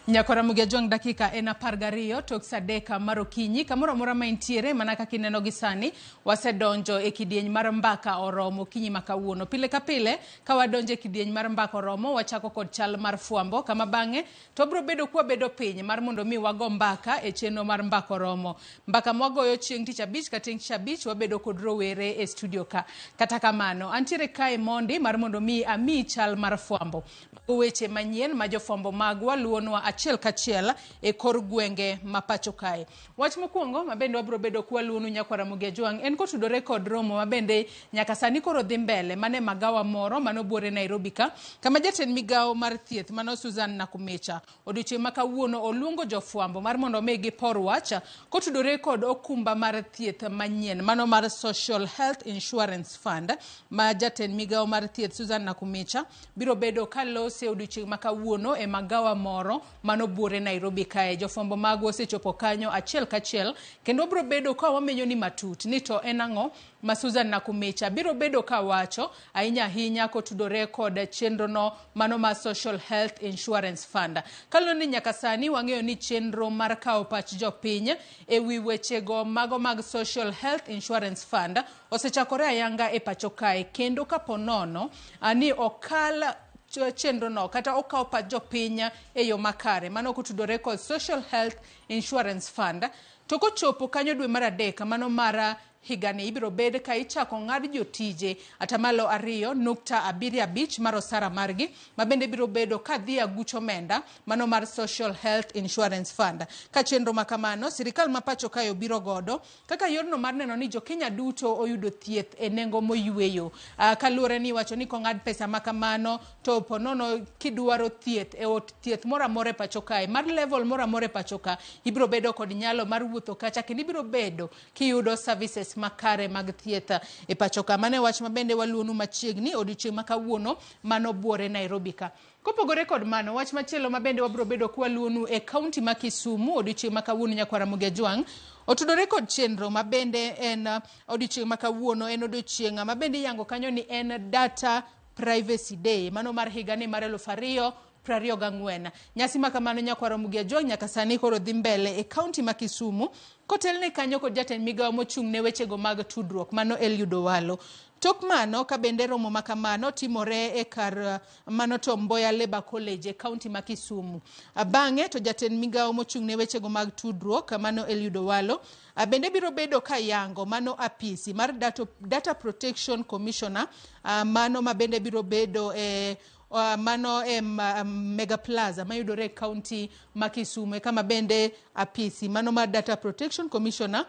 Nyakora Mugia Jwang' dakika en 12 tok sa 3 mar okinyi. Kamoro amora ma intiere, mana kaka ineno gi sani, wasedonjo e kidieny mar Mbaka Oromo okinyi ma kawuono. Pile ka pile ka wadonjo e kidieny mar Mbaka Oromo, wachako kod chal mar fwambo, kama bang'e to wabiro bedo kwabedo piny mar mondo mi wago mbaka e chenro mar Mbaka Oromo. Mbaka mwagoyo chieng' tich abich ka chieng' tich abich wabedo kod rowere e studio ka. Kata kamano, antiere kae mondi mar mondo mi amiyi chal mar fwambo. Mago weche manyien ma jofwambo magwa luwonwa achiel kachiel e kor gwenge ma pacho kae. Wach mokwongo ma bende wabiro bedo kwaluwonu nyakwar Ramogi Ajwang' en kotudore kod romo ma bende nyaka sani koro dhi mbele mane magawa moro mano buore Nairobi ka, kama jatend migawo mar thieth mano Susan Nakumecha odiochieng' ma kawuono oluongo jofwambo mar mondo mi gipor wach kotudore kod okumba mar thieth manyien mano mar Social Health Insurance Fund ma jatend migawo mar thieth Susan Nakumicha biro bedo kalose odiochieng' ma kawuono e magawa moro mano buore Nairobi kae. Jofwambo magwa osechopo kanyo achiel kachiel kendo biro bedo ka wamenyo ni matut ni to en ang'o ma Susan Nakumicha biro bedo ka wacho ahinya ahinya kotudore kod chenro no mano mar Social Health Insurance Fund. Kaluwore ni nyaka sani wang'eyo ni chenro mar kawo pach jopiny e wi wechego mago mag Social Health Insurance Fund osechakore ayanga e pacho kae, kendo kapo nono ni okal chenro no kata okaw pach jopiny e yo makare mano kotudore kod Social Health Insurance Fund, to kochopo kanyo dwe mar adek mano mar higani ibiro bed ka ichako ng'ad jotije atamalo 2.75 mar osara margi, ma bende biro bedo ka dhi aguch omenda mano mar Social Health Insurance Fund. Ka chenro ma kamano sirikal ma pacho kae obiro godo kaka yorno mar neno ni jokenya duto oyudo thieth e nengo moyweyo. Kaluwore ni iwacho ni kong'ad pesa ma kamano to po nono kidwaro thieth e ot thieth moro amora e pacho kae mar level moro amora e pacho ka, ibiro bedo kod nyalo mar wuotho kacha kendo ibiro bedo kiyudo services makare mag thieth e pacho ka. Mano e wach ma bende waluwonu machiegni odiochieng' ma kawuono mano buore Nairobi ka. Kopogore kod mano, wach machielo ma bende wabiro bedo kwaluwonu e kaunti ma Kisumu odiochieng' ma kawuono nyakwar Ramogi Ajwang' otudore kod chenro ma bende en odiochieng' ma kawuono en odiochieng' ma bende iyango kanyo ni en Data Privacy Day mano mar higani mar 2024. Nyasi ma kamano nyakwar Ramogi Ajwang' nyaka sani koro dhi mbele e kaunti ma Kisumu kotelne kanyo kod jatend migawo mochung' ne wechego mag tudruok mano Eliud Owalo. Tok mano ka bende romo ma kamano timore e kar mano Tom Mboya Labour College e kaunti ma Kisumu. Bang'e to jatend migawo mochung' ne wechego mag tudruok mano Eliud Owalo bende biro bedo ka yango mano apisi mar Data Protection Commissioner mano ma bende biro bedo e mano e Mega Plaza mayudore e kaunti ma Kisumu, e kama bende apisi mano mar Data Protection Commissioner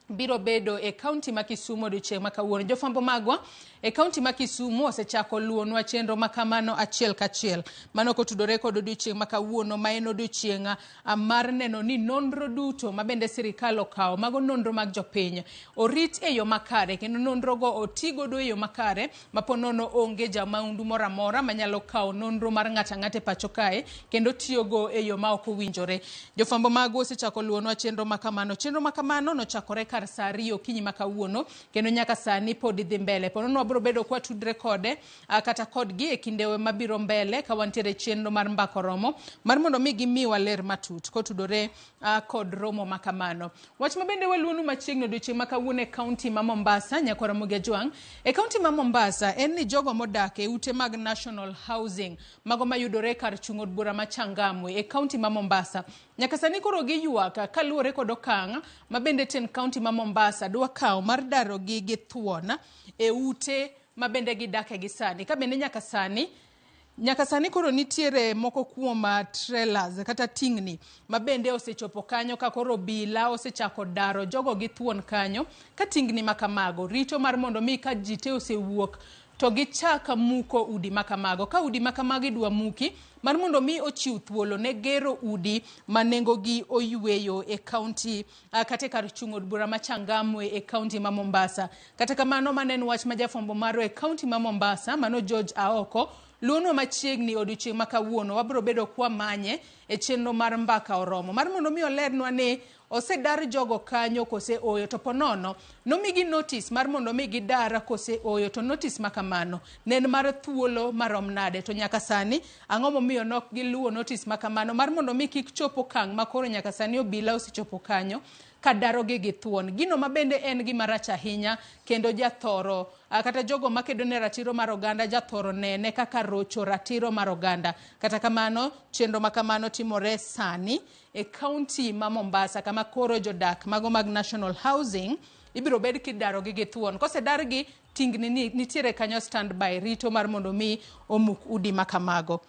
biro bedo e kaunti ma Kisumu odiochieng' ma kawuono. Jofwambo magwa e kaunti ma Kisumu osechako luwonwa chenro ma kamano achiel kachiel. Mano kotudore kod odiochieng' ma kawuono ma en odiochieng' mar neno ni nonro duto ma bende sirikal okawo, mago nonro mag jopiny, orit e yo makare kendo nonro go oti godo e yo makare ma po nono onge jamaundu moro amora manyalo kawo nonro mar ng'ato ang'ata e pacho kae kendo tiyogo e yo ma ok owinjore. Jofwambo magwa osechako luwonwa chenro ma kamano. Chenro ma kamano nochakore kar saa 2 okinyi ma kawuono kendo nyaka sani pod dhi mbele. Po nono wabiro bedo kwatudre kode kata kodgi e kinde mabiro mbele ka wantiere chenro mar Mbaka Oromo mar mondo mi gimiwa ler matut kotudore kod romo ma kamano. Wach ma bende waluwonu machiegni odiochieng' ma kawuono e kaunti ma Mombasa, nyakwar Ramogi Ajwang'. E kaunti ma Mombasa en ni jogo modak e ute mag National Housing mago mayudore kar chung' od bura ma Changamwe e kaunti ma Mombasa nyaka sani koro giywak kaluwore kod okang' ma bende tend kaunti ma Mombasa dwa kawo mar darogi gi thuon e ute ma bende gidake gi sani. Ka bende nyaka sani koro nitiere moko kuom trailers kata tingni ma bende osechopo kanyo ka koro obila osechako daro jogo gi thuon kanyo ka tingni ma kamago rito mar mondo mi ka ji te osewuok to gichak muko udi ma kamago. Ka udi ma kamago idwa muki mar mondo mi ochiw thuolo ne gero udi ma nengogi oyweyo e kaunti kata e kar chung' od bura ma Changamwe e kaunti ma Mombasa. Kata kamano mano en wach ma jafwambo marwa e kaunti ma Mombasa mano George Aoko luonwa machiegni odiochieng' ma kawuono. Wabiro bedo kwamanye e chenro mar Mbaka Oromo mar mondo mi olernwa ni Osedar jogo kanyo kose oyo? To ponono nomigi notice mar mondo mi gidar kose oyo? To notice ma kamano ne en mar thuolo marom nade? To nyaka sani ang'o momiyo nok giluwo notice ma kamano mar mondo mi kik chop okang' ma koro nyaka sani obila osechopo kanyo ka darogi gi thuon? Gino ma bende en gima rach ahinya kendo jathoro kata jogo makedo ne ratiro mar oganda jathoro nene kaka rocho ratiro mar oganda. Kata kamano, chenro ma kamano timore sani e kaunti ma Mombasa kama koro jodak mago mag National Housing ibiro bed kidarogi gi thuon. Kosedargi, tingni nitiere kanyo standby rito mar mondo mi omuk udi ma kamago.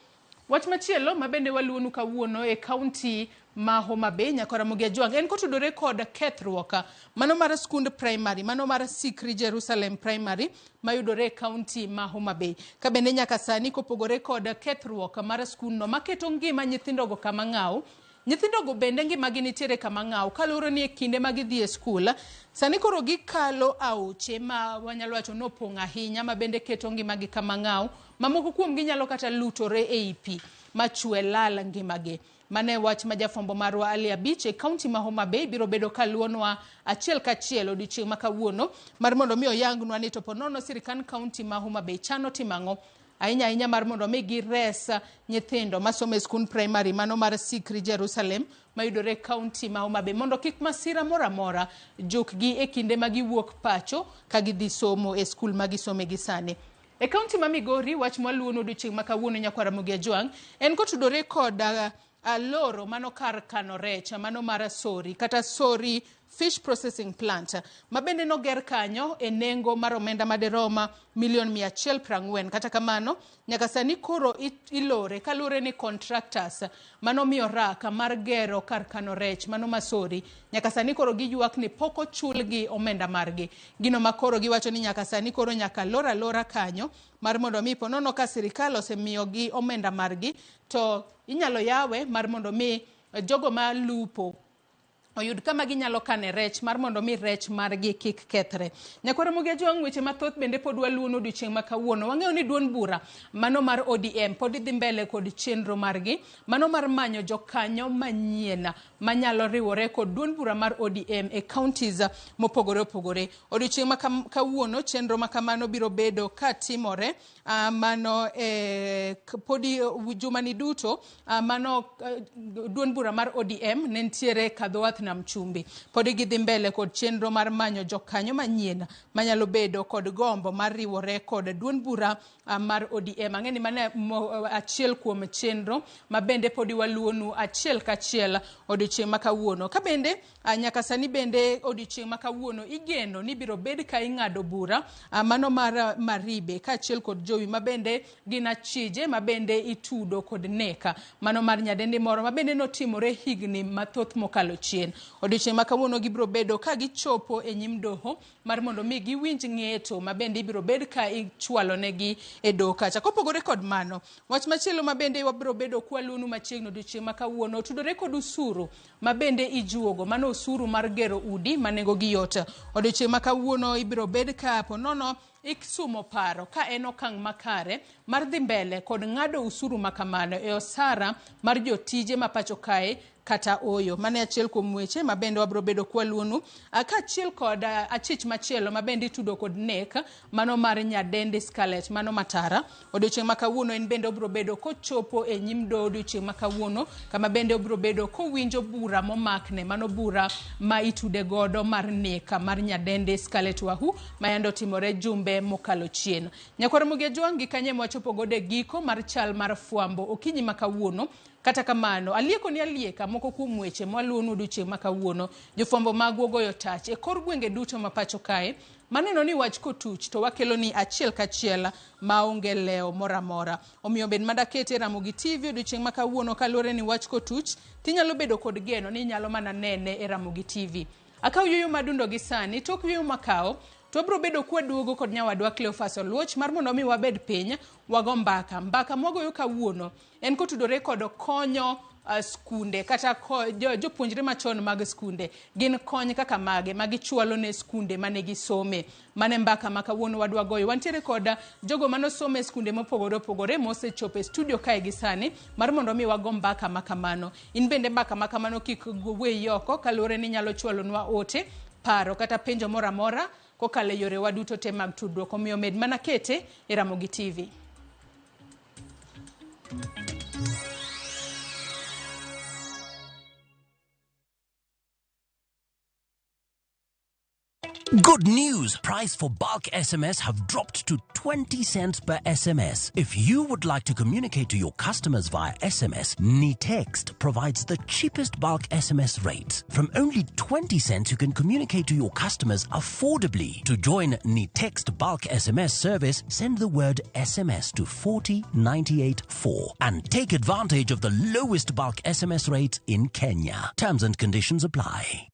Wach machielo ma bende waluwonu kawuono e kaunti ma Homa Bay nyaka Ramogi Ajwang' en kotudore kod kethruok mano mar skund primary mano mar Sikri Jerusalem Primary mayudore e kaunti ma Homa Bay. Ka bende nyaka sani kopogore kod kethruok mar skundno maketo ngima nyithindogo kama ng'aw, nyithindogo bende ngimagi nitiere kama ng'aw kaluwore ni e kinde ma gidhi e skul sani koro gikalo aoche ma wanyalo wacho ni opong' ahinya ma bende keto ngimagi kama ng'aw ma moko kuomgi nyalo kata lutore ei pi machwe lal ngimagi. Mano e wach ma jafwambo marwa Ali Abich e kaunti ma Homa Bay biro bedo kaluwonwa achiel kachiel odiochieng' ma kawuono mar mondo mi oyangnwa ni to ponono sirikand kaunti ma Homa Bay chano timo ang'o ahinya ahinya mar mondo mi gires nyithindo masomo e skund primary mano mar Sikri Jerusalem mayudore e kaunti ma Homa Bay mondo kik masira moro amora jukgi e kinde ma giwuok pacho ka gidhi somo e skul ma gisome gi sani. E kaunti ma Migori, wach mwaluwono odiochieng' ma kawuono nyakwar Ramogi Ajwang' en kotudore kod loro mano kar kano rech mano mar Sori kata Sori Fish Processing Plant ma bende noger kanyo e nengo mar omenda maderom milion 140. Kata kamano, nyaka sani koro ilore kaluwore ni contractors manomiyo rak mar gero kar kano rech mano ma Sori nyaka sani koro giywak ni pok ochulgi omenda margi. Gino ma koro giwacho ni nyaka sani koro nyaka lor alora kanyo mar mondo mi ponono ka sirikal osemiyogi omenda margi to inyalo yawe mar mondo mi jogo malupo oyud kama ginyalo kane rech mar mondo mi rech margi kik kethre. Nyakwar Ramogi Ajwang' weche mathoth bende pod waluwono odiochieng' ma kawuono. Wang'eyo ni duond bura mano mar ODM pod dhi mbele kod chenro margi mano mar manyo jokanyo manyien manyalo riwore kod duond bura mar ODM e counties mopogore opogore. Odiochieng' ma kawuono chenro ma kamano biro bedo ka timore mano podi jumani duto mano duond bura mar ODM ne nitiere Kadhowath Nam Chumbi. Podi gidhi mbele kod chenro mar manyo jokanyo manyien manyalo bedo kod gombo mar riwore kod duond bura mar ODM. Ang'e ni mano achiel kuom chenro ma bende podi waluwonu achiel kachiel odiochieng' ma kawuono. Ka bende nyaka sani bende odiochieng' ma kawuono igeno ni biro bed ka ing'ado bura mano mar Maribe kaachiel kod Jowi ma bende gin achije ma bende itudo kod neka mano mar nyadendi moro ma bende notimore higni mathoth mokalo chien. Odiochieng' ma kawuono gibiro bedo ka gichopo e nyim doho mar mondo mi giwinj ng'eto ma bende ibiro bed ka ichwalo negi e doho kacha. Kopogore kod mano, wach machielo ma bende wabiro bedo kwaluonu machiegni odiochieng' ma kawuono otudore kod usuru ma bende ijuogo, mano osuru mar gero udi ma nengogi yot. Odiochieng' ma kawuono ibiro bed ka ponono isumo paro ka en okang' makare mar dhi mbele kod ng'ado usuru ma kamano e osara mar jotije ma pacho kae kata oyo. Mano e achiel kuom weche ma bende wabiro bedo kwaluonu kaachiel kod achich machielo ma bende itudo kod nek mano mar nyadendi Scarlett mano Matara. Odiochieng' ma kawuono en bende obiro bedo kochopo e nyim doho odiochieng' ma kawuono kama bende obiro bedo kowinjo bura momakne mano bura ma itude godo mar nek mar nyadendi Scarlett Wahu ma yande otimore jumbe mokalo chien. Nyakwar Ramogi Ajwang' gi kanye mwachopo godo e giko mar chal mar fwambo okinyi ma kawuono. Kata kamano, alieko ni alieka moko kuom weche mwaluwonu odiochieng' ma kawuono. Jofwambo magwa ogoyo tach e kor gwenge duto ma pacho kae maneno ni wach kotuch to wakelo ni achiel kachiel maonge lewo moro amora. Omiyo bed madakete Ramogi TV odiochieng' ma kawuono kaluwore ni wach kotuch tinyalo bedo kod geno ni inyalo mana nene e Ramogi TV. Akaw yueyo madundo gi sani, tok yueyo makawo to wabiro bedo kwaduogo kod nyawadwa Cleophas Oluoch mar mondo mi wabed piny wago mbaka. Mbaka mwagoyo kawuono en kotudore kod konyo skunde kata jopuonjre machon mag skunde gin kony kaka mage ma gichwalo ne skunde mane gisome. Mane mbaka ma kawuono wadwa goyo. Wantiere kod jogo manosomo e skunde mopogore opogore mosechopo e studio kae gi sani mar mondo mi wago mbaka ma kamano. In bende mbaka ma kamano kik weyi oko kaluwore ni inyalo chwalonwa ote, paro kata penjo moro amora kokalo e yorewa duto te mag tudruok. Omiyo med mana kete e Ramogi TV. Good news! Price for bulk SMS have dropped to 20 cents per SMS. If you would like to communicate to your customers via SMS, Nitext provides the cheapest bulk SMS rates. From only 20 cents, you can communicate to your customers affordably. To join Nitext bulk SMS service, send the word SMS to 40984 and take advantage of the lowest bulk SMS rates in Kenya. Terms and conditions apply.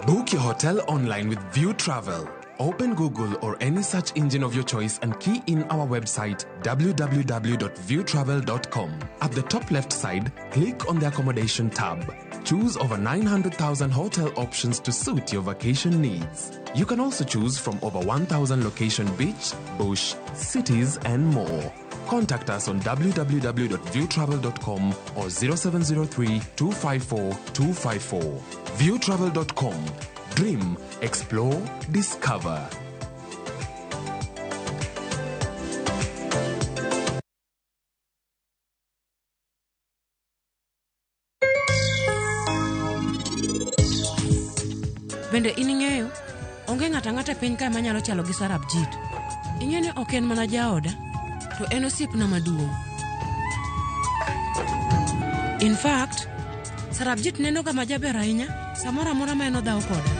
Book your hotel online with View Travel. Open Google or any search engine of your choice and key in our website www.viewtravel.com. At the top left side, click on the accommodation tab. Choose over 900,000 hotel options to suit your vacation needs. You can also choose from over 1,000 location beach, bush, cities, and more. Contact us on www.viewtravel.com or 0703 254 254. Viewtravel.com. Dream, explore, discover. Bende in ing'eyo, onge ng'ato ang'ata e piny kae manyalo chalo gi Sarabjit. Ing'eyo ni ok en mana jaoda, to en osiepna maduong'. In fact, Sarabjit neno ga majaber ahinya samoro amora ma en odhawo koda.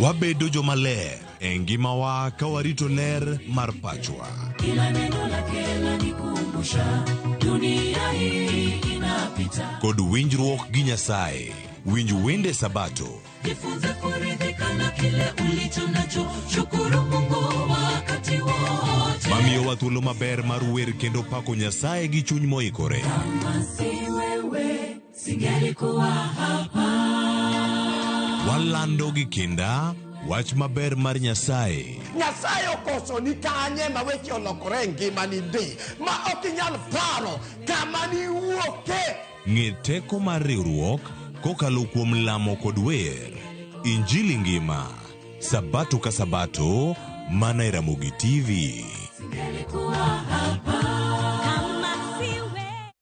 Wabedo jomaler e ngimawa ka warito ler mar pachwa. Kod winjruok gi Nyasaye. Winj wende Sabato. Jifunze kuridhika na kile ulicho nacho, shukuru Mungu wakati wote. Mamiyowa thuolo maber mar wer kendo pako Nyasaye gi chuny moikore. Kama si wewe, singelikuwa hapa. Walando gi kinda wach maber mar Nyasaye. Nyasaye okoso ni kanye ma weche olokore e ngimani ndi ma ok inyal paro kama niwuoke. Ng'e teko mar riwruok kokalo kuom lamo kod wer. Injili ngima. Sabato ka Sabato, mana e Ramogi TV. Singelikuwa hapa. Kama si wewe.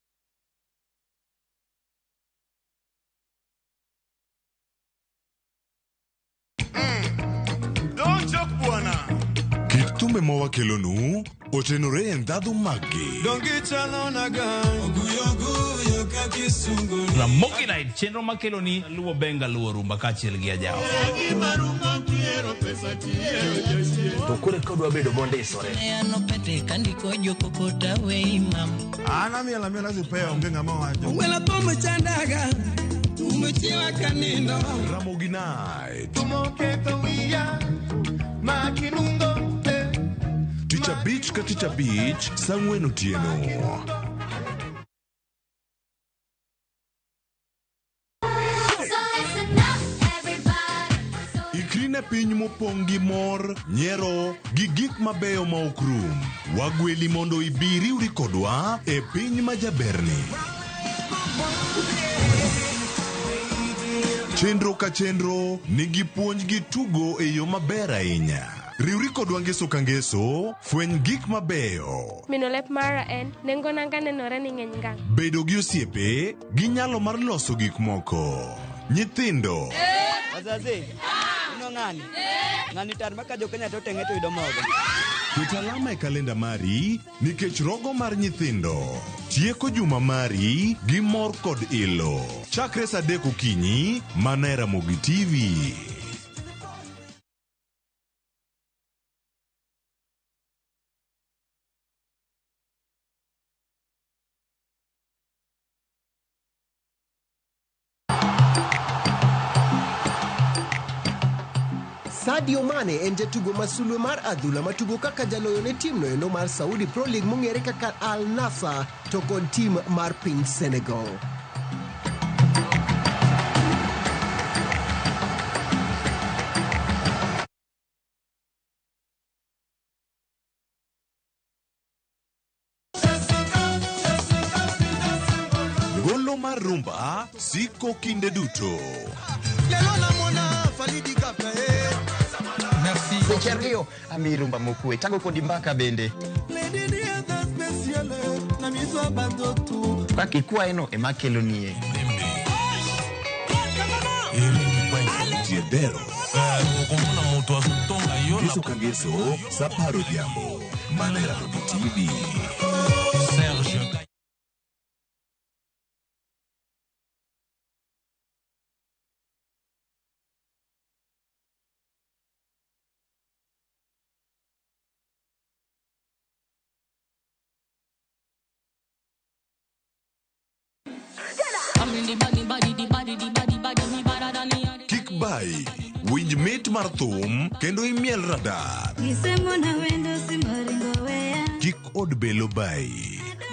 Don't joke bwana. Kit thumbe mawakelonu otenore e ndhadhu maggi. Ramogi Night chenro makelo ni luwo benga luwo rumba kaachiel gi ajawa. To koro ka odwa bedo mondisore. An amiel amiela sipea onge ng'ama wacho. Ramogi Night. Tich abich ka tich abich saa ang'wen otieno. Ikri ne piny mopong' gi mor, nyiero gi gik mabeyo ma ok rum. Wagweli mondo ibi riwri kodwa e piny ma jaberni. Chenro ka chenro nigi puonj gi tugo e yo maber ahinya. Riwri kodwa ngeso ka ngeso, fweny gik mabeyo. Mino lep mara en nengo nanga nenore ni ng'eny ngang'. Bedo gi osiepe gi nyalo mar loso gik moko. Nyithindo. Wazazi, ino ng'ani? Ng'ani tar maka jo Kenya to teng'e to yudo mogo. Ket alama e kalenda mari nikech rogo mar nyithindo. Tieko juma mari gi mor kod ilo. Chakre saa adek okinyi mana e Ramogi TV. Sadio Mane en jatugo ma sulwe mar adhula matugo kaka jaloyo ne timno endo mar Saudi Pro League mong'ere kaka Al Nassr to kod tim mar piny Senegal. Ngolo mar rumba siko kinde duto. Seche ariyo ami rumba mokwe tago kodi mbaka bende. Kaka ikwayeno ema kelonie. Tiedero. Ngeso ka ngeso sa apar odhiambo. Mana e Ramogi TV. Kik bai, winj mit mar thum kendo imiel radar. Kik od belo bai.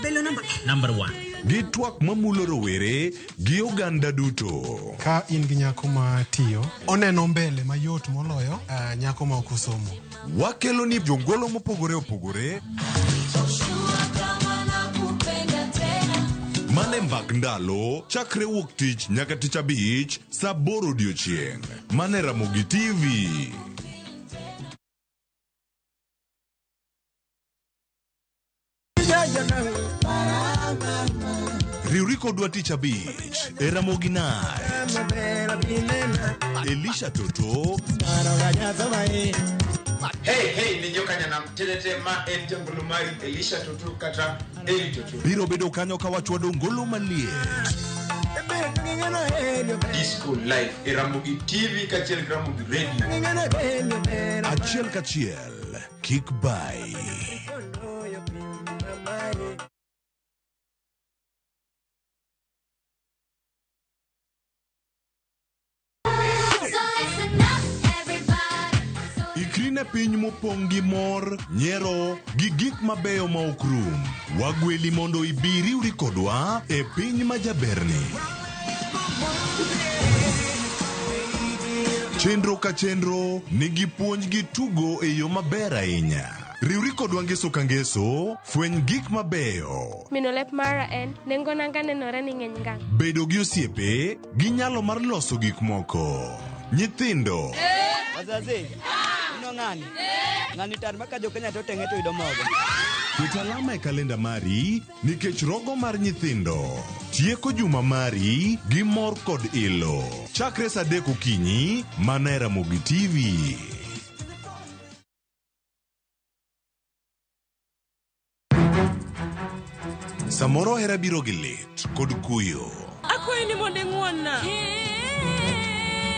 Belo number 1. Gi twak mamulo rowere gi oganda duto. Ka in gi nyako ma tiyo, oneno mbele mayot moloyo nyako ma ok osomo. Wakelo ni jongolo mopogore opogore. Mane mbak ndalo chakre wuok tich nyaka tich abich saa aboro odiochieng'. Mane Ramogi TV. Riwri kodwa tich abich e Ramogi Night. Elisha Toto. Hey, hey, ni nyoka nyanam telete ma en jangolo mari Elisha Toto kata Eli Toto. Biro bedo kanyo ka wachwado ngolo maliet. Disco Live e Ramogi TV kachiel gi Ramogi Radio. Achiel kachiel, kik bai. Ikri ne piny mopong' gi mor, nyiero, gi gik mabeyo ma ok rum. Wagweli mondo ibi riwri kodwa e piny ma jaberni. Chenro ka chenro nigi puonj gi tugo e yo maber ahinya. Riwri kodwa ngeso ka ngeso, fweny gik mabeyo. Mino lep mara en nengo nanga nenore ni ng'eny ngang'. Bedo gi osiepe gi nyalo mar loso gik moko. Nyithindo. Wazazi. Ino ng'ani. Ng'ani tar maka jo Kenya to tenge to yudo mogo. Ket alama e kalenda mari nikech rogo mar nyithindo. Tieko juma mari gi mor kod ilo. Chakre saa adek okinyi mana e Ramogi TV. Samoro hera biro gi lit kod kuyo. Akwayi ni mondo ing'won-na.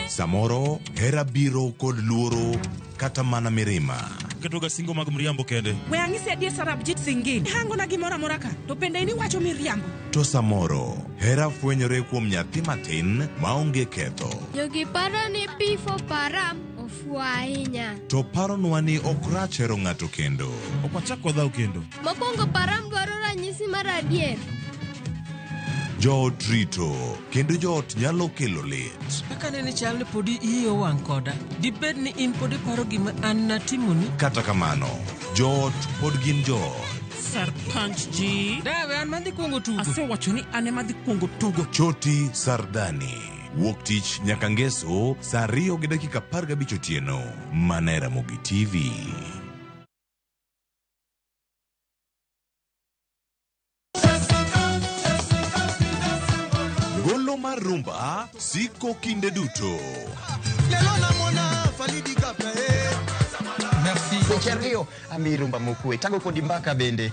Samoro hera biro kod luoro kata mana mirima. Ketoga singo mag mriambo kende. We ang'isi adier Sarabjit Singh. Hangona gimoro amora ka to bende in iwacho miriambo. To samoro hera fwenyore kuom nyathi matin maonge ketho. Jogi paro ni P for Param ofuwo ahinya. To paronwa ni ok rach hero ng'ato kendo. Ok wachak wadhaw kendo. Mokwongo Param dwaro ranyisi mar adier. Joot rito kendo joot nyalo kelo lit. Kaka nene chal ni podi iyi owang' koda. Dibed ni in pod iparo gima an natimoni? Kata kamano, joot pod gin joot. Sarpanch ji. Dawe an madhi kuongo tugo. Asewacho ni an ema dhi kuongo tugo. Choti Sardani. Wuok tich nyaka ngeso saa 2:15 otieno. Mana e Ramogi TV. Ngolo mar rumba siko kinde duto. Seche ariyo ami rumba mokwe tago kodi mbaka bende.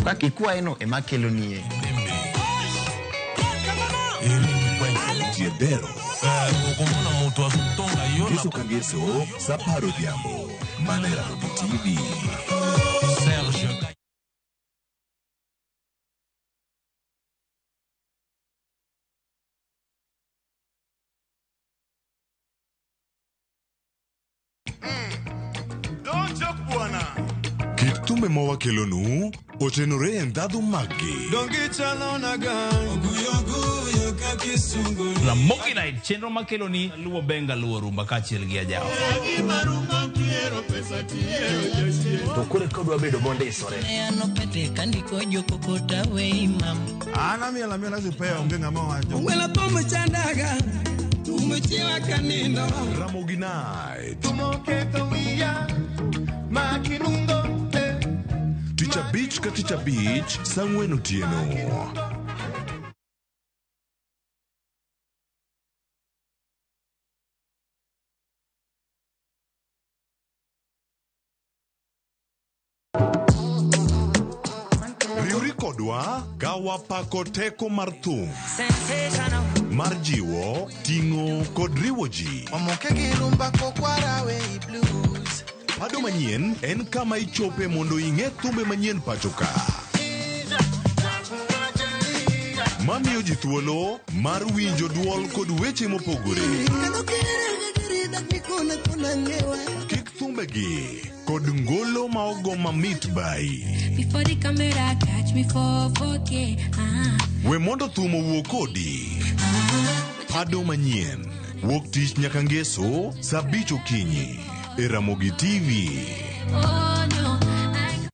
Kaka ikwayeno ema kelonie. Tiedero. Ngeso ka ngeso saa apar odhiambo. Mana e Ramogi TV. Don't joke bwana. Kit thumbe ma wakelonu otenore e ndhadhu maggi. Dongi chalo naga. Oguyo guyo kakisungu. Ramogi Night chenro makelo ni Luo Benga Luo Rumba kaachiel gi Ajawa. To koro eka odwa bedo mondisore. An amiel amiela sipea onge ng'ama wacho. Wela thum chandaga, thum chiwa kanindo. Ramogi Night. Tich abich ka tich abich saa ang'wen otieno. Riwri kodwa ka wapako teko mar thum mar jiwo, ting'o kod riwo ji. Pado manyien en kama ichope mondo ing'e thumbe manyien pacho ka. Mamiyo ji thuolo mar winjo duol kod weche mopogore. Kik thumbegi kod ngolo ma ogo mamit bai. Before the camera catch me for 4K. We mondo thum owuo kodi. Pado manyien wuok tich nyaka ngeso saa abich okinyi e Ramogi TV. Oh no, I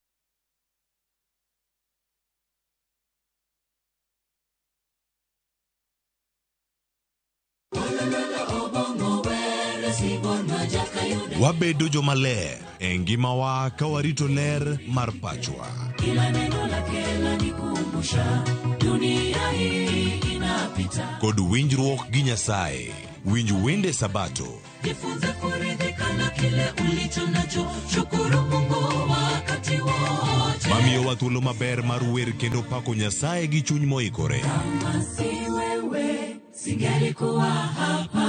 Wabedo jomaler e ngimawa ka warito ler mar pachwa. Kila neno lake lanikumbusha dunia hii inapita. Kod winjruok gi Nyasaye. Winj wende Sabato. Jifunze kuridhika na kile ulicho nacho, shukuru Mungu wakati wote. Mamiyowa thuolo maber mar wer kendo pako Nyasaye gi chuny moikore. Kama si wewe singelikuwa hapa.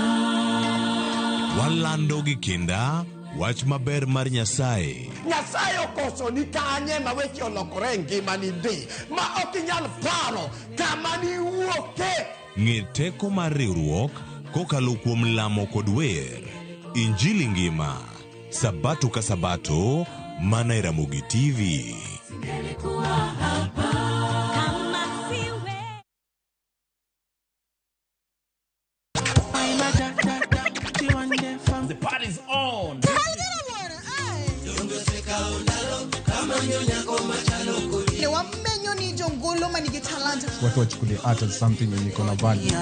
Walando gi kinda wach maber mar Nyasaye. Nyasaye okoso ni kanye ma weche olokore e ngimani ndi ma ok inyal paro kama niwuoke. Ng'e teko mar riwruok kokalo kuom lamo kod wer. Injili ngima. Sabato ka Sabato mana e Ramogi TV. Singelikuwa hapa. Kama si wewe. The party's on. Ne wamenyo ni jongolo manigi talanta. Watu wachukulie art as something yenye iko na value.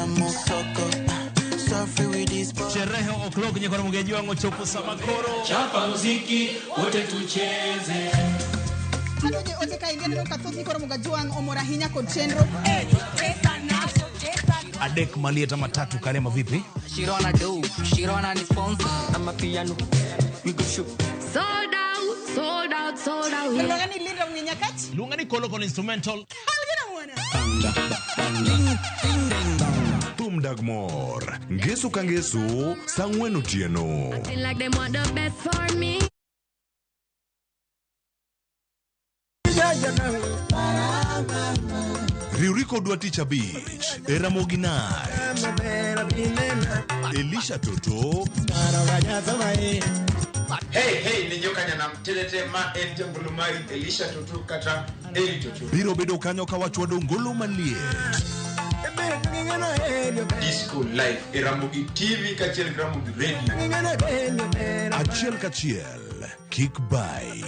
Sherehe o'clock nyakoro mugeji wangu chopo samakoro. Chapa muziki wote tucheze. Adoje ote ka ingia neno kathoth nikoro mugajuang omora hinya kod chenro. Adek malieta matatu karema vipi? Shirona do, Shirona ni sponsor. I'm a piano. We go shoot. Sold out, sold out, sold out. Luonga ni Linda Mwinyakach. Luonga ni Kolo Kolo instrumental. Thum dag mor. Ngeso ka ngeso saa ang'wen otieno. Acting like they want the best for me. Riwri kodwa tich abich e Ramogi Night. Elisha Toto. Hey, hey, ni joka nyanam telete ma en jambulu mari Elisha Tutu kata Eli Tutu. Biro bedo kanyo ka wachwado ngolo maliet. Disco Live e Ramogi TV kachiel gi Ramogi Radio. Achiel kachiel, kik bai.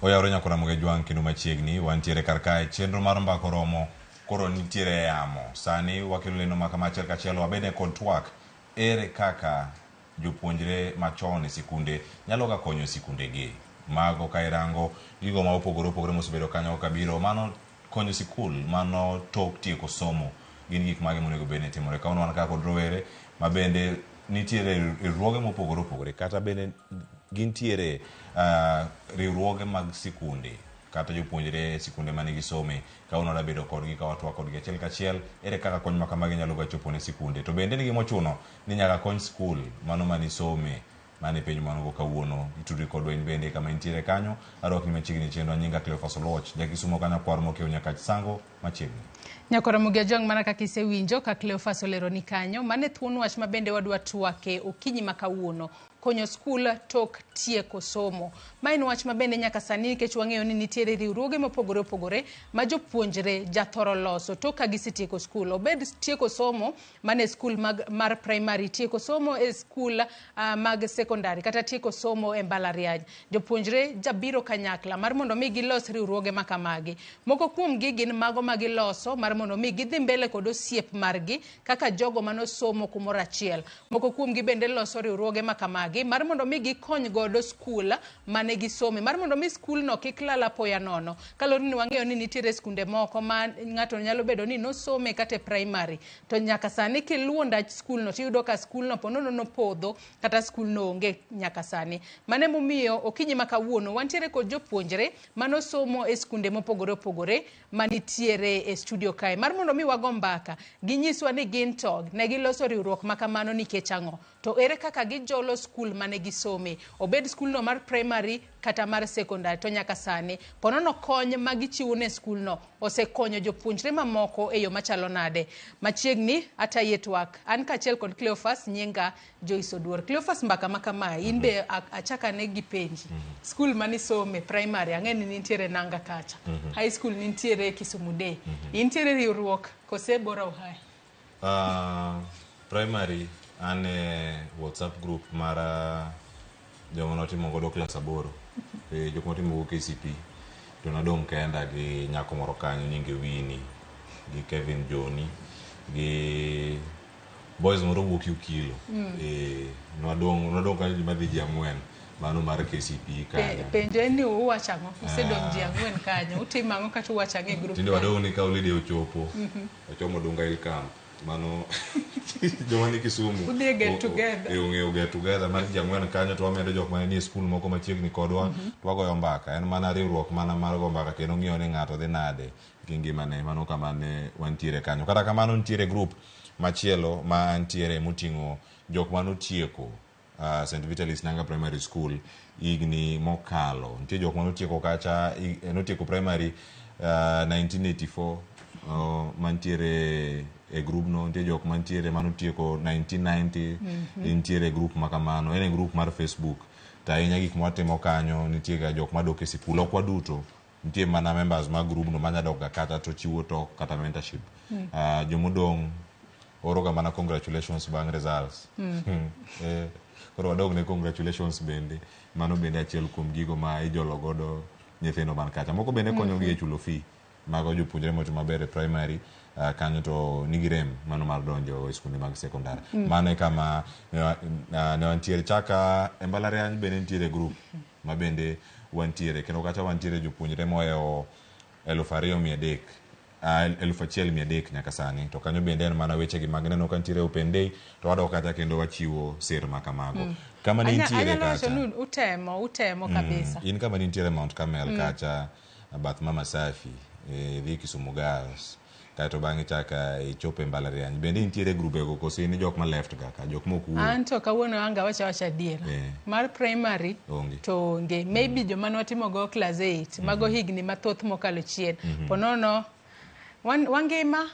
Oyawore nyakora Mugejwang' kendo machiegni wantiere kar kae chenro mar mbaka oromo koro nitiere e yamo sani wakelo lendo ma kama achiel kachiel wabede kod twak ere kaka jopuonjre machon e sikunde nyalo ga konyo sikundegi mago ka irango gigo ma opogore opogore mosebedo kanyo kabiro mano konyo sikul mano tok tieko somo gin gik mage monego bed ni timore kawuono wan kaka kod rowere ma bende nitiere riwruoge mopogore opogore kata bende gintiere riwruoge mag sikunde kata jopuonjre e sikunde mane gisome. Kawuono wadwa bedo kodgi ka watwak kodgi achiel kachiel ere kaka kony ma kamagi nyalo ga chopo ne sikunde. To bende en gima ochuno ni nyaka kony skul mano mane isome. Mano e penjo ma wan go kawuono. Itudri kodwa in bende kama intiere kanyo. Arwakni machiegni e chenro. Nyinga Cleophas Oluoch. Jakisumo ka nyakwar mokew Nyakach Sango machiegni. Nyako Ramogi Ajwang' mana kaka isewinjo ka Cleophas oleroni kanyo, mano e thuon wach ma bende wadwa twake okinyi ma kawuono. Konyo skul tok tieko somo. Ma en wach ma bende nyaka sani nikech wang'eyo ni nitiere riwruoge mopogore opogore ma jopuonjre jathoro loso tok ka gisetieko skul. Obed tieko somo mana e skul mag, mar primary, tieko somo e skul mag sekondari kata tieko somo e mbalariany. Jopuonjre jabiro kanyakla mar mondo mi gilos riwruoge ma kamagi. Moko kuomgi gin mago ma giloso mar mondo mi gidhi mbele kod osiep margi kaka jogo manosomo kumoro achiel. Moko kuomgi bende loso riwruoge ma kamagi mar mondo mi gikony godo skul mane gisome, mar mondo mi skulno kik lal apoya nono. Kaluwore ni wang'eyo ni nitiere skunde moko ma ng'ato nyalo bedo ni nosome kata e primary to nyaka sani kiluwo ndach skulno tiyudo ka skulno ponono nopodho kata skulno onge nyaka sani. Mano emomiyo okinyi ma kawuono wantiere kod jopuonjre manosomo e skunde mopogore opogore manitiere e studio kae mar mondo mi wago mbaka ginyiswa ni gin to ne giloso riwruok ma kamano nikech ang'o, to ere kaka gijolo skul mane gisome, obed skulno mar primary kata mar secondary, to nyaka sani ponono kony ma gichiwo ne skulno osekonyo jopuonjre mamoko e yo machalo nade. Machiegni atayi twak an kaachiel kod Cleophas, nyinga Joyce Oduor. Cleophas, mbaka ma kamae in be achaka ne gi penji. Skul manisome primary ang'e ni nitiere Nanga kacha, high school nitiere Kisumu Day, intiere riwruok kose bora uhai? Primary an e WhatsApp group mar joma notimo godo klas 8, jok motimo go KCP, to nadong' kenda gi nyako moro kanyo nyinge Winnie gi Kevin Joni gi boys moro wuok Ukilo. Nwadong' kanyo ji madhi ji 4, mano mar KCP kanyo. Penjo en ni uwacho ang'o? Usedong' ji 4 kanyo, utimo ang'o kata uwacho ang'o e group? Tinde wadong' ni ka holiday ochopo, ochomo Dunga Hill Camp. Mano joma ni Kisumu. Udhi e get together. Ong'eyo get together mar ji 4 kanyo to wamedo jok mane nie skul moko machiegni kodwa, to wagoyo mbaka. En mana riwruok mana mar go mbaka kendo ng'iyo ni ng'ato dhi nade gi ngimane. Mano kama ne wantiere kanyo. Kata kamano nitiere group machielo ma antiere moting'o jok manotieko St. Vitalis Nanga Primary School higni mokalo. Nitie jok manotieko kacha, notieko primary 1984 mantiere e group no, nitie jok mantiere manotieko 1990, nitiere e group ma kamano. En e group mar Facebook. To ahinya gik mwatimo kanyo, nitie ga jok madok e sikul, ok waduto. Nitie mana members mag group no manya dok ga kata to chiwo talk kata mentorship. Jomodong' oro ga mana congratulations bang' results. Koro wadog ne congratulations bende. Mano bende achiel kuom gigo ma ijolo godo nyithindo man kacha. Moko bende konyogi e chulo fee. Mago jopuonjre motimo maber e primary, kanyo to nigi rem mano mar donjo e skunde mag sekondar. Mano e kama ne wantiere. Chaka e mbalariany bende nitiere group ma bende wantiere. Kendo kacha wantiere jopuonjre mohewo 2300, 1300 nyaka sani. To kanyo bende en mana wechegi mag neno ka nitiere open day, to wadok kacha kendo wachiwo sir ma kamago. Kama nintiere Anyalo wacho kacha. ni utemo kabisa. In kama nintiere Mount Carmel kacha, bath Mama Safi, dhi Kisumu Girls, kaeto bang'e chaka ichopo e mbalariany. Bende intiere grube go koso in jok ma left ga ka, jok mok wuo? An to kawuono anga wacho awacha adiera. Mar primary Onge. to onge. Maybe joma nwatimo go class 8, mago higni mathoth mokalo chien. Ponono wangima,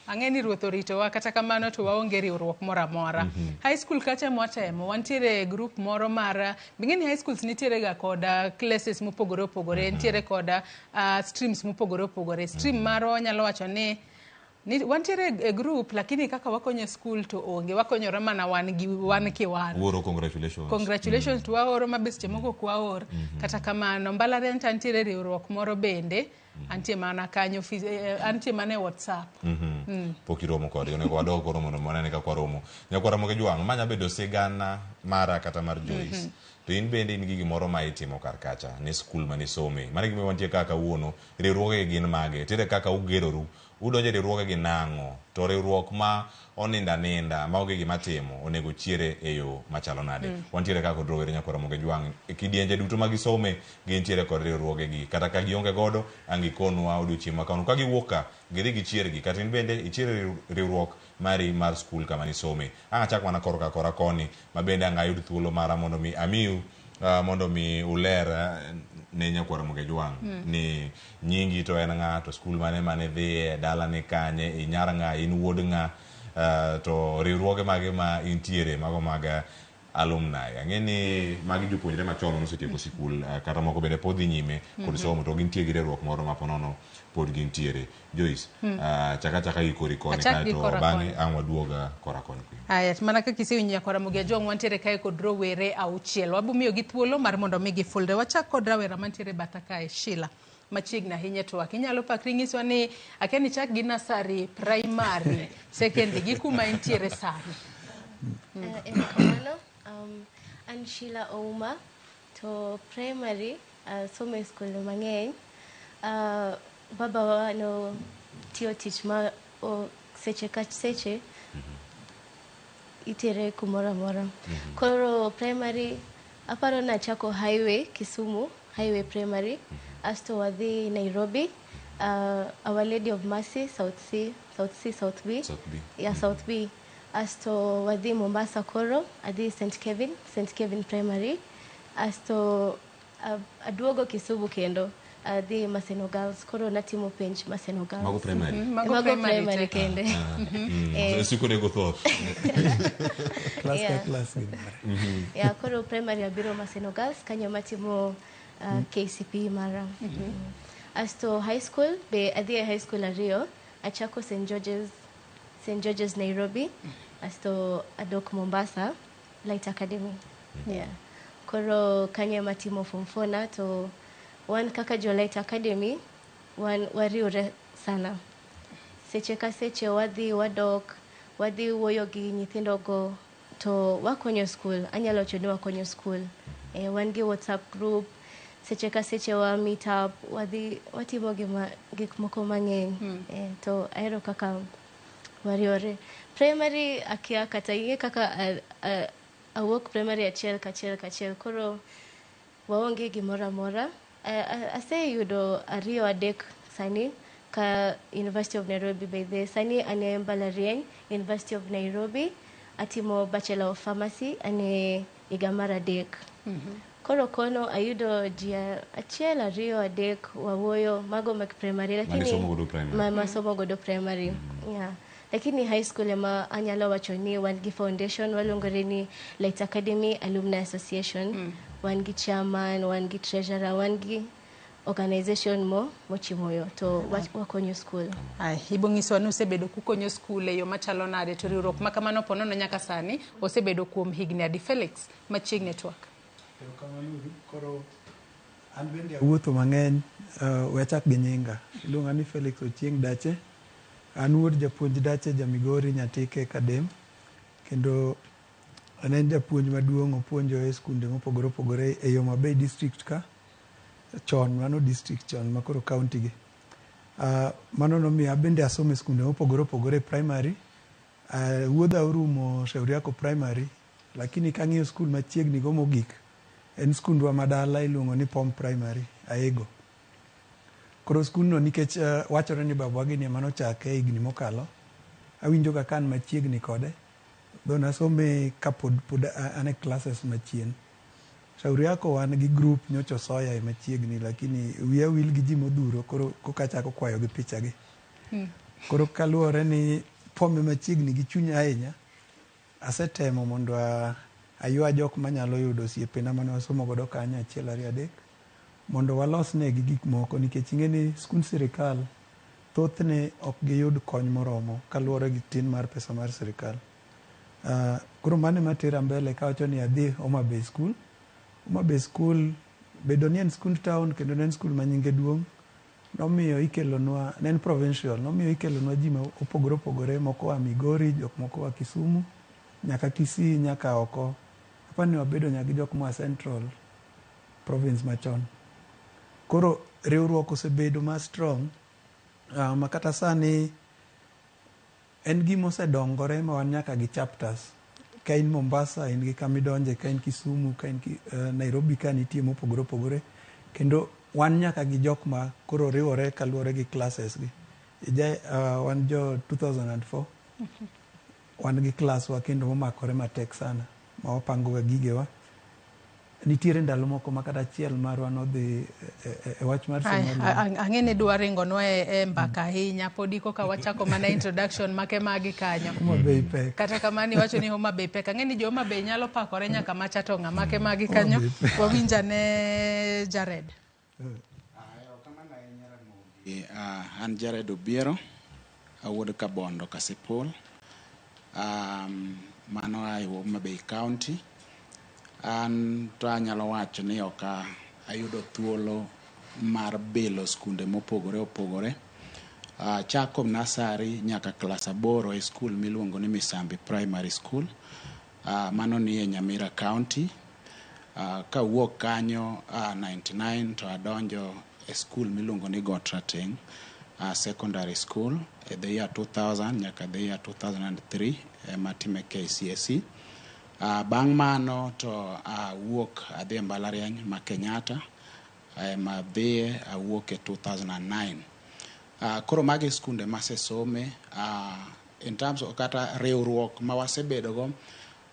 ang'e ni Ruoth oritowa, kata kamano to waonge riwruok moro amora. High school kacha mwatemo, wantiere e group moro mar, bing'e ni high schools nitiere ga koda classes mopogore opogore, nitiere koda streams mopogore opogore. Stream marwa wanyalo wacho ni wantiere e group, lakini kaka wakonyo school to onge, wakonyore mana wan gi wan kiwan. Wuoro congratulations. Congratulations to waoro ma be seche moko ok waor. Kata kamano mbalariany to antiere riwruok moro bende, antie mana kanyo, antie mana e WhatsApp. Pok iromo kodgi, onego wadog koro mondo wanene kaka waromo. Nyakwar Ramogi Jwang', ma nya bedo sigana mara kata mar Joyce. To in bende in gi gimoro ma itimo kar kacha ne skul mane isome. Mano e gima wantie kaka kawuono, riwruoge gin mage? Tere kaka ugeroru, udonjo e riwruoge gi nang'o? To riwruok ma onindo aninda maonge gima timo onego chiere e yo machalo nade? Wantiere kaka kod rowere nyakwar Ramogi Ajwang' e kidienje duto ma gisome gintiere kod riwruogegi. Kata ka gionge godo ang' gikonwa odiochieng' ma kawuono. Ka giwuok ka gidhi gichiergi kata in bende ichier riwruok mari mar skul kama nisome. Ang' achak mana korka kora koni ma bende ang' ayud thuolo mara mondo mi amiu mondo mi uler ne nyakwar Ramogi Ajwang' ni nyingi to en ng'a, to skul mane mane idhiye, dala ni kanye, inyar ng'a, in wuod ng'a, to riwruoge mage ma intiere mago mag alumni. Ang'e ni magi jopuonjre machon mosetieko sikul kata moko bende pod dhi nyime kod somo to gintie gi riwruok moro ma ponono pod gintiere. Joyce, chaka chaka gi kori koni Achak gi kaeto kora bang'e koni. ang' waduog kora koni. Aya, mana kaka isewinjo nyakwar Ramogi Ajwang' wantiere kae kod rowere auchiel. Wabo miyogi thuolo mar mondo mi gifulre. Wachak kod rawera mantiere batha kae, Sheila. Machiegni ahinya e twak. Inyalo pakri nyiswa ni akia ni chak gi nursery, primary, secondary gi kuma intiere sani. Erokamano. An Sheila Ouma to primary somo e skul mang'eny. Babawa no tiyo tich ma seche ka seche itere kumoro amora. Koro primary aparo nachako Highway Kisumu, Highway Primary, asto wadhi Nairobi, Our Lady of Mercy, South C, South C, South B. South B. Yeah, South B. Asto wadhi Mombasa koro, adhi St. Kevin, St. Kevin Primary. Asto aduogo Kisumu kendo, adhi Maseno Girls, koro natimo penj Maseno Girls. Mago primary? Mago Mago primary primary te. kende. Sikunego thoth. Class ka Yeah. class gimore. Yeah, koro primary abiro Maseno Girls, kanyo matimo KCPE mara. Asto high school, be adhi e high school ariyo, achako St. George's, St. George's Nairobi, asto adok Mombasa, Light Academy. Yeah. Koro kanyo ema timo form 4 na to wan kaka jo Light Academy, wan wariwre sana. Seche ka seche wadhi wadok, wadhi wuoyo gi nyithindogo to wakonyo skul. Anyalo wacho ni wakonyo skul. Wan gi WhatsApp group, seche ka seche wa meet up, wadhi watimo gima, gik moko mang'eny. To ahero kaka wariwore. Primary akia kata ing'e kaka awuok primary achiel kachiel kachiel koro waonge gimoro amora. Aseyudo ariyo adek sani ka University of Nairobi be sani an e mbalariany University of Nairobi atimo Bachelor of Pharmacy an e higa mar adek. Koro kono ayudo ji achiel ariyo adek wawuoyo mago mek primary lakini Manisomo godo primary. Ma masomo godo primary. Yeah. Lakini high school ema anyalo wacho ni wan gi foundation waluongore ni Light Academy Alumni Association. Wan gi chairman, wan gi treasurer, wan gi organization mo mochimo yo to wakonyo school. Ai, ibo nyisowa ni usebedo kukonyo skul e yo machalo nade to riwruok ma kamano po nono nyaka sani osebedo kuom higni adi Felix machiegni e twak. Erokamano uru. Koro an bende awuotho mang'eny, we achak gi nyinga. Iluonga ni Felix Ochieng Dache. An wuod japuonj Dache ja Migori Nyatike Kadem. Kendo an en japuonj maduong' opuonjo e skunde mopogore opogore e Homa Bay district ka. Chon, mano district chon ma koro county gi. Mano nomiyo abende asomo e skunde mopogore opogore e primary. Wuodha orumo Shauriako Primary, lakini kang'iyo skul machiegni go mogik, en skundwa madala iluongo ni Pom Primary, Aego. Koro skundno nikech wachore ni babwa gini ema nochake higni mokalo, awinjo ga ka an machiegni kode, though nasome kapod pod an e classes machien. Shauriako wan gi group nyocha osoya e machiegni lakini wiya wil gi ji modhuro koro koka achako kwayo gi picha gi. Koro kaluwore ni Pom e machiegni gi chunya ahinya, asetemo mondo aywa jok manyalo yudo osiepena mane wasomo godo kanyo achiel ariyo adek mondo walos negi gik moko nikech ing'e ni skund sirikal thothne ok giyud kony moromo kaluwore gi tin mar pesa mar sirikal. Koro mano ema tera mbele kawacho ni adhi Homa Bay School. Homa Bay School bedo ni en skund town kendo ne en skul ma nyinge duong' nomiyo ikelonwa ne en provincial nomiyo ikelonwa ji ma opogore opogore moko oa Migori, jok moko oa Kisumu nyaka Kisii nyaka oko. Apani ni wabedo nyaka gi jok moa Central province machon. Koro riwruok osebedo ma strong ma kata sani En gima osedongore ma wan nyaka gi chapters. Ka in Mombasa in gi kama idonje, ka in Kisumu, ka in Nairobi ka nitie mopogore opogore. Kendo wan nyaka gi jok ma koro riwore kaluwore gi classes gi. Ija, wan jo 2004, wan gi class wa kendo momakore matek sana ma wapango ga gigewa. Nitiere ndalo moko ma kata achiel marwa nodhi e wach mar somo. Ang'e ni dwa ringonwa e mbaka ahinya, podi koka wachako mana introduction make magi kanyo. Homa Bay pek. Kata kamano iwacho ni Homa Bay pek. Ang'e ni jo Homa Bay nyalo pakore nyaka macha to ng'a make magi kanyo. Wawinj ane Jared. An Jared Obiero, awuod Kabondo Kasipul, mano a e Homa Bay County. An to anyalo wacho ni ok ayudo thuolo mar bilo skunde mopogore opogore. Chako nursery nyaka klas 8 e skul miluongo ni Misambi Primary School. Mano ni e Nyamira County. Kawuok kanyo 99 to adonjo e skul miluongo ni Got Rateng Secondary School e the year 2000 nyaka the year 2003 ema time KCSE. Bang' mano to awuok adhi e mbalariany ma Kenyatta ema adhiye awuok e 2009. Koro magi skunde masesome. In terms of kata riwruok ma wasebedogo,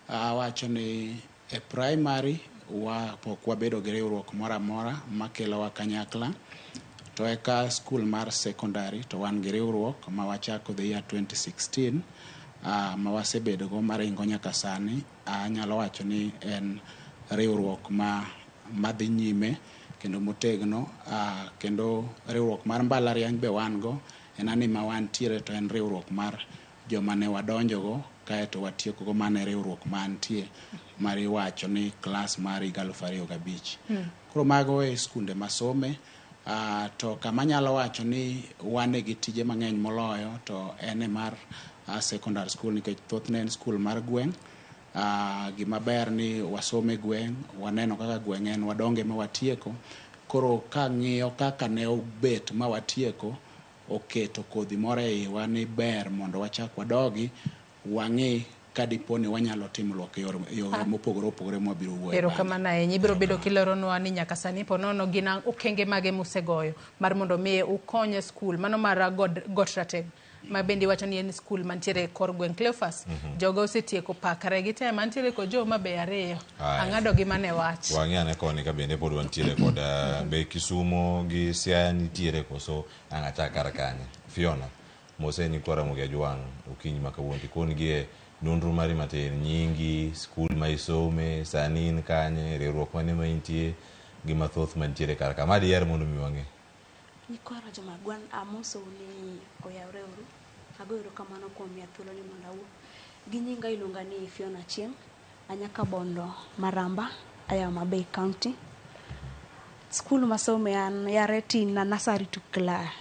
awacho ni e primary wa pok wabedo gi riwruok moro amora makelowa kanyakla. To eka skul mar secondary to wan gi riwruok ma wachako the year 2016 ma wasebedogo maringo nyaka sani. Anyalo wacho ni en riwruok ma madhi nyime kendo motegno, kendo riwruok mar mbalariany be wan go en ani ma wantiere to en riwruok mar joma ne wadonjogo kaeto watiekogo mane riwruok mantie mar iwacho ni klas mar higa 2005. Koro mago e skunde masome. To kama anyalo wacho ni wane gi tije mang'eny moloyo to en e mar secondary school nikech thothne en skul mar gweng'. Gima ber ni wasome gweng', waneno kaka gweng' en wadonge ma watieko. Koro kang'iyo kaka ne obet ma watieko, oketo kodhi moro e iwa ni ber mondo wachak wadogi wang'i ka dipo ni wanyalo timo lok yore mopogore opogore mwabiro wuoye. Erokamano ahinya. Ibiro bedo kileronwa ni nyaka sani po nono gin okenge mage musegoyo mar mondo mi ukony e skul mano mar Got Rateng ma bende iwacho ni en skul mantiere e kor gweng' Cleophas. Jogo osetieko pakre gi te mantiere kod jo Homa Bay ariyo. Ang'ado gi mane wach. Wang'i ane koni ka bende pod wantiere kod be Kisumo gi Siaya nitiere koso ang' achak kar kanye. Fiona, mose nyikwa Ramogi Ajwang' okinyi ma kawuono tikon gi e nonro mari matin, nyingi, skul ma isome, sani in kanye, riwruok mane ma intie, gi mathoth mantiere kar ka. Ma diher mondo mi wang'e. Nyikwa Ramogi Ajwang' amosou ni oyawre uru. Agoyo erokamano kuom miya thuolo ni mondo awuo. Gi nyinga iluonga ni Fiona Achieng', anya Kabondo Maramba, aya Homa Bay County. Skul masome an yare tin na nursery to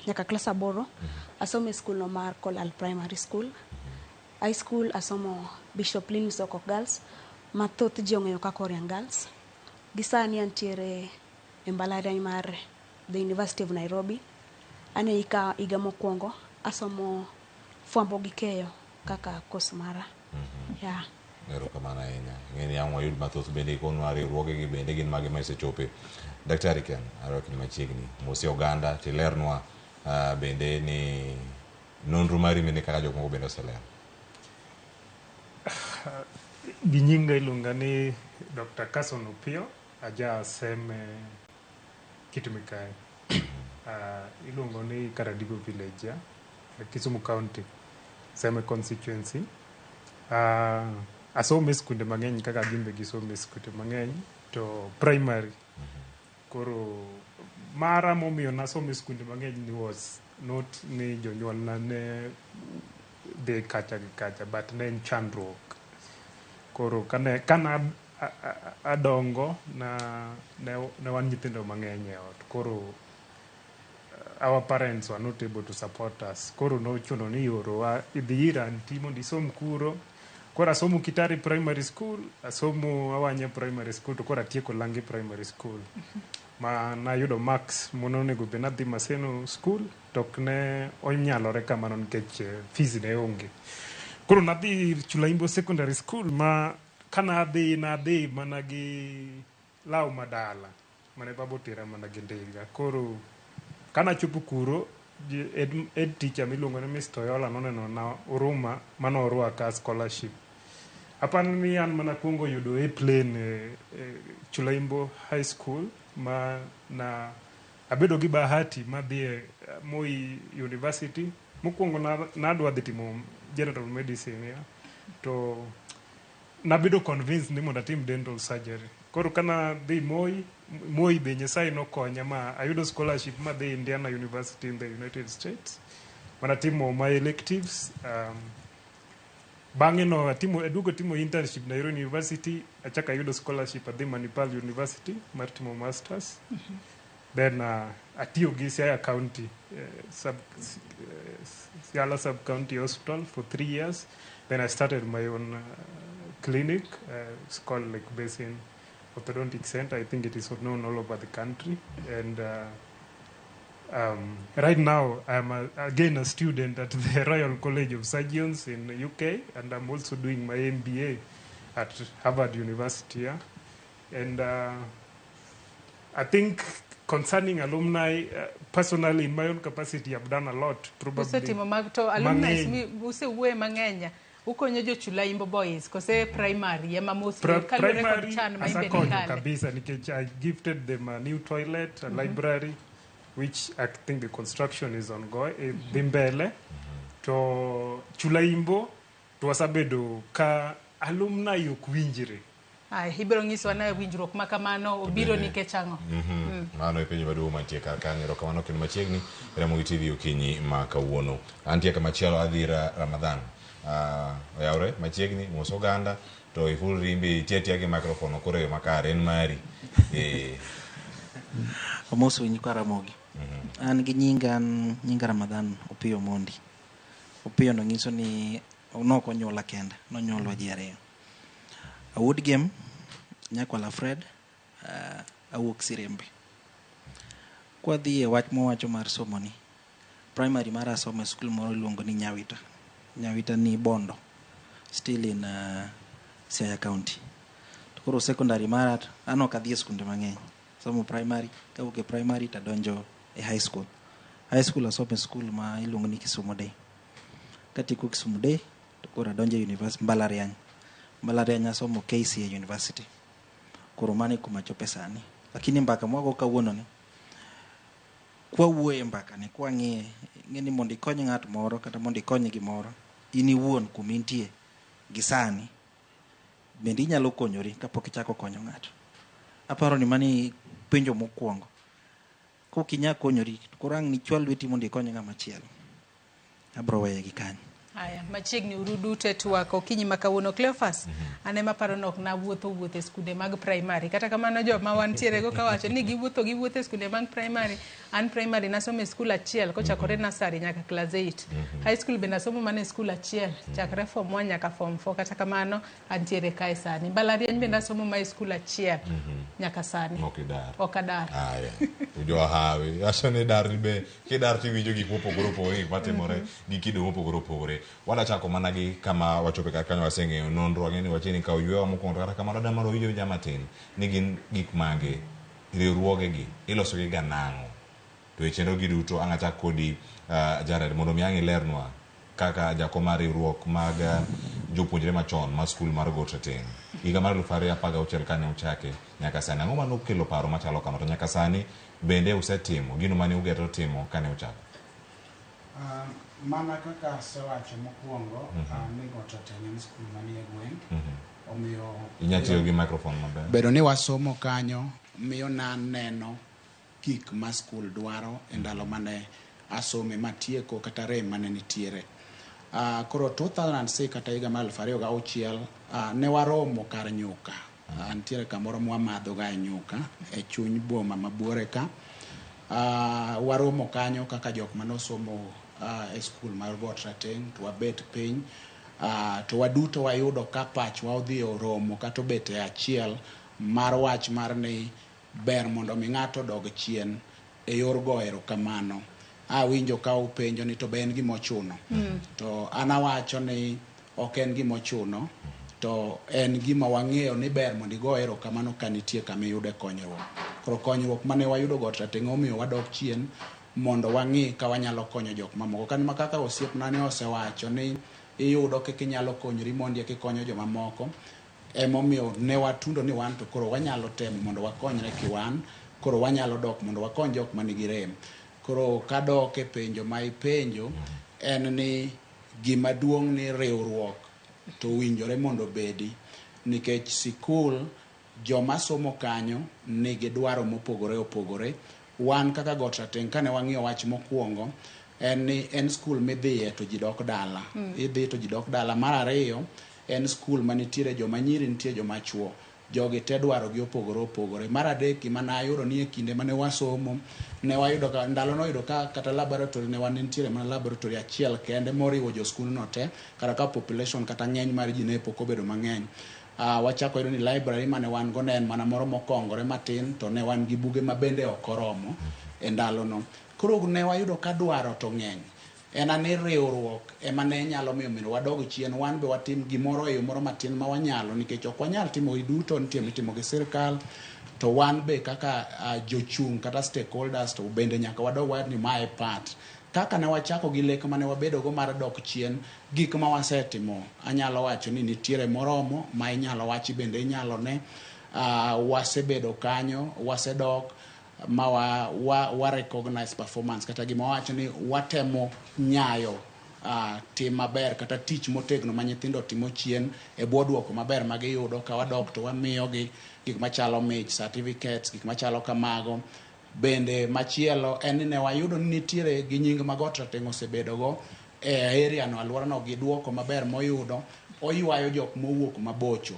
nyaka klas 8. Asome skul no mar Kolal Primary School. High school asomo Bishop Linus Okok Girls, ma thoth ji ong'eyo kaka Oriang Girls. Gi sani antiere e mbalariany mar the University of Nairobi. An e higa mokwongo asomo fwambo gi keyo kaka course mara. Yeah. Erokamano ahinya. Ng'eni ang' wayud mathoth bende ikonwa riwruoge gi bende gin mage ma isechope. Daktari Ken, arwaki machiegni. Mosi oganda tilernwa bende ni nonro mari bende kaka jok moko bende oselero. Gi nyinga iluonga ni Dr. Carson Opiyo, aja Seme Kitumikae. Iluongo ni Karadigo Village, Kisumu County, Seme constituency. Asome skunde mang'eny kaka gimbe gisome skunde mang'eny to primary. Koro mara momiyo nasome skunde mang'eny ni was not ni jonyuolna ne dhi kacha gi kacha, but ne en chandruok. Koro kane kana adongo na ne wan nyithindo mang'eny e ot. Koro our parents were not able to support us. Koro nochuno ni iorowa idhi ir anti mondo isom kuro. Koro asomo Kitari Primary School, asomo Awanya Primary School, to koro atieko Langi Primary School. ma nayudo marks mononego bed nadhi Maseno school to ok ne onyalore kamano nikech fees ne onge. Koro nadhi Chulaimbo Secondary School ma kanadhi nadhi mana gi law madala mane baba otera mana gi ndiga. Koro kanachopo kuro head teacher miluongo ni Mr. Oyola noneno na huruma manorwaka scholarship. Apani ni an mana kuongo yudo A plane e Chulaimbo High School ma na abedo gi bahati madhi e Moi University. Mokwongo nadwa dhi timo general medicine, yeah. To nabedo convinced ni mondo atim dental surgery. Koro kana dhi Moi, Moi be Nyasaye nokonya ma ayudo scholarship madhi Indiana University in the United States. Manatimo my electives. Bang'e no atimo aduogo timo internship Nairobi University, achako ayudo scholarship adhi Manipal University mar timo masters. Then atiyo gi Siaya County, Siala Sub County Hospital for 3 years. Then I started my own clinic. It's called Lake Basin Orthodontic Center. I think it is known all over the country. And right now, I'm again a student at the Royal College of Surgeons in the UK, and I'm also doing my MBA at Harvard University. Yeah? And I think concerning alumni, personally, in my own capacity, I've done a lot. Probably. Usetimo mag to alumni Mang'eny. mi usewuoye mang'eny ukonyo jo Chulaimbo Boys kose primary ema mostly kaluwore kod Primary chan ma imbe asakonyo nikale. Kabisa nikech I gifted them a new toilet, a library, which I think the construction is ongoing, dhi mbele. To Chulaimbo to wasebedo ka alumni ok winjre. Ay, ibiro nyisowa na winjruok ma kamano obiro Bende. Nikech ang'o? Mano e penjo maduong' mantie kar kanyo. Erokamano kendo machiegni Ramogi TV okinyi ma kawuono. Antie kamachielo adhi ir Ramadhan. Oyawre machiegni mos oganda to iful rimbe itie atia gi microphone koro e yo makare en mari. Amoso nyikwa Ramogi. An gi nyinga an nyinga Ramadhan Opiyo Mondi. Opiyo no nyiso ni nok onyuola kenda, nonyuolwa ji ariyo. Awuod Gem, nyakwala Fred, awuok Sirembe. Kwadhi e wach mowacho mar somo ni, primary mara asomo e skul moro iluongo ni Nyawita. Nyawita ni Bondo, still in Siaya County. To koro secondary mara an ok adhi e skunde mang'eny. Somo primary, kawuok e primary tadonjo e high school. High school asomo e skul ma iluongo ni Kisumu Day. Katieko Kisumu Day, to koro adonjo e university mbalariany. Mbalariany asomo KCA University. Koro mano e kuma achope sani. Lakini mbaka mwago kawuono ni, kwawuoye mbaka ni, kwang'iye, ing'e ni mondo ikony ng'at moro kata mondo ikony gimoro, in iwuon kuma intie gi sani, bende inyalo konyori kapok ichako konyo ng'ato. Aparo ni mani penjo mokwongo. Kok inya konyori, to koro ang' nichwal lweti mondo ikony ng'ama chielo. Abro weye gi kanyo. Haya, machiegni uru duto e twak okinyi ma kawuono. Cleophas, an ema paro ni ok nawuotho wuotho e skunde mag primary. Kata kamano joma wantiere go kawacho ni giwuotho giwuotho e skunde mag primary. An primary nasomo e skul achiel kochakore nursery nyaka class 8. High school bende asomo mana e skul achiel chakre form 1 nyaka form 4. Kata kamano antiere kae sani. Mbalariany bende asomo ma e skul achiel nyaka sani. Ok idar. Ok adar. Aya, ujohawi. Aso ni dar be kidar tiwinjo gik mopogore opogore, gik matimore gi kido mopogore opogore. Wadachako mana gi kama wachope kar kanyo waseng'eyo nonro ang'e ni wachiegni kawo yweyo mokwongo to kata kamano adwa mondo winjo winja matin ni gin gik mage riwruoge gi iloso gi ga nang'o to e chenro gi duto ang' achak kodi Jared mondo mi ang' ilernwa kaka jakom mar riwruok mag jopuonjre machon mar skul mar Got Rateng' higa mar 2016 kane uchake nyaka sani ang'o manokelo paro machalo kama to nyaka sani bende usetimo gino mane ugeto timo kane uchako? Mana kaka asewacho mokwongo, ni Got Rateng' en skul manie gweng'. Omiyo Inya tiyo gi microphone maber. Bedo ni wasomo kanyo miyo naneno gik ma skul dwaro e ndalo mane asome matieko kata rem mane nitiere. Koro 2006 kata higa mar 2006 ne waromo kar nyuka. Nitiere kamoro mwamadho ga e nyuka e chuny boma ma Buore ka. Waromo kanyo kaka jok manosomo e skul mar Got Rateng' to wabet piny to waduto wayudo ka pachwa odhi oromo kata obet e achiel mar wach mar ni ber mondo mi ng'ato odog chien e yor go erokamano. Awinjo ka upenjo ni to be en gima ochuno. To an awacho ni ok en gima ochuno, to en gima wang'eyo ni ber mondo igo erokamano ka nitie kama iyude konyruok. Koro konyruok mane wayudo Got Rateng' omiyo wadok chien mondo wang'i ka wanyalo konyo jok mamoko. Kan ma kaka osiepna ne osewacho ni iyudo kaka inyalo konyori mondi eka ikonyo jomamoko. Emomiyo ne watundo ni wan to koro wanyalo temo mondo wakonyre kiwan, koro wanyalo dok mondo wakony jok manigi rem. Koro kadok e penjo ma ipenjo, en ni gima duong' ni riwruok to owinjore mondo obedi, nikech sikul joma somo kanyo nigi dwaro mopogore opogore. Wan kaka Got Rateng' kane wang'iyo wach mokwongo, en ni en skul midhiye to ji dok dala. Idhi to ji dok dala. Mar ariyo, en skul manitiere joma nyiri nitie joma chuo. Jogi te dwaro gi opogore opogore. Mar adek, gima nayudo ni e kinde mane wasomo, ne wayudo ka ndalo noyudo ka kata laboratory ne wan nitiere mana laboratory achiel kende moriwo jo skundno te, kata ka population kata ng'eny mar ji ne pok obedo mang'eny. Wachako yudo ni library mane wan go ne en mana moro mokongore matin, to ne wan gi buge ma bende ok oromo e ndalono. Koro ne wayudo ka dwaro to ng'eny. En ani riwruok ema ne nyalo miyo mondo wadog chien, wan be watim gimoro e yo moro matin ma wanyalo, nikech ok wanyal timo duto, nitie mitimo gi sirkal, to wan be kaka jochung' kata stakeholders to bende nyaka wadog wayud ni mae part. Kaka ne wachako gi lek mane wabedogo mar dok chien, gik ma wasetimo, anyalo wacho ni nitiere moromo ma inyalo wachi bende inyalo ne. Wasebedo kanyo, wasedok ma wa recognize performance, kata gima wawacho ni watemo nyayo tim maber kata tich motegno ma nyithindo timo chien e bwo duoko maber ma giyudo. Ka wadok to wamiyogi gik machalo mich, certificates, gik machalo kamago. Bende machielo en ni ne wayudo ni nitiere gi nying ma Got Rateng' osebedogo e area no, alwora no, gi duoko maber moyudo, oywayo jok mowuok mabocho.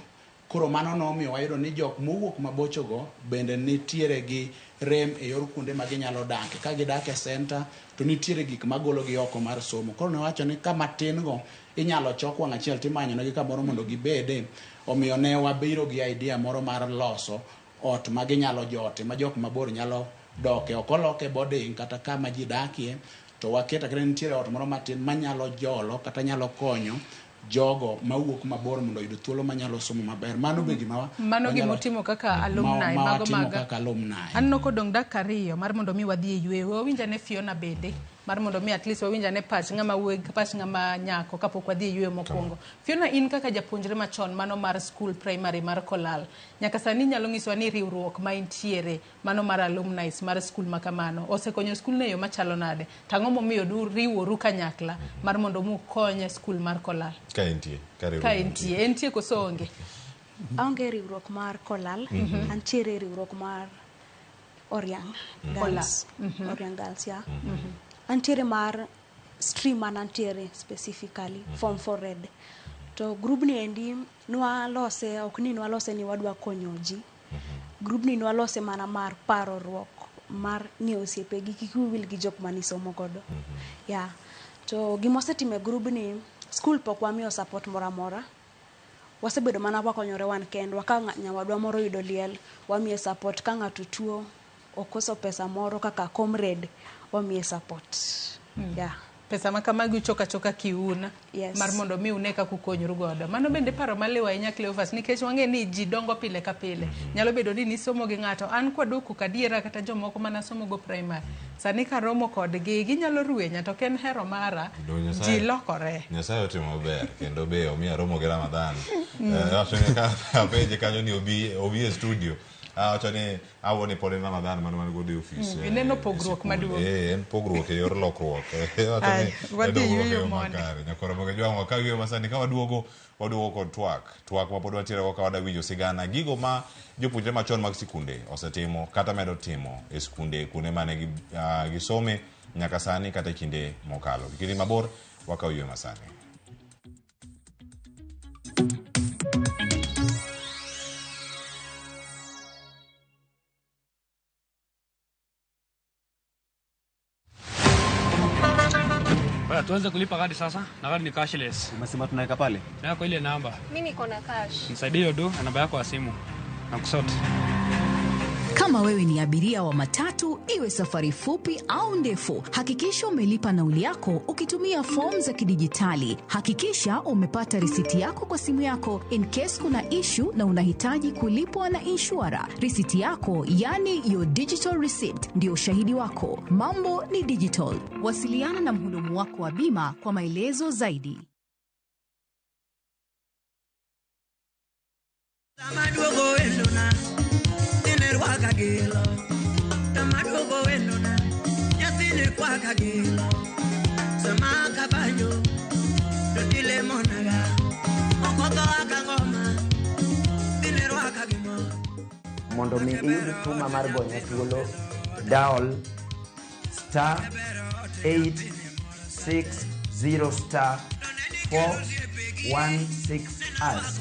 Koro mano nomiyo wayudo ni jok mowuok mabochogo bende nitiere gi rem e yor kuonde ma ginyalo dake. Ka gidak e center to nitiere gik magologi oko mar somo. Koro ne wacho ni kama tin go inyalo chok wang' achiel timanyonegi kamoro mondo gibede. Omiyo ne wabiro gi idea moro mar loso ot ma ginyalo jote, ma jok mabor nyalo doke. Ok oloke boarding kata kama ji dakie, to waketo aketa nitiere ot moro matin manyalo jolo kata nyalo konyo jogo mawuok mabor mondo oyud thuolo manyalo somo maber. Mano be gima Mano gima utimo kaka alumni, ma mago watimo maga. kaka alumni. Aneno kodong' dakika 2 mar mondo mi wadhi e yweyo. Wawinj ane Fiona bende, mar mondo mi at least wawinj ane pach ng'ama wuoyi gi pach ng'ama nyako kapok wadhi e yweyo mokwongo. Fiona, in kaka japuonjre machon mano mar school primary mar Kolal, nyaka sani inyalo nyisowa ni riwruok ma intiere mano mar alumni mar skul ma kamano osekonyo skul no e yo machalo nade? To ang'o momiyo riworu kanyakla mar mondo mukony skul mar Kolal? Ka entie, ka riwruok Ka entie, entie koso onge? Aonge riwruok mar Kolal, antiere riwruok mar Oriang Girls. Oriang Girls, yeah. Antiere mar stream man antiere specifically, Form 4 Red. To group ni endi nwalose, ok ni nwalose ni wadwa konyo ji. Group ni nwalose mana mar paroruok, mar ng'eyo osiepegi, kik wiyi wil gi jok manisomo godo. Yeah. To gima wasetimo e group ni, school pok wamiyo support moro amora. Wasebedo mana wakonyore wan kendwa. Ka nyawadwa moro oyudo liel, wamiye support. Ka ng'ato tuo, okoso pesa moro kaka comrade, wamiye support. Yeah. Pesa ma kamagi uchoka choka kiuna. Yes. Mar mondo mi une kaka ukonyoru godo. Mano bende paro maliw ahinya Cleophas, nikech wang'e ni ji dongo pile ka pile. Nyalo bedo ni nisomo gi ng'ato. An kwaduoko kadiera kata jomoko mana somo go primary. Sani karomo kodgi, ginyalo rwenya to ok en hero mara. Ji lokore. Nyasaye otimo maber kendo be omiyo aromo gi Ramadhan. Wacho ni ka apenje kanyo ni obi e studio. Awacho ni awuo ni pod en Ramadhan mano man godo e ofis. Ineno pogruok maduong'. En pogruok e yor lokruok. Wacho ni Wadhi en dongruok e yueyo yo mondi. makare. Nyakoro moge jwang'wa ka yueyo masani ka waduogo kod twak. Twak ma pod wantiere go ka wadwa winjo sigana gigo ma jopuonjre machon mag sikunde osetimo kata medo timo e sikunde kuonde mane gisome nyaka sani kata e kinde mokalo. Kik idhi mabor, wakaw yueyo masani. Bwana, tuanze kulipa kadi sasa na kadi ni cashless. Umesema tunaweka pale? Na kwa ile namba. Mimi niko na cash. Nisaidie hiyo do na namba yako ya simu. Na kusort. Kama wewe ni abiria wa matatu, iwe safari fupi au ndefu, hakikisha umelipa nauli yako ukitumia fomu za kidijitali. Hakikisha umepata risiti yako kwa simu yako in case kuna issue na unahitaji kulipwa na inshura. Risiti yako, yani your digital receipt, ndio ushahidi wako. Mambo ni digital. Wasiliana na mhudumu wako wa bima kwa maelezo zaidi. Tamaduogo wendona, tinerwaka gilo. Tamaduogo wendona, nyathini kwaka gilo. Sama kabanyo, totile monaga. Okotho aka ngoma, tinerwaka gimo. Mondo mi iyud tuma mar gonya thuolo, dial star 860 star 416 hash.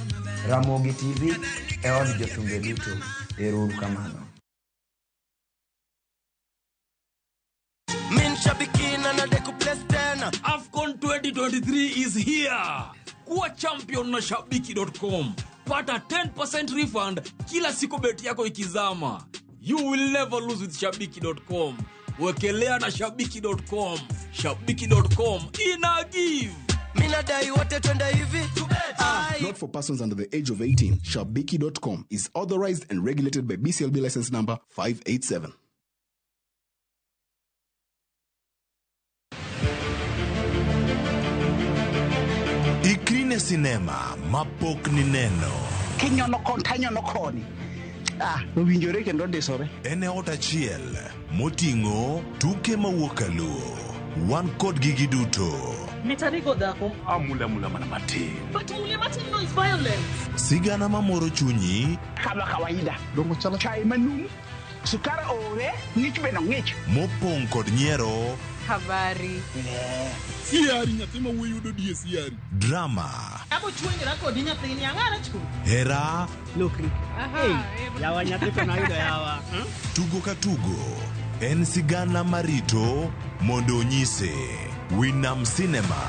Ramogi TV e od jothumbe duto. Ero uru kamano. Min shabiki na nadeku place tena. AFCON 2023 is here. Kuwa champion na shabiki.com. Pata 10% refund kila siku bet yako ikizama. You will never lose with shabiki.com. Wekelea na shabiki.com. Shabiki.com ina give. Minadai wote twende hivi. Ai. Not for persons under the age of 18. Shabiki.com is authorized and regulated by BCLB license number 587. Ikri ne sinema mapok nineno. Kinyono kon tanyono koni. Ah, owinjore kendo ndisore. En e ot achiel moting'o tuke mawuok kaluo. Wan kodgi giduto. Mitarigo dhako. Amula mula mana matin. But mule matin no is violence. Sigana mamoro chunyi Kama kawaida. Dongo chalo chai manum. Sukar ore, ng'ich be no ng'ich. mopong' kod nyiero, Habari. Siari nyathi ma wuoyi yudo die siari. drama, Abo chuenjra kodi nyathini ang'ara chu. hera, Lokri. Yawa nyathi to nayudo yawa. tugo ka tugo. En sigana marito mondo onyise. Winam Cinema,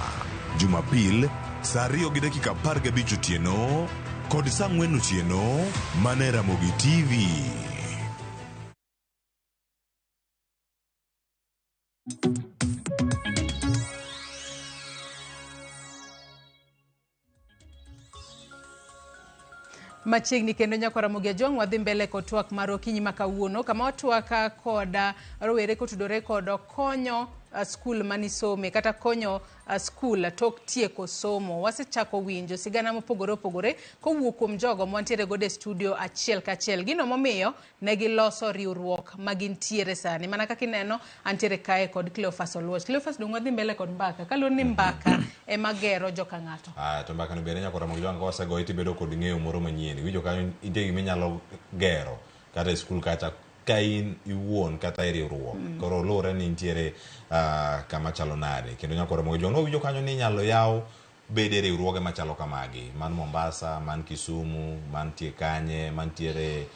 Jumapil, saa 2:15 otieno kod saa 4 otieno mana e Ramogi TV. Machiegni kendo nyakwa Ramogi Ajwang' wadhi mbele kod twak mar okinyi ma kawuono kama watwaka kod rowere kotudore kod konyo skul manisome kata konyo skul tok tieko somo. Wasechako winjo sigana mopogore opogore kowuok kuom jogo mwantiere godo e studio achiel kachiel. Gino momiyo ne giloso riwruok magintiere sani. Mana kaka ineno antiere kae kod Cleophas Oluoch. Cleophas, dong wadhi mbele kod mbaka. Kaluwore ni mbaka ema gero joka ng'ato. Ah, to mbaka no bende nyakora Ramogi Ajwang' ka wasegoye tibedo kod ng'eyo moro manyien. Iwinjo kanyo nitie gima inyalo gero kata e skul kacha ka in iwuon kata e riwruok. Koro luwore ni nitiere kama chalo nade. Kendo nyakora Ramogi Ajwang' wawinjo kanyo ni inyalo yaw bede riwruoge machalo kamagi. Man Mombasa, man Kisumu, mantie kanye, mantiere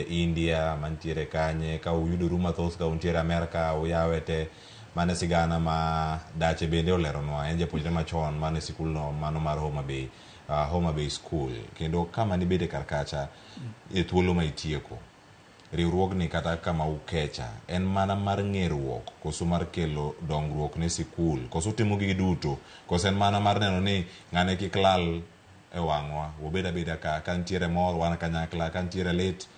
India, mantiere kanye. Ka uyudoru mathoth ka untiere Amerka, uyawe te. Mane sigana ma dache bende oleronwa. En japuonjre machon mane sikulno mano mar Homa Bay, Homa Bay School. Kendo kama nibede kar kacha e thuolo ma itieko. Riwruogni kata kama ukecha en mana mar ng'eruok koso mar kelo dongruok ne sikul koso timo gigi duto koso en mana mar neno ni ng'ane kik lal e wang'wa wabed abeda ka ka nitiere mor wan kanyakla ka nitiere lit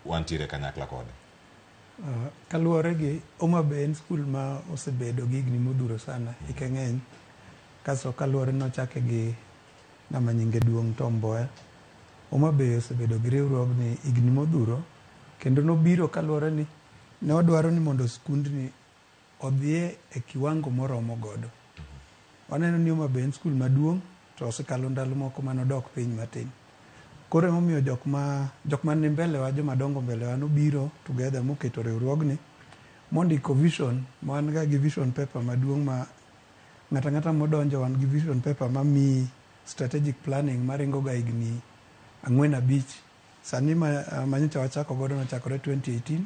wantiere kanyakla kode. Kaluwore gi Homa Bay en skul ma osebedo gi higni modhuro sana, hike ng'eny. Kasto kaluwore nochake gi ng'ama nyinge duong' Tom Mboya. Homa Bay osebedo gi riwruogni higni modhuro kendo nobiro kaluwore ni ne wadwaro ni mondo skundni odhiye e kiwango moromo godo. Waneno ni Homa Bay en skul maduong' to osekalo ndalo moko manodok piny matin. Koro emomiyo jok ma ni mbele wa, joma dongo mbele wa nobiro together moketo riwruogni mondiko vision. Wan ga gi vision paper maduong' ma ng'ato ang'ata modonjo wan gi vision paper mamiyi strategic planning maringo ga higni 4 5. Sani manyocha wachako godo nochakore 2018,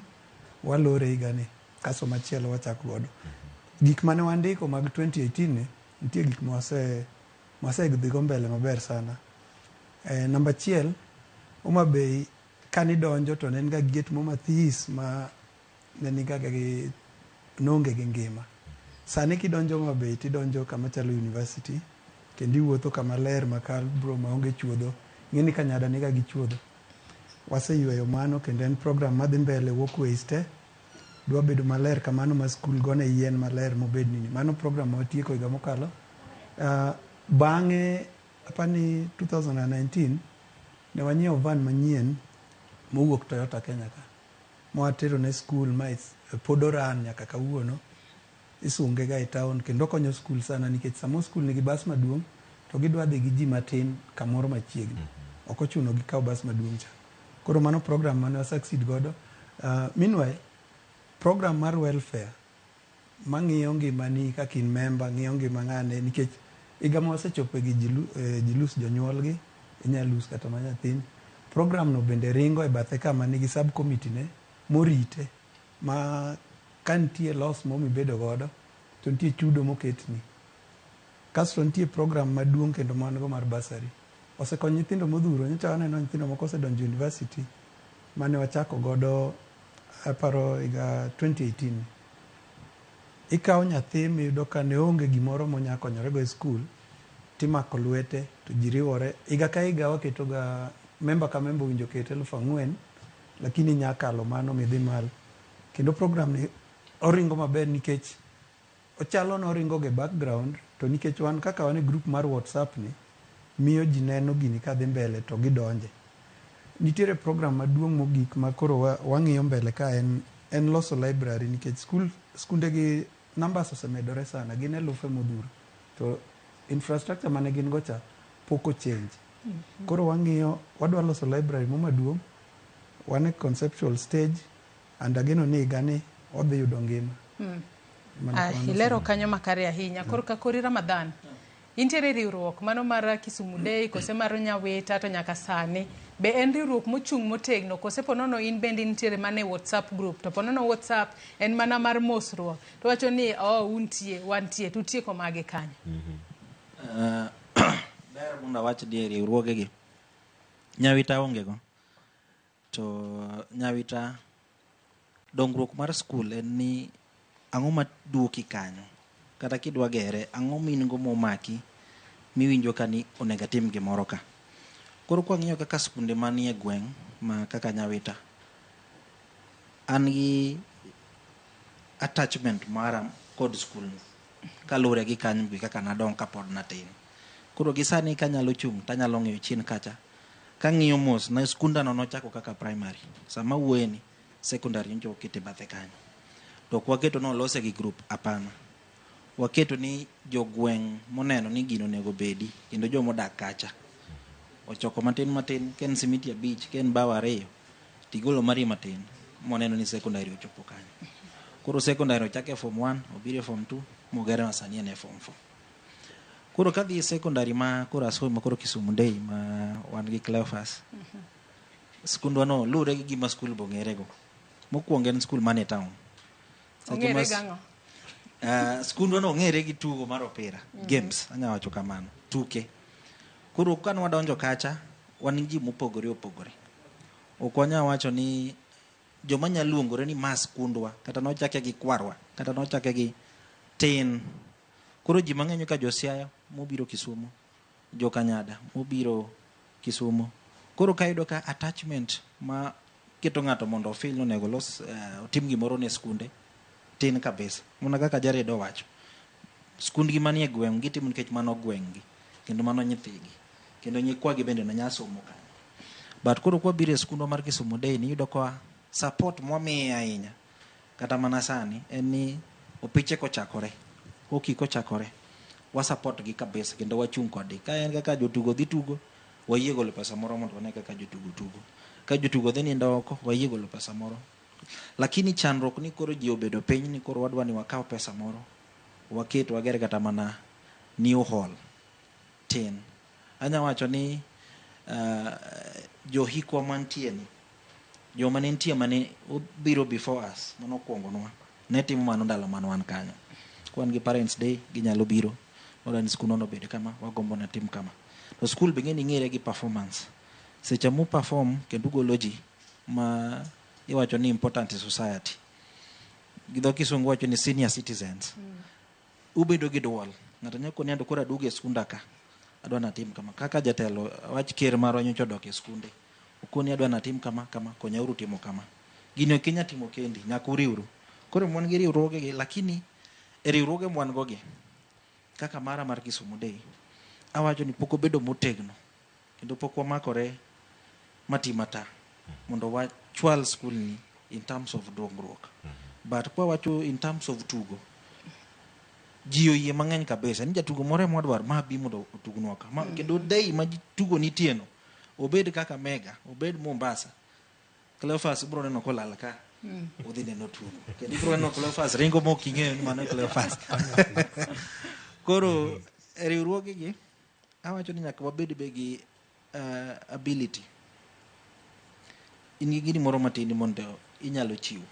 walore higani kasto machielo wachako godo. Gik mane wandiko mag 2018 ni nitie gik mwasedhigo mbele maber sana. Namba achiel, Homa Bay Kanidonjo to ne en ga gate mo mathis ma ne niga gi noonge gi ngima. Sani kidonjo Homa Bay tidonjo kama chalo university kendo iwuotho kama ler ma kalbro maonge chuodho. Ing'e ni Kanyada niga gi chuodho. Waseyweyo mano kendo en program madhi mbele walkways te dwa bedo maler kamano ma skul gone yien maler mobed nini. Mano program ma watieko higa mokalo. Bang'e apani 2019 ne wanyiewo van manyien mowuok Toyota Kenya ka mwatero ne skul ma pod oran nyaka kawuono isunge ga e town kendo okonyo skul sana nikech samo skul nigi bas maduong' to gidwa dhi gi ji matin kamoro machiegni. Ok ochuno gikaw bas maduong' cha. Koro mano program mane wa succeed godo. Meanwhile, program mar welfare mang'iyo ngimani kaka in member, ng'iyo ngima ng'ane nikech higa ma wasechopo gi ji lose jonyuolgi, inya lose kata mana nyathini. Program no bende ringo e bathe kama nigi sub committee ne morite ma ka nitie loss mo mibedo godo to nitie chudo moketni. Kasto nitie program maduong' kendo ma wan go mar bursary. Osekonyo nyithindo modhuro. Nyocha waneno nyithindo moko osedonjo university mane wachako godo aparo higa 2018. Ikawo nyathi miyudo ka ne onge gimoro monya konyorego e skul, timako lwete to ji riwore. Higa ka higa waketo ga member ka member owinjo ket 4,000 lakini nya kalo mano midhi malo. Kendo program ni oringo maber nikech ochalo noringo ge background to nikech wan kaka wan e group mar WhatsApp ni miyo ji neno gini kadhi mbele to gidonje. Nitiere program maduong' mogik ma koro wang'iyo mbele ka en loso library nikech skunde gi numbers osemedore sana, gin elufe modhuro to infrastructure mane gin go cha pok o change. Koro wang'iyo wadwa loso library mo maduong', wan e conceptual stage and ageno ni higani odhi yudo ngima. Mana kamano. Ilero kanyo makare ahinya. Koro ka kori Ramadhan, intiere riwruok mano mar Kisumu Day kose mar Nyawita to nyaka sani. Be en riwruok mochung' motegno kose ponono in bende intiere mana e WhatsApp group to ponono WhatsApp en mana mar mosruok to wacho ni oh untie wantie to utieko mage kanyo. Ber mondo awach ni riwruogegi Nyawita onge go to Nyawita dongruok mar skul en ni ang'o maduoki kanyo kata kidwa gere ang'o ma in go momaki miwinjo ka ni onego atim gimoro ka. Koro kwang'iyo kaka skunde manie gweng' ma kaka Nyawita, an gi attachment mara kod skul ni kaluwore gi kanyo gi kaka nadong kapod natin. Koro gi sani kanyalo chung' tanyalo ng'iyo chien kacha kang'iyo mos na skunda no nochako kaka primary. Sama awuoye ni secondary nyocha oket e bathe kanyo. To ok waketo ni olose gi group, hapana. Waketo ni jogweng' moneno ni gino onego bedi kendo jomodak kacha ochoko matin matin, ka en simiti 5, ka en bao 2, tigolo mari matin moneno ni secondary ochopo kanyo. Koro secondary ochake e form 1, obiro e form 2, mogere ma sani en e form 4. Koro kadhi e secondary ma koro asomo koro Kisumu Day ma wan gi Cleophas, skundwa no luwore gi gima skul be ong'ere go. Mokwongo en skul man e town. Ong'ere gang'o? Skundwa no ong'ere gi tugo mar opira, games, anya wacho kamano, tuke. Koro ka nwadonjo kacha, wan gi ji mopogore opogore. Ok wanyal wacho ni joma nyalo luongore ni ma skundwa, kata nochake gi kwarwa, kata nochake gi tin. Koro ji mang'eny ka jo Siaya mobiro Kisumu, jo Kanyada mobiro Kisumu. Koro ka iyudo ka attachment ma keto ng'ato mondo ofeel ni onego olos, otim gimoro ne skunde, tin kabisa. Mana kaka Jared owacho, skundgi manie gweng' gitimo nikech mano gweng'gi, kendo mano nyithigi, kendo nyikwagi bende ne nya somo kanyo. But koro kwabiro e skundwa mar Kisumu Day ni iyudo ka support mwamiye ahinya, kata mana sani, en ni opiche kochakore, hockey kochakore, wa support gi kabisa kendo wachung' kodgi. Ka en kaka jotugo dhi tugo, wayie golo pesa moro mondo wane kaka jotugo tugo. Ka jotugo dhi nindo oko, wayie golo pesa moro. Lakini chandruok ni koro ji obedo piny ni koro wadwa ni wakaw pesa moro, waket wager kata mana new hall tin. Anya wacho ni johikwa mantie ni, joma ne nitie mane obiro before us, mano okuongonwa, ne timo mano ndalo mane wan kanyo. Ka wan gi parents day, ginyalo biro, wadwa ni skundwa no obed kama, wagombo ni tim kama. To skul be ing'e ni ng'ere gi performance. Seche mu perform kendo ugolo ji, ma iwacho ni important e society. Gi dho kisungu wacho ni senior citizens. Ubedo gi duol. Ng'ato nyalo koni anto koro aduogo e skunda ka. Adwa natim kama. Kaka jatelo wach ker marwa nyocha odok e skunde. Okoni adwa natim kama kama, konyauru timo kama. Gini ok inyal timo kendi, nyaka uriwru. Koro wan gi riwruoge gi, lakini e riwruoge mwan go gi, kaka mara mar Kisumu Day, awacho ni pok obedo motegno kendo pok wamakore mati mata mondo wachwal skul ni in terms of dongruok. But kwa wacho in terms of tugo, ji oyie mang'eny kabisa ni jatugo moro ema wadwaro ma bi mondo otugnwa ka. Ma, kendo day ma tugo nitie no, obed kaka Mega, obed Mombasa, Cleophas ibro neno kolal ka udhi neno tugo. Kendo ibro neno Cleophas ringo mok ing'eyo ni mano e Cleophas. Koro e riwruoge gi awacho ni nyaka wabed be gi ability. In gi gini moro matin mondo inyalo chiwo.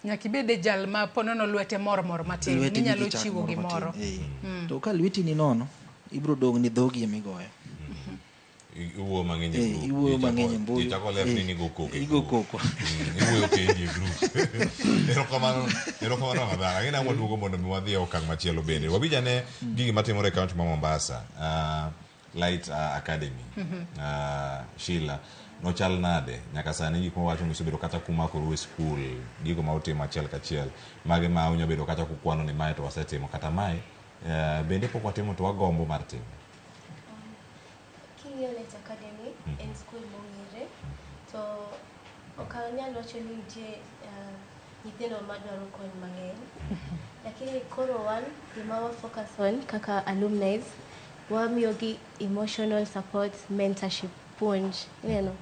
Nyaka ibed e jal ma ponono lwete mor mor matin, Lweti minyalo nigi chak chiwo moro gimoro. matin, eh. To ka lweti ni nono, ibro dong' ni dhogi emigoyo. Iwuoyo mang'eny e Eh, group. iwuoyo mang'eny e mbui. Ichako lef ni Eh, nigo koko e igo group. koko. Iwuoyo kendi e group. Erokamano, erokamano Ramadhan. Ang'e ni waduogo mondo mi wadhi e okang' machielo bende. Wawinj ane gigi matimore e kaunti ma Mombasa. Light Academy. Sheila, nochal nade? Nyaka sani gik mawacho ni usebedo kata kumakoru e skul, gigo ma utimo achiel kachiel. Mage ma unyalo bedo kata kukwano ni mae to wasetimo kata mae bende pok watimo to wagombo mar timo. King'iyo Light Academy en skul mong'ere to ok anyal wacho ni nitie nyithindo madwaro kony mang'eny, lakini koro wan gima wa focus on kaka alumni wamiyogi emotional support, mentorship, puonj. Ineno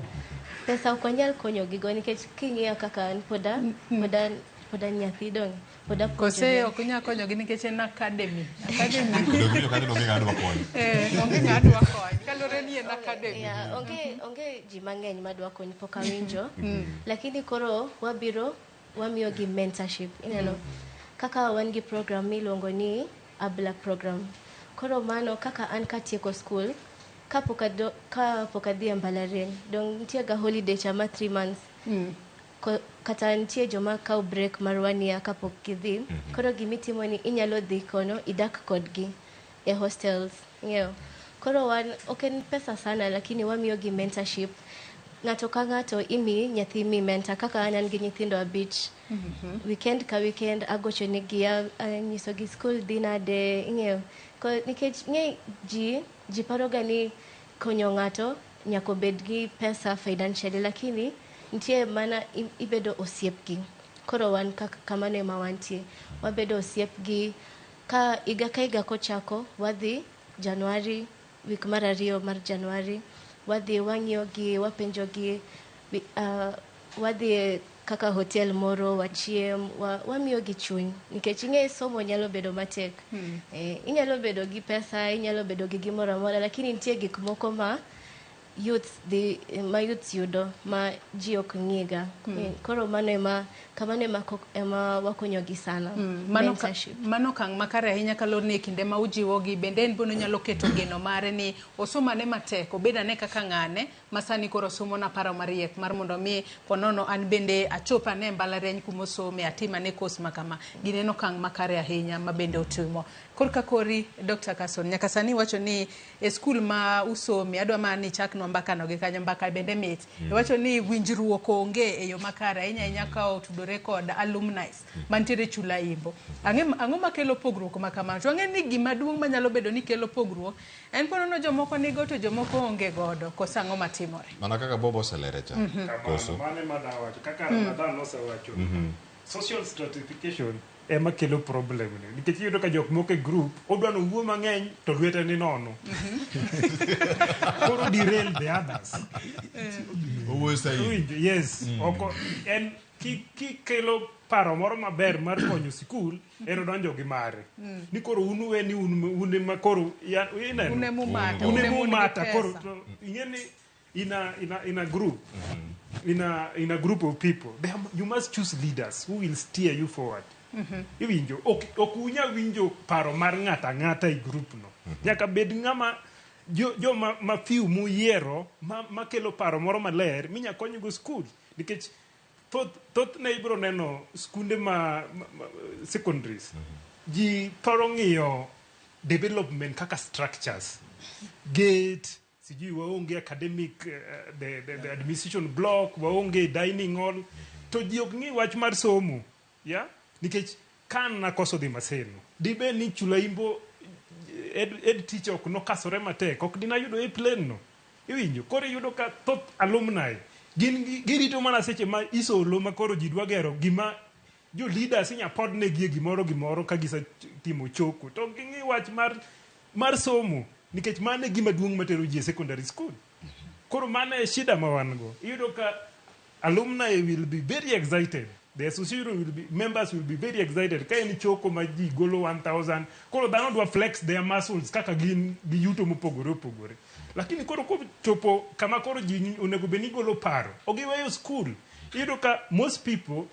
pesa ok wanyal konyogigo nikech king'iyo kaka an poda poda poda nyathi dong poda Kose puonjore. ok unyal konyogi nikech en academy. Academy. Donge kanyo onge ng'ama dwa kony. Eh, onge ng'ama dwa kony. Kaluwore ni en academy. Yeah, onge ji mang'eny madwa kony pok awinjo. Lakini koro wabiro wamiyogi mentorship. Ineno kaka wan gi program miluongo ni Abla program. Koro mano kaka an katieko school kapok adhi e mbalariany dong nitie ga holiday cha ma 3 months. Kata nitie joma kawo break mar 1 year kapok gidhi. Koro gimitimo ni inyalo dhi kono idak kodgi e hostels. Ing'eyo? Koro wan ok en pesa sana lakini wamiyogi mentorship. Ng'ato ka ng'ato imi nyathi mi mentor kaka an gi nyithindo 5. Weekend ka weekend agocho negi anyisogi school dhi nade, ing'eyo. Nikech ng'e ji paroga ni konyo ng'ato nyaka obed gi pesa financially, lakini nitie mana ibedo osiepgi. Koro wan kaka kamano ema wantie. Wabedo osiepgi ka higa ka higa kochako wadhi January, week mar 2 mar January, wadhi wang'iyogi, wapenjogi, wadhi kaka hotel moro wachiem, wamiyogi chuny nikech ing'e somo nyalo bedo matek. Inyalo bedo gi pesa, inyalo bedo gi gimoro amora, lakini nitie gik moko ma youth dhi ma youth yudo ma ji ok ng'iga. Koro mano ema kamano ema wakonyogi sana. Mentorship. Mano okang' makare ahinya kaluwore ni e kinde ma ujiwogi bende en bende onyalo keto geno mare ni osomane matek, obed ane kaka ng'ane ma sani koro somo na paro mariek mar mondo mi ponono an bende achop ane e mbalariany kuma osome, atim ane course ma kama. Gini en okang' makare ahinya ma bende otimo. Korka kori Dr. Carson, nyaka sani iwacho ni e skul ma usome, adwa mana ni ichaknwa mbaka no gi kanyo, mbaka bende mit. Iwacho ni winjruok onge e yo makare ahinya ahinya ka otudore kod alumni mantiere Chula Imbo. Ang'o makelo pogruok ma kamano? To ang'e ni gima duong' manyalo bedo ni kelo pogruok en ponono jomoko nigo to jomoko onge godo, koso ang'o matimore? Mana kaka Bob oselere cha. Koso? Mano ema dawacho, kaka Ramadhan osewacho. Social stratification ema kelo problem ni. Nikech iyudo ka jok moko e group odwa ni owuo mang'eny to lwete ni nono. Koro derail the others. Owuoyo saidi. Winjo, yes. Oko, en kikelo paro moro maber mar konyo sikul, en odonjo gi mare. Ni koro un uwe ni un ema koro ineno. Un ema umata, Un un ema ema un gi umata, koro pesa. to ing'e ni in a group. In a group of people, you must choose leaders who will steer you forward. Iwinjo, ok unyal winjo paro mar ng'ato ang'ata e group no. Nyaka bed ng'ama joma ma few muyiero makelo paro moro maler minya konygo skul nikech thothne ibiro neno skunde ma secondaries ji thoro ng'iyo development kaka structures gate sijui waonge academic the administration block waonge dining hall to ji ok ng'i wach mar somo ya nikech kan nakoso dhi Maseno dibed ni Chulaimbo ed teacher ok nokasore matek ok dinayudo A plane no iwinjo koro iyudo ka thoth alumni gin girito mana seche ma isolo ma koro ji dwa gero gima jo leaders inya podnegi e gimoro ka gisetimo choko to ging'i wach mar somo nikech mano e gima duong' matero ji e secondary school. Koro mano e shida ma wan go. Iyudo ka alumni will be very excited. The association will be, members will be very excited. Ka en choko ma ji golo 1000, koro dhano dwa flex their muscles kaka gin gi yuto mopogore opogore. Lakini koro kochopo kama koro ji onego bed ni golo paro, ok giweyo school. Iyudo ka most people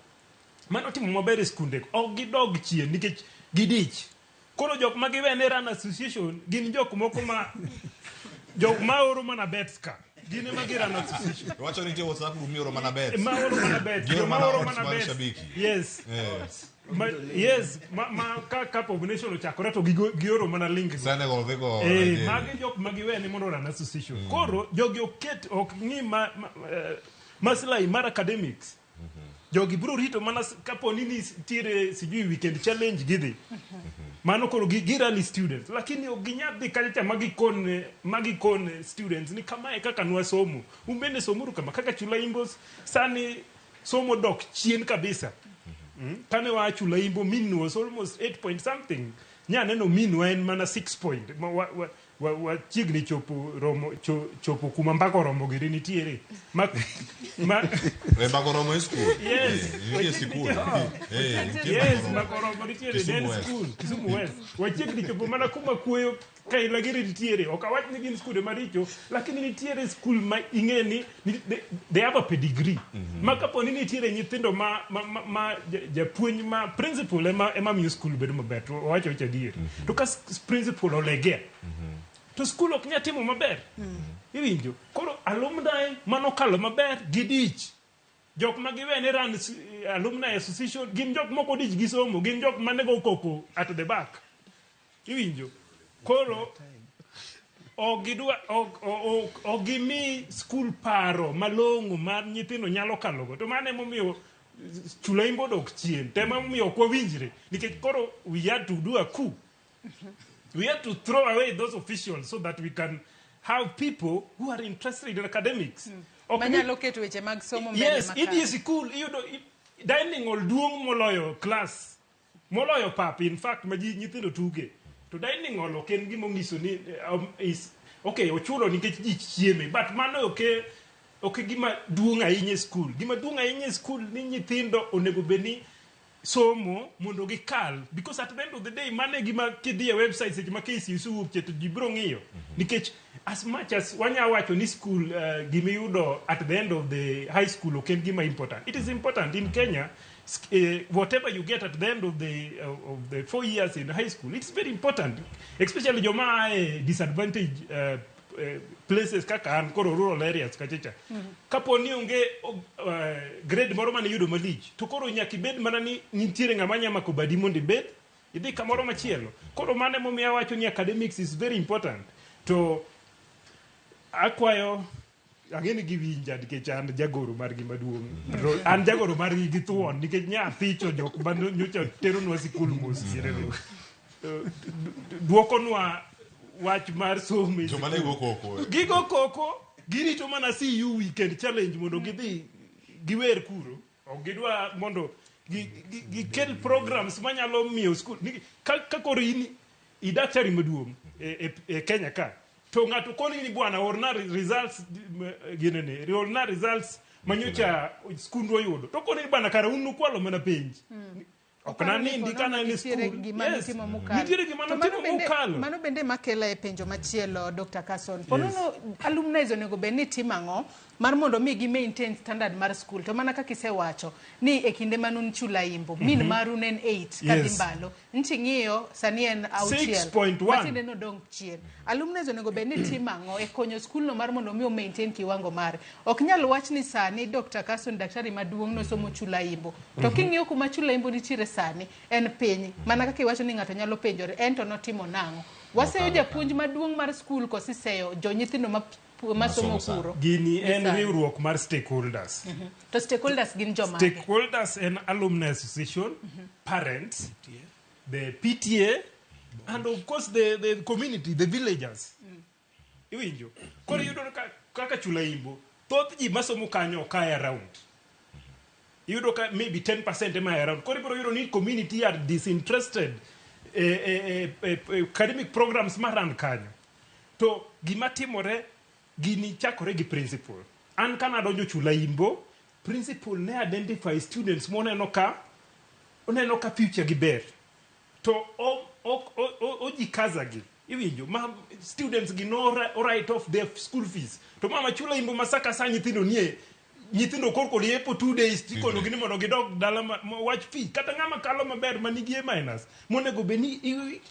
mano timo maber e skunde ok gidog chien nikech gidich. Koro jok ma giwene run association gin jok moko ma jok ma oro mana bets ka. Gin ema gi run association. Wacho ni nitie WhatsApp group mioro mana bets. Ma oro mana bets. Gioro Joma mana oro odds mana mar bets. shabiki. Yes. Yes. Ma ka Cup of Nation ochakore to gioro mana link go. Senegal dhi go Nigeria. Magi jok ma giwene mondo run association. Koro jogi oket ok ng'i maslahi mar academics. Jogi biro rito mana kapo ni nitiere sijui weekend challenge gidhi. Mano koro gi rally students. Lakini ok ginyal dhi kacha cha magikone students ni kamae kaka nwasomo. Un bende somuru kama kaka Chulaimbo sani somo dok chien kabisa. Kane waa Chulaimbo mean was almost 8 point something. Nya neno mean wa en mana 6 point. Ma wachiegni chopo romo chopo kuma mbaka oromo giri nitiere. Ma Mbaka oromo e school. Yes. Nitie sikul. Nitie Yes, mbaka oromo. mbaka oromo nitiere Kisumu en West. school, Kisumu West. Wachiegni chopo mana kuma kuoyo Kaila giri nitiere. Ok awach ni gin skunde maricho, lakini nitiere school ma ing'e ni they have a pedigree. Ma kapo ni nitiere nyithindo ma japuonj ma principal ema miyo school bedo maber. To owacho weche adier. To ka principal olegea, to school ok nyal timo maber. Iwinjo? Koro alumni manokalo maber gidich. Jok ma giwene run alumni association gin jok moko odich gi somo, gin jok manego koko at the back. Iwinjo? Koro ok gidwa ok gimi school paro malong'o mar nyithindo nyalo kalogo. To mano emomiyo Chulaimbo dok chien. To emomiyo ok wawinjre. Nikech koro we had to do a coup. We had to throw away those officials so that we can have people who are interested in academics. Manyalo keto weche mag somo mbele Yes, makare. idhi e sikul, iyudo dining hall duong' moloyo class. Moloyo pap, in fact, ma ji nyithindo tuge. To dining hall ok en gima onyiso ni is okay, ochulo nikech ji chieme, but mano ok gima duong' ahinya e skul. Gima duong' ahinya e skul ni nyithindo onego bed ni somo mondo gikal, because at the end of the day mano e gima kidhi e website seche ma KCSE owuok cha to ji biro ng'iyo. Nikech as much as wanya wacho ni school gimiyudo at the end of the high school ok en gima important. It is important in Kenya. Whatever you get at the end of the 4 years in high school, it's very important, especially joma disadvantaged places kaka an koro rural areas kachicha. Kapo ni onge grade moro mane iyudo malich, to koro nyaka ibed mana ni nitiere ng'ama nya mako badi mondo ibed idhi kamoro machielo. Koro mano emomiyo awacho ni academics is very important. To akwayo ang'e ni giwinja nikech an jagoro margi maduong'. An jagoro margi gi thuon nikech nyathicho jok ma nyocha teronwa sikul mos dierego. Dwokonwa wach mar somo e Joma ne sikul. go koko. Gigo koko, girito mana CU weekend challenge mondo gidhi giwer kuro. Ok gidwa mondo gikel programs manyalo miyo skul. Ka koro in idaktari maduong' e Kenya ka, to ng'ato koni ni bwana orna results ginene, orna results manyocha skundwa oyudo. To koni ni bwana kara un nukwalo mana penj. Ok nanindi ka ne en e Nitiere skul. gima Yes. notimo mokalo. Nitiere gima To notimo mokalo. Mano bende makela e penjo machielo, Dr. Carson. Ponono alumni onego bed ni timo ang'o mar mondo mi gi maintain standard mar school. To mana kaka isewacho ni e kinde manun Chula Imbo, min maru ne en 8 kadhi mbalo. Nchi ng'iyo sani en auchiel. 6.1. Matiende ni odong chien. Alumni onego bed ni timo ang'o e konyo skul no mar mondo mi o maintain kiwango mare. Ok nyal wach ni sani Dr. Carson daktari maduong' nosomo Chula Imbo. To king'iyo kuma Chula Imbo nitiere sani en piny. Mana kaka iwacho ni ng'ato nyalo penjore en to notimo nang'o. Waseyo japuonj maduong' mar skul kosiseyo jo nyithindo ma masomo kuro. Gini Gi en sani. riwruok mar stakeholders. To stakeholders gin jomage? Stakeholders en alumni association, parents, the PTA, and of course the community, the villagers. Iwinjo? Koro iyudo kaka Chula Imbo, thoth ji masomo kanyo ok ae around. Iyudo ka maybe 10% ema ae around. Koro ibiro yudo ni community are disinterested e academic programs maran kanyo. To gima timore, gini chakore gi principal. An kanadonjo Chula Imbo, principal ne identify students moneno ka oneno ka future gi ber. To ojikaza gi. Iwinjo, ma students gi no write off their school fees. To mama Chula Imbo ma sa ka sa nyithindo nie nyithindo korko liepo 2 days tikonogi ni mondo gidog dala ma wach fee. Kata ng'ama kalo maber manigi A minus monego bed ni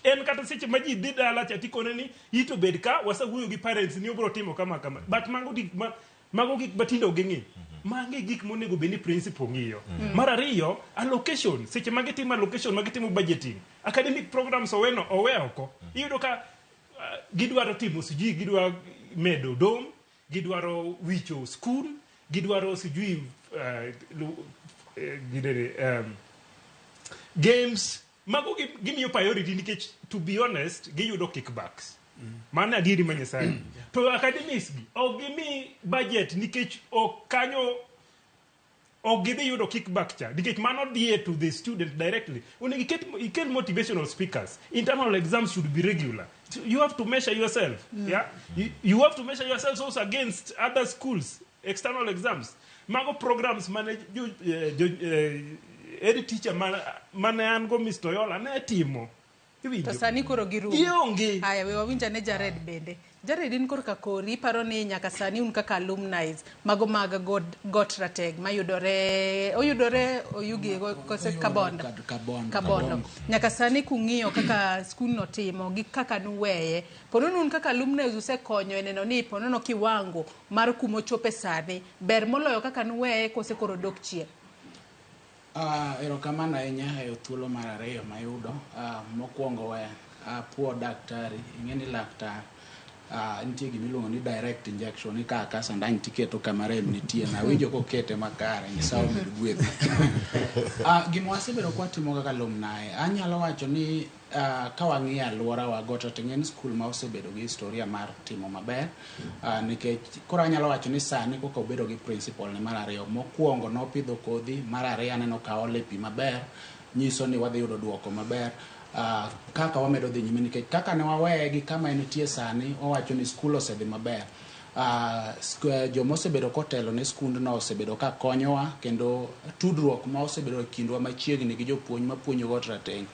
en kata seche ma ji dhi dala cha tikone ni ito bed ka wasewuoyo gi parents ni obiro timo kama kama. But mago gik ma mago gik matindo ok ging'i. Magi gik monego bed ni principal ng'iyo. Mar ariyo, allocation. Seche ma gitimo allocation, ma gitimo budgeting. Academic programs oweno owe oko. Iyudo ka gidwaro timo sijui gidwa medo dom, gidwaro wicho school, gidwaro sijui ginene, games. Mago gimiyo priority nikech to be honest, giyudo kickbacks. Mano adieri ma Nyasaye. To academics gi ok gimi budget nikech ok kanyo ok gidhi yudo kickback cha nikech mano dhie to the student directly. Onego ikel motivational speakers. Internal exams should be regular. So you have to measure yourself. Yeah? You have to measure yourself also against other schools, external exams. Mago programs mane jo head teacher mane an go Mr. Oyola ne timo. Iwinjo? To sani koro girumo. Gionge. Aya, we wawinj ane Jared bende. Jared, in korka kori, iparo ni nyaka sani un kaka alumni mago mag Got Rateng mayudore, oyudore Oyugi kose Kabondo? Kabondo. Kabondo. Nyaka sani kung'iyo kaka skul no timo gi kaka nuweye, ponono un kaka alumni usekonyo e neno ni ponono kiwango mar kumochope sani ber moloyo kaka nuweye kose koro dok chien? Erokamano ahinya e thuolo mar ariyo mayudo. Mokwongo we apuo daktari, ing'e ni laktar nitie gimiluongo ni direct injection, ikawo ka sandan tiketo kama rem nitie, nawinjo kokete makare, Nyasaye omed gwedhi. Gima wasebedo kwatimo kaka alumni, anyalo wacho ni ka wang'iyo alworawa, Got Rateng en skul ma osebedo gi historia mar timo maber, nikech koro anyalo wacho ni sani koka obedo gi principal ne mar ariyo, mokwongo nopidho kodhi, mar ariyo aneno ka ole pi maber, nyiso ni wadhi yudo duoko maber. Kaka wamedo dhi nyime, nikech kaka ne waweye gi kama entie sani, owacho ni skul osedhi maber. Joma osebedo kotelo ne skundno osebedo ka konyowa, kendo tudruok ma osebedo e kindwa machiegni gi jopuonj mapuonjo Got Rateng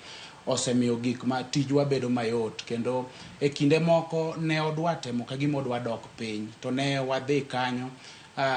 osemiyo gik ma tijwa bedo mayot, kendo e kinde moko ne odwa temo ka gima odwa dok piny, to ne wadhi kanyo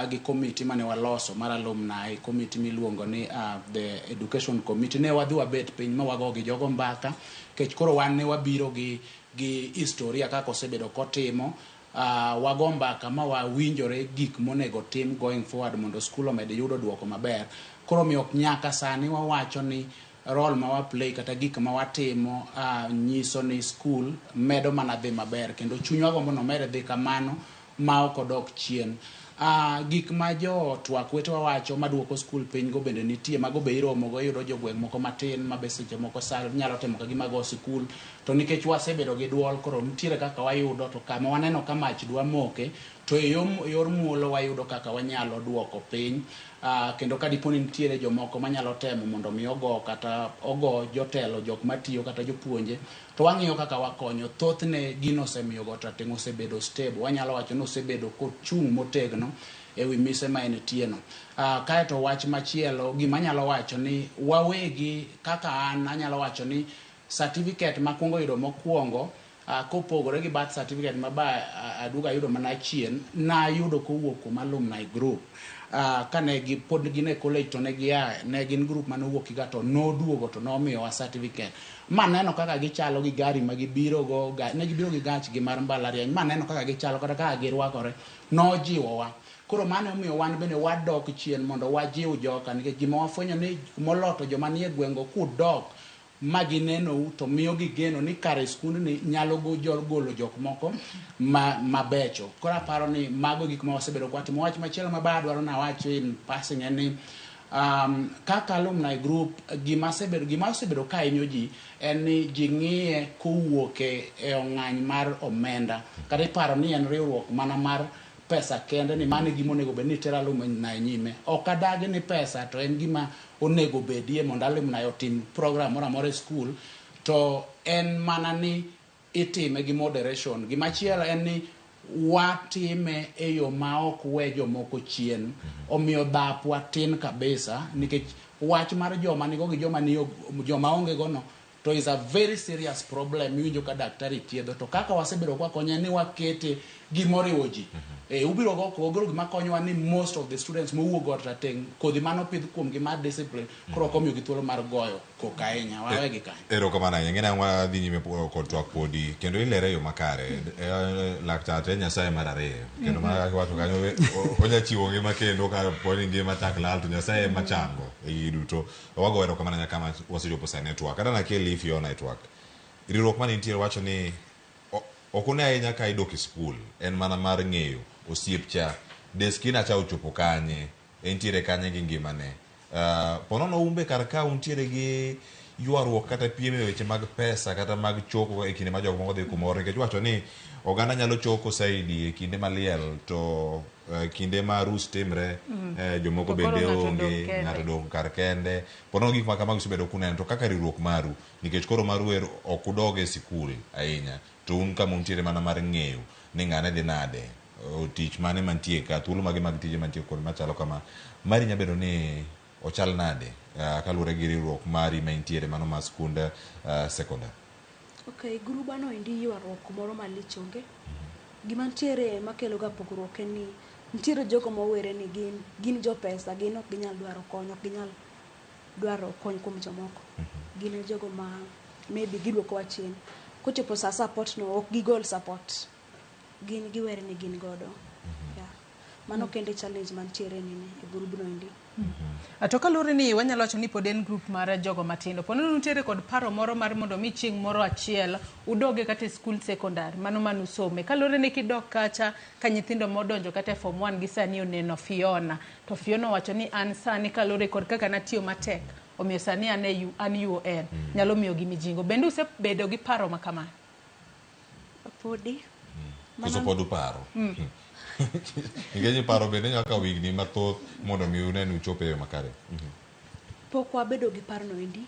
gi komiti mane waloso mar alumni, komiti miluongo ni the education committee. Ne wadhi wabet piny ma wago gi jogo mbaka, nikech koro wan ne wabiro gi historia kaka osebedo kotimo. Wago mbaka ma wawinjore gik monego tim going forward mondo skul omed yudo duoko maber. Koro omiyo nyaka sani wawacho ni role ma wa play kata gik ma watimo nyiso ni skul medo mana dhi maber, kendo chunywa gombo ni omed dhi kamano ma ok odok chien. Gik ma jo twak wetewa wacho maduoko skul piny go bende nitie, mago be iromo go, iyudo jogweng' moko matin ma be seche moko sa nyalo temo ka gima go sikul, to nikech wasebedo gi duol, koro nitiere kaka wayudo, to kama waneno ka mach dwa moke, to e yor muolo wayudo kaka wanyalo duoko piny. Kendo ka dipo ni nitiere jomoko manyalo temo mondo mi ogo kata ogo jotelo, jok matiyo kata jopuonje, to wang'iyo kaka wakonyo. Thothne gino osemiyo Got Rateng osebedo stable, wanyalo wacho ni osebedo kochung' motegno ewi mise ma entie no. Kaeto wach machielo, gima anyalo wacho ni wawegi kaka an anyalo wacho ni certificate makwongo yudo mokwongo Kopogore gi birth certificate ma ba aduogo ayudo mana chien, nayudo kowuok kuom alumni group. Kane gi, pod gin e college to ne gia ne gin group mane owuok higa to noduogo to nomiyowa certificate. Maneno kaka gichalo gi gari ma gibiro go, ne gibiro gi gachgi mar mbalariany, maneno kaka gichalo kata kaka girwakore, nojiwowa. Koro mano omiyo wan bende wadok chien mondo wajiw joka, nikech gima wafwenyo ni moloto joma nie gweng'go kudok ma ginenou to miyo gigeno ni kare skundni nyalo golo jok moko mabecho. Koro aparo ni mago gik ma wasebedo kwatimo. Wach machielo ma ba adwaro nawach in passing en ni kaka alumni group, gima osebedo ka hinyo ji en ni ji ng'iye kowuok e ong'any mar omenda, kata iparo ni en riwruok mana mar pesa kende, ni mano e gima onego bed ni tero alumni nyime. Ok adagi ni pesa to en gima onego bedie mondo alumni otim program moro amora e skul, to en mana ni itime gi moderation. Gimachielo en ni watime e yo ma ok we jomoko chien. Omiyo dhapwa tin kabisa, nikech wach mar joma nigo gi joma onge go no to is a very serious problem miwinjo ka daktari thiedho. To kaka wasebedo kwakonye ni wakete gimoriwo ji. Ubiro go kogoro gima konyowa ni most of the students mowuok ot rateng' kodhi manopidh kuomgi mar discipline, koro ok omiyogi thuolo mar goyo koko ahinya. Wawegi kanyo. Erokamano ahinya. Ng'e wadhi nyime kod twak podi kendo ilere e yo makare. Laktar to en Nyasaye mar ariyo. Kendo mana kaka iwacho kanyo, onya chiwo ngima kendo ka po ni ngima chak lal to Nyasaye ema chango e gigi duto. Wago erokamano ahinya kama wasechopo sani e twak. Kata nakeli Fiona e twak. Riwruok mane nitie wacho ni ok une ahinya ka idok e skul, en mana mar ng'eyo osiep cha, deskina cha ochopo kanye, entiere kanye gi ngimane. Ponono umbe kar ka untiere gi ywaruok kata piem e weche mag pesa kata mag choko e kinde ma jok moko dhi kumoro, nikech iwacho ni oganda nyalo choko saidi e kinde maliel to kinde ma arus timre, jomoko bende onge, ng'ato dong' kar kende. Ponono gik ma kamago usebedo kuneno, to kaka riwruok maru, nikech koro maru ero ok udog e sikul ahinya, to un kama untiere mana mar ng'eyo ni ng'ane dhi nade, tich mane mantie ka, thuolo mage mag tije mantie kuonde machalo kama. Mari nyalo bedo ni ochal nade kaluwore gi riwruok mari ma intiere mano mar skund sekondar? Okay, gruba no endi ywaruok moro malich onge. Gima ntiere makelo ga pogruok en ni nitiere jogo mowere ni gin jopesa, gin ok ginyal dwaro kony, ok ginyal dwaro kony kuom jomoko. Gin e jogo ma maybe giduokowa chien. Kochopo sa support no, ok gigol support. Gin giwere ni gin godo. Yeah. Mano kende challenge mantiere nini e grubno endi. To kaluwore ni wanyalo wacho ni pod en group mar jogo matindo, po nono nitiere kod paro moro mar mondo mi chieng' moro achiel udoge kata e skul sekondar mano manusome. Kaluwore ni kidok kacha ka nyithindo modonjo kata e form 1 gi sani oneno Fiona, to Fiona owacho ni an sani kaluwore kod kaka natiyo matek, omiyo sani an e an UON, nyalo miyo gi mijingo. Bende usebedo gi paro ma kamano? Podi. Koso pod uparo? Nikech paro bende nyalo kawo higni mathoth mondo mi une ni uchopo e yo makare. Pok wabedo gi paro no endi.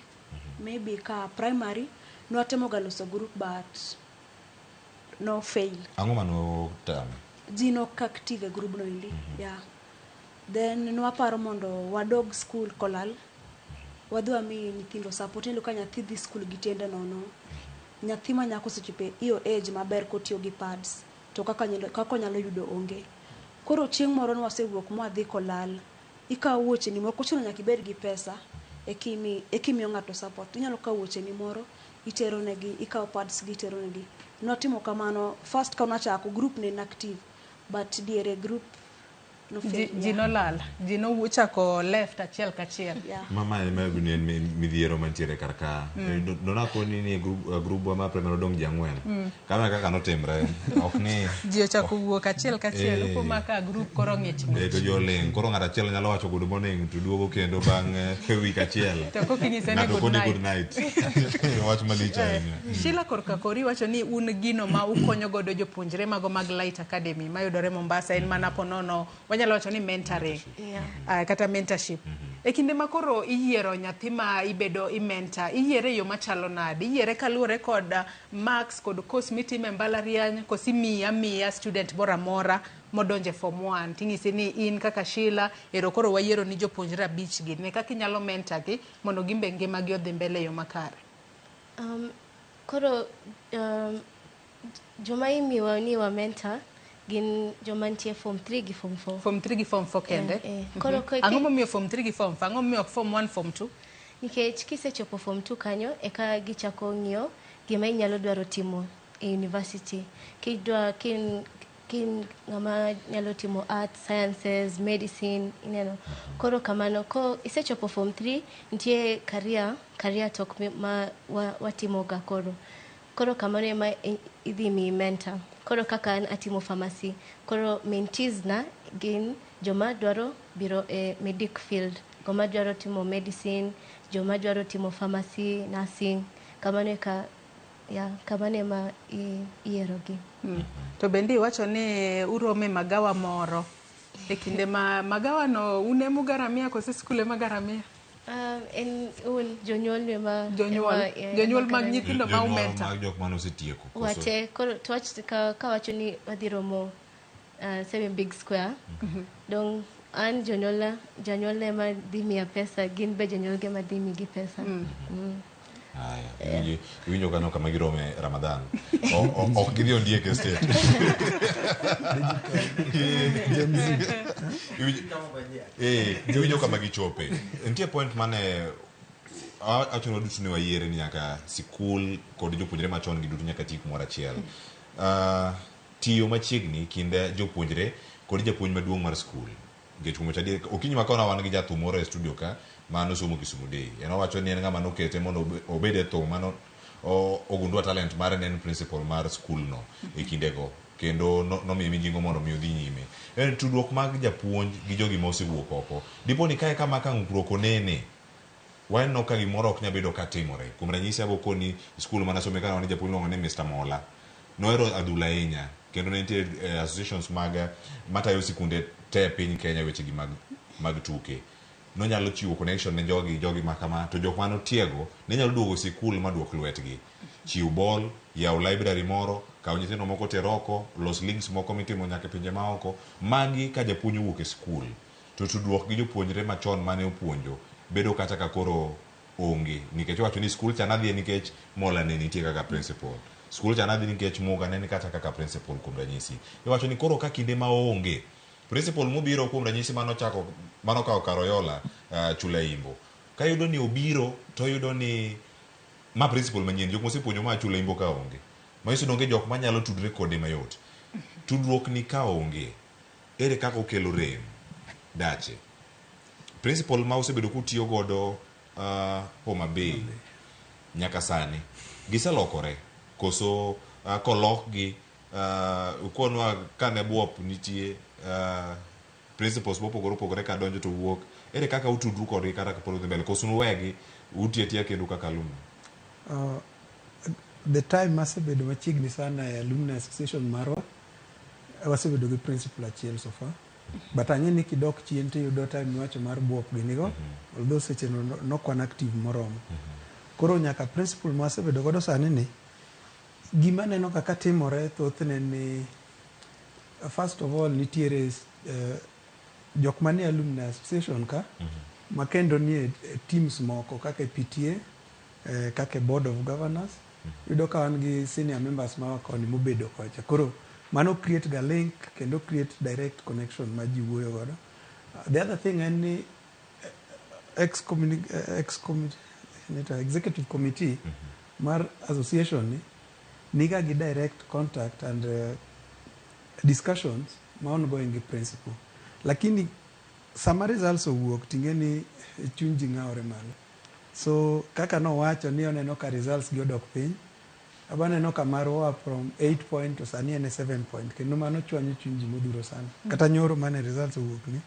Maybe ka primary nwatemo ga loso group but no fail. Ang'o manotame? Ji nok active e group no endi. Yeah. Then nwaparo mondo wadog school kolal. Wadhi wami nyithindo support. Iyudo ka nyathi dhi school gi tiende nono. Nyathi ma nyako osechopo e iyo age maber kotiyo gi pads to kaka onyalo yudo onge. Koro chieng' moro nwasewuok mwadhi kolal. Ikawo wuocheni moko, ok ochuno nyaka ibed gi pesa ekimiyo ng'ato support. Inyalo kawo wuocheni moro itero negi, ikawo pads gi itero negi. Nwatimo kamano, first ka nwachako group ne en active, but diere group no fail. Ji nolal, ji nochako left achiel kachiel. Mama ema ne en midhiero mantiere kar ka. Donakoni ni grubwa mar primary odong' ji 4. Kamano kaka notimre, ok ni ji ochako wuok achiel kachiel, upo maka group koro ng'ich ng'ich. To joling', koro ng'ato achiel nyalo wacho good morning to duogo kendo bang' week achiel. To kokinyise ni good night. Good night. Wach malich ahinya. Sheila korka kori wacho ni un gino ma ukonyo godo jopuonjre mago mag Light Academy mayudore Mombasa en mana ponono wanyalo wacho ni mentoring, kata mentorship. E kinde ma koro iyiero nyathi ma ibedo i-mentor, iyiere e yo machalo nade? Iyiere kaluwore kod marks kod course mitimo e mbalariany, koso imiyi amiya student moro amora modonjo e form 1 ting'isi ni in kaka Sheila ero koro wayiero ni jopuonjre 5 gi ne kaka inyalo mentor gi mondo gimbe ngimagi odhi mbele e yo makare. Koro Joma imiwa ni wa mentor gin joma nitie form 3 gi form 4. Form 3 gi form 4 kende. Eh, eh. Koro Ang'o momiyo form 3 gi form 4? Ang'o momiyo ok form 1, form 2? Nikech kisechopo form 2 kanyo eka gichako ng'iyo gima inyalo dwaro timo e university. Kidwa kin kin ng'ama nyalo timo arts, sciences, medicine, ineno. Koro kamano, ko isechopo form 3, nitie career talk ma watimoga koro. Koro kamano ema idhi miyi mentor. Koro kaka an atimo pharmacy, koro mentees na gin joma dwaro biro e medic field, joma dwaro timo medicine, joma dwaro timo pharmacy, nursing, kamano eka, ya, kamano ema iyierogi. To bende iwacho ni urome magawa moro e kinde ma magawa no un ema ugaramia kose skul ema garamia? En un jonyuol ema Jonyuol mag nyithindo ma umenta. Mag jok mane osetieko. Wate koro to wach ka wacho ni wadhi romo Seven Big Square. Dong an jonyuol ema dhi miya pesa, gin be jonyuol ema dhi migi pesa. Aya, iwinjo kanyo kama girome Ramadhan. Ok gidhi Ondiek Estate. Iwinjo kama gichope. Nitie point mane achuno duto ni wayiere ni nyaka sikul kod jopuonjre machon gi duto nyaka ti kumoro achiel. Tiyo machiegni kind jopuonjre kod japuonj maduong' mar skul. Nikech kuom wacho adier, okinyi ma kona wan gi jathum moro e studio ka mano somo Kisumu Day. En owacho ni en ng'ama nokete mondo obed e thum, mano ogundua talent mare ne en principal mar skul no e kindego. Kendo nomiye mijing'o mondo mi odhi nyime. En tudruok mag japuonj gi jogi ma osewuok oko. Dipo ni kae kama ka ng'ukruok onene, waneno ka gimoro ok nyal bedo ka timore. Kuom ranyisi abo koni skul mana some ka wan gi japuonj miluongo ni Mr. Mola. Nohero adhula ahinya kendo ne nitie associations mag matayo sikunde te e piny Kenya wechegi mag tuke. Nonyalo chiwo connection ne jogi ma kama, to jok mane otiego ne nyalo duogo sikul maduok lwetgi. Chiw ball, yaw library moro, kaw nyithindo moko ter oko, los links moko mitimo nyaka e pinje maoko. Magi ka japuonj owuok e skul, to tudruok gi jopuonjre machon mane opuonjo bedo kata ka koro onge. Nikech owacho ni skul cha nadhiye nikech Mola ne nitie kaka principal. Skul cha nadhi nikech Muga ne ni kata kaka principal kuom ranyisi. Iwacho ni koro ka kinde ma onge, principal mobiro kuom ranyisi manokawo Karoyola, Chula Imbo. Ka yudo ni obiro, to yudo ni ma principal manyien, jok mosepuonjo ma Chula Imbo ka onge. Manyiso ni onge jok manyalo tudre kode mayot. Tudruok ni ka onge, ere kaka okelo rem? Dache. Principal ma osebedo kutiyo godo Homa Bay nyaka sani, giselokore koso kolokgi ukonwa kane buop nitie principals mopogore opogore ka donjo to wuok, ere kaka utudru kodgi kata kapod udhi mbele koso nuwegi uti atiya kendu kaka alumni? The time masebedo machiegni sana e alumni association marwa, wasebedo gi principal achiel so far. But ang'e ni kidok chien tiyudo time miwacho mar buop ginigo, although seche no nokwan active moromo. Koro nyaka principal mawasebedo godo sani ni, gima aneno kaka timore thothne ni, first of all nitiere jok manie alumni association ka, ma kendo nie teams moko kaka e PTA, kaka e board of governors. Iyudo ka wan gi senior members ma koni mobedo kocha. Koro mano create ga link kendo create direct connection ma ji wuoyo godo. The other thing en ni executive committee mar association ni niga gi direct contact and discussions ma ongoing gi principal. Lakini sama results owuok ting'e ni chuny ji ng'awore malo. So kaka nowacho ni oneno ka results gi odok piny, aba neno ka marwa from 8 point to sani en e 7 point, kendo mano chwanyo chuny ji modhuro sana. Kata nyoro mane results owuok ni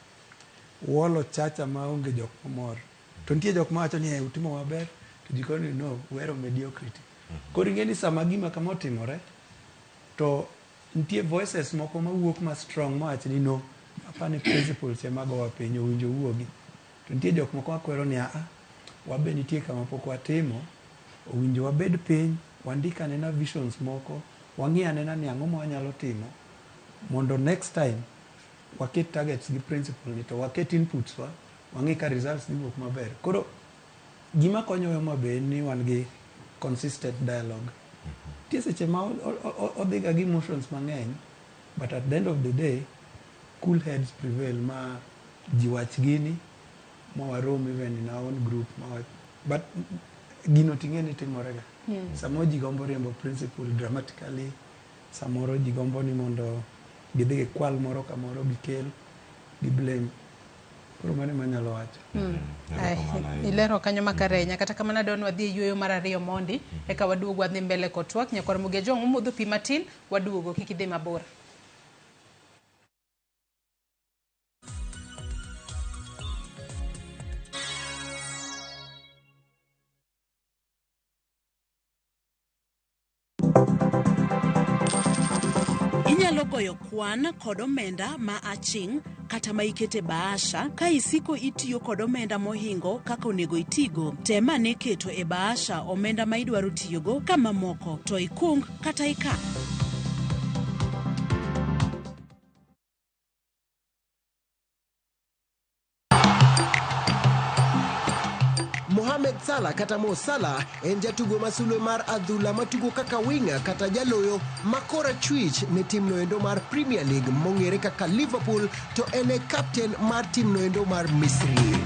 wolo chacha maonge jok mamor. To nitie jok mawacho ni utimo maber, to ji koni no, uhero mediocrity. Koro ing'e ni sama gima kama otimore, to nitie voices moko mawuok ma strong mawach ni no, apani principals ema gowa piny, owinjo wuogi. To nitie jok moko makwero ni aa, wabe nitie kama pok watimo, owinjo wabed piny, wandik anena visions moko, wang'i anena ni ang'o ma wanyalo timo mondo next time waket targets gi principal ni to waket inputs wa, wang'i ka results dhi wuok maber. Koro gima konyo Homa Bay ni wan gi consistent dialogue. Nitie seche ma odhiga gi emotions mang'eny, but at the end of the day cool heads prevail ma ji wach gini ma warom even in our own group ma but gino ting'e ni timorega. Samoro ji gombo riembo principal dramatically, samoro ji gombo ni mondo gidhi gikwal moro kamoro gikel gi blame. Koro mano ema anyalo wacho. Ilero kanyo makare ahinya. Kata kamano adwa ni wadhi e yueyo mar ariyo mondi, eka waduog wadhi mbele kod twak. Nyakwar Mugejo Jong, umodho pi matin, waduogo, kik idhi mabor. Inyalo goyo kwan kod omenda ma aching' kata ma ikete bahasha ka isiko itiyo kod omenda mohingo kaka onego itigo. Tem ane keto e bahasha omenda ma idwaro tiyogo ka mamoko to ikung kata ikan. Mohamed Salah kata Mo Salah en jatugo ma sulwe mar adhula matugo kaka winga kata jaloyo ma korachwich ne timno endo mar Premier League mong'ere kaka Liverpool to en e kapten mar timno endo mar Misri.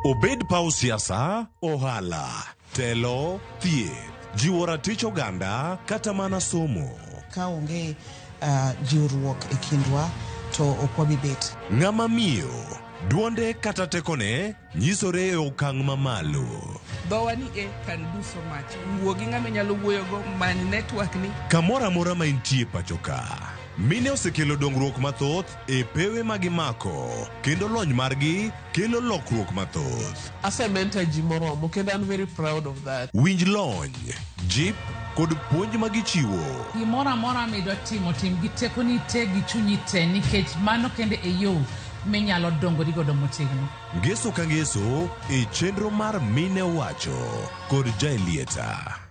Obed paw siasa, ohala, telo, thieth, jiwo ratich oganda kata mana somo. Ka onge jiwruok e kindwa to ok wabi bet. Ng'ama miyo, duonde kata tekone nyisore e okang' mamalo. Dhowa ni e can do so much. Wuo gi ng'ama inyalo wuoyogo, many network ni. Kamoro amora ma intie pacho ka, mine osekelo dongruok mathoth e pewe ma gimako kendo lony margi kelo lokruok mathoth. Asementor ji moromo kendo an very proud of that. Winj lony, jip kod puonj ma gichiwo. Gimoro amora midwa timo, tim gi tekoni te gi chunyi te nikech mano kende e yo minyalo dongori godo motegno. Ngeso ka ngeso e chenro mar Mine Owacho kod Jaelieta.